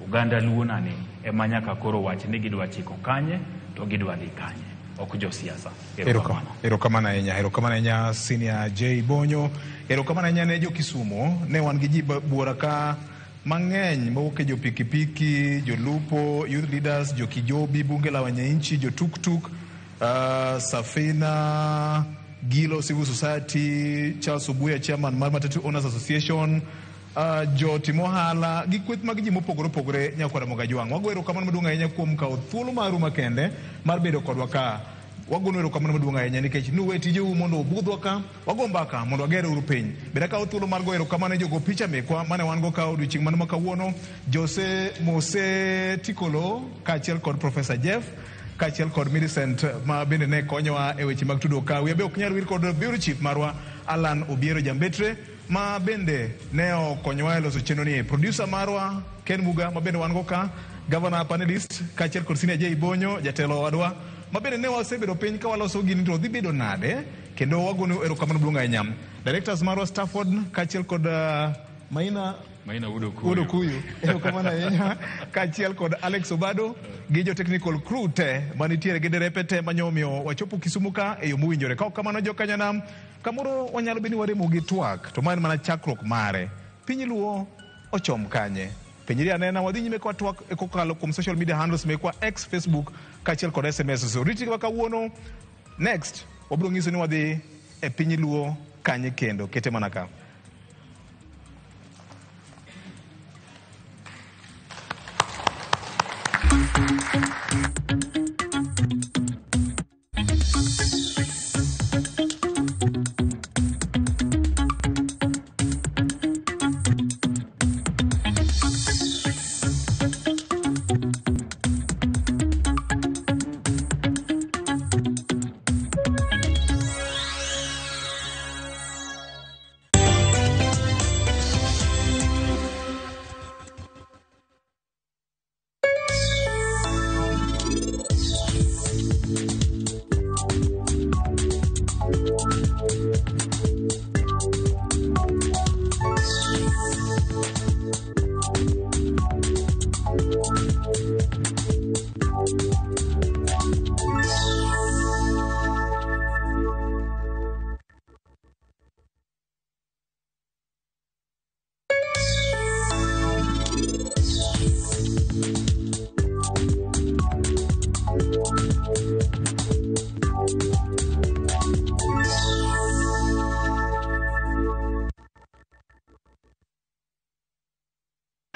Oganda Luo nani ema nyaka koro wach ni gidwa chiko kanye to gidwa dhi kanye, ok josiasa. Erokamano. Erokamano ahinya, erokamano ahinya Senior J Bonyo, erokamano ahinya ne jo Kisumo. Ne wan gi ji buora ka mang'eny mowuok e jo pikipiki, jolupo, youth leaders, jo Kijobi, bunge la wananchi, jo tuktuk, Safina, Gilo Civil Society, Charles Obuya, chairman mar Matatu Owners Association, jo tim ohala gi kweth mag ji mopogore opogore nyakwara Mogajwang'. Wago erokamano maduong' ahinya kuom kawo thuolo maru makende mar bedo kodwa ka. Wagono erokamano maduong' ahinya nikech nuwe tijeu mondo ubudhwa ka, wago mbaka mondo wager uru piny. Bende akawo thuolo mar go erokamano ne jogo picha mekwa mane wan go ka odiochieng' mano ma kawuono, Jose Mose Tikolo kaachiel kod Professor Jeff kaachiel kod Millicent ma bende ne konyowa e weche mag tudo ka. Wiya be ok nyal wil kod bureau chief marwa Alan Obiero Jambetre ma bende ne okonyowa e loso chenro ni. Producer marwa Ken Muga ma bende wan go ka, governor panelist kaachiel kod Senior J Bonyo jatelo wadwa ma bende ne wasebedo piny ka waloso gini to dhi bedo nade kendo wagonu erokamano maduong' ahinya. Directors marwa Stafford kaachiel kod Maina Maina Wuod Okuyu. Wuod Okuyu. Erokamano ahinya kaachiel kod Alex Obado gi jo technical crew te manitiere gi derepe te manyo omiyo wachopo Kisumu ka e yo mowinjore. Ka ok kamano jokanyanam, kamoro wanyalo bedo ni waremo gi twak to ma en mana chakruok mare. Piny Luo ochom kanye? Penjri anena wadhi nyime kwa twak kokalo kuom social media handles mekwa X, Facebook kaachiel kod SMS. So riti wa kawuono next wabiro nyiso ni wadhi e piny Luo kanye kendo kete mana ka.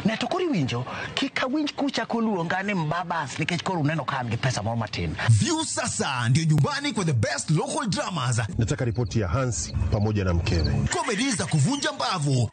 Ne to koro iwinjo kik awinj kuchako luonga ni mbabas nikech koro uneno ka an gi pesa moro matin. Viusasa ndio nyumbani kwa the best local dramas. Nataka ripoti ya Hansi pamoja na mkewe. Komedi za kuvunja mbavu.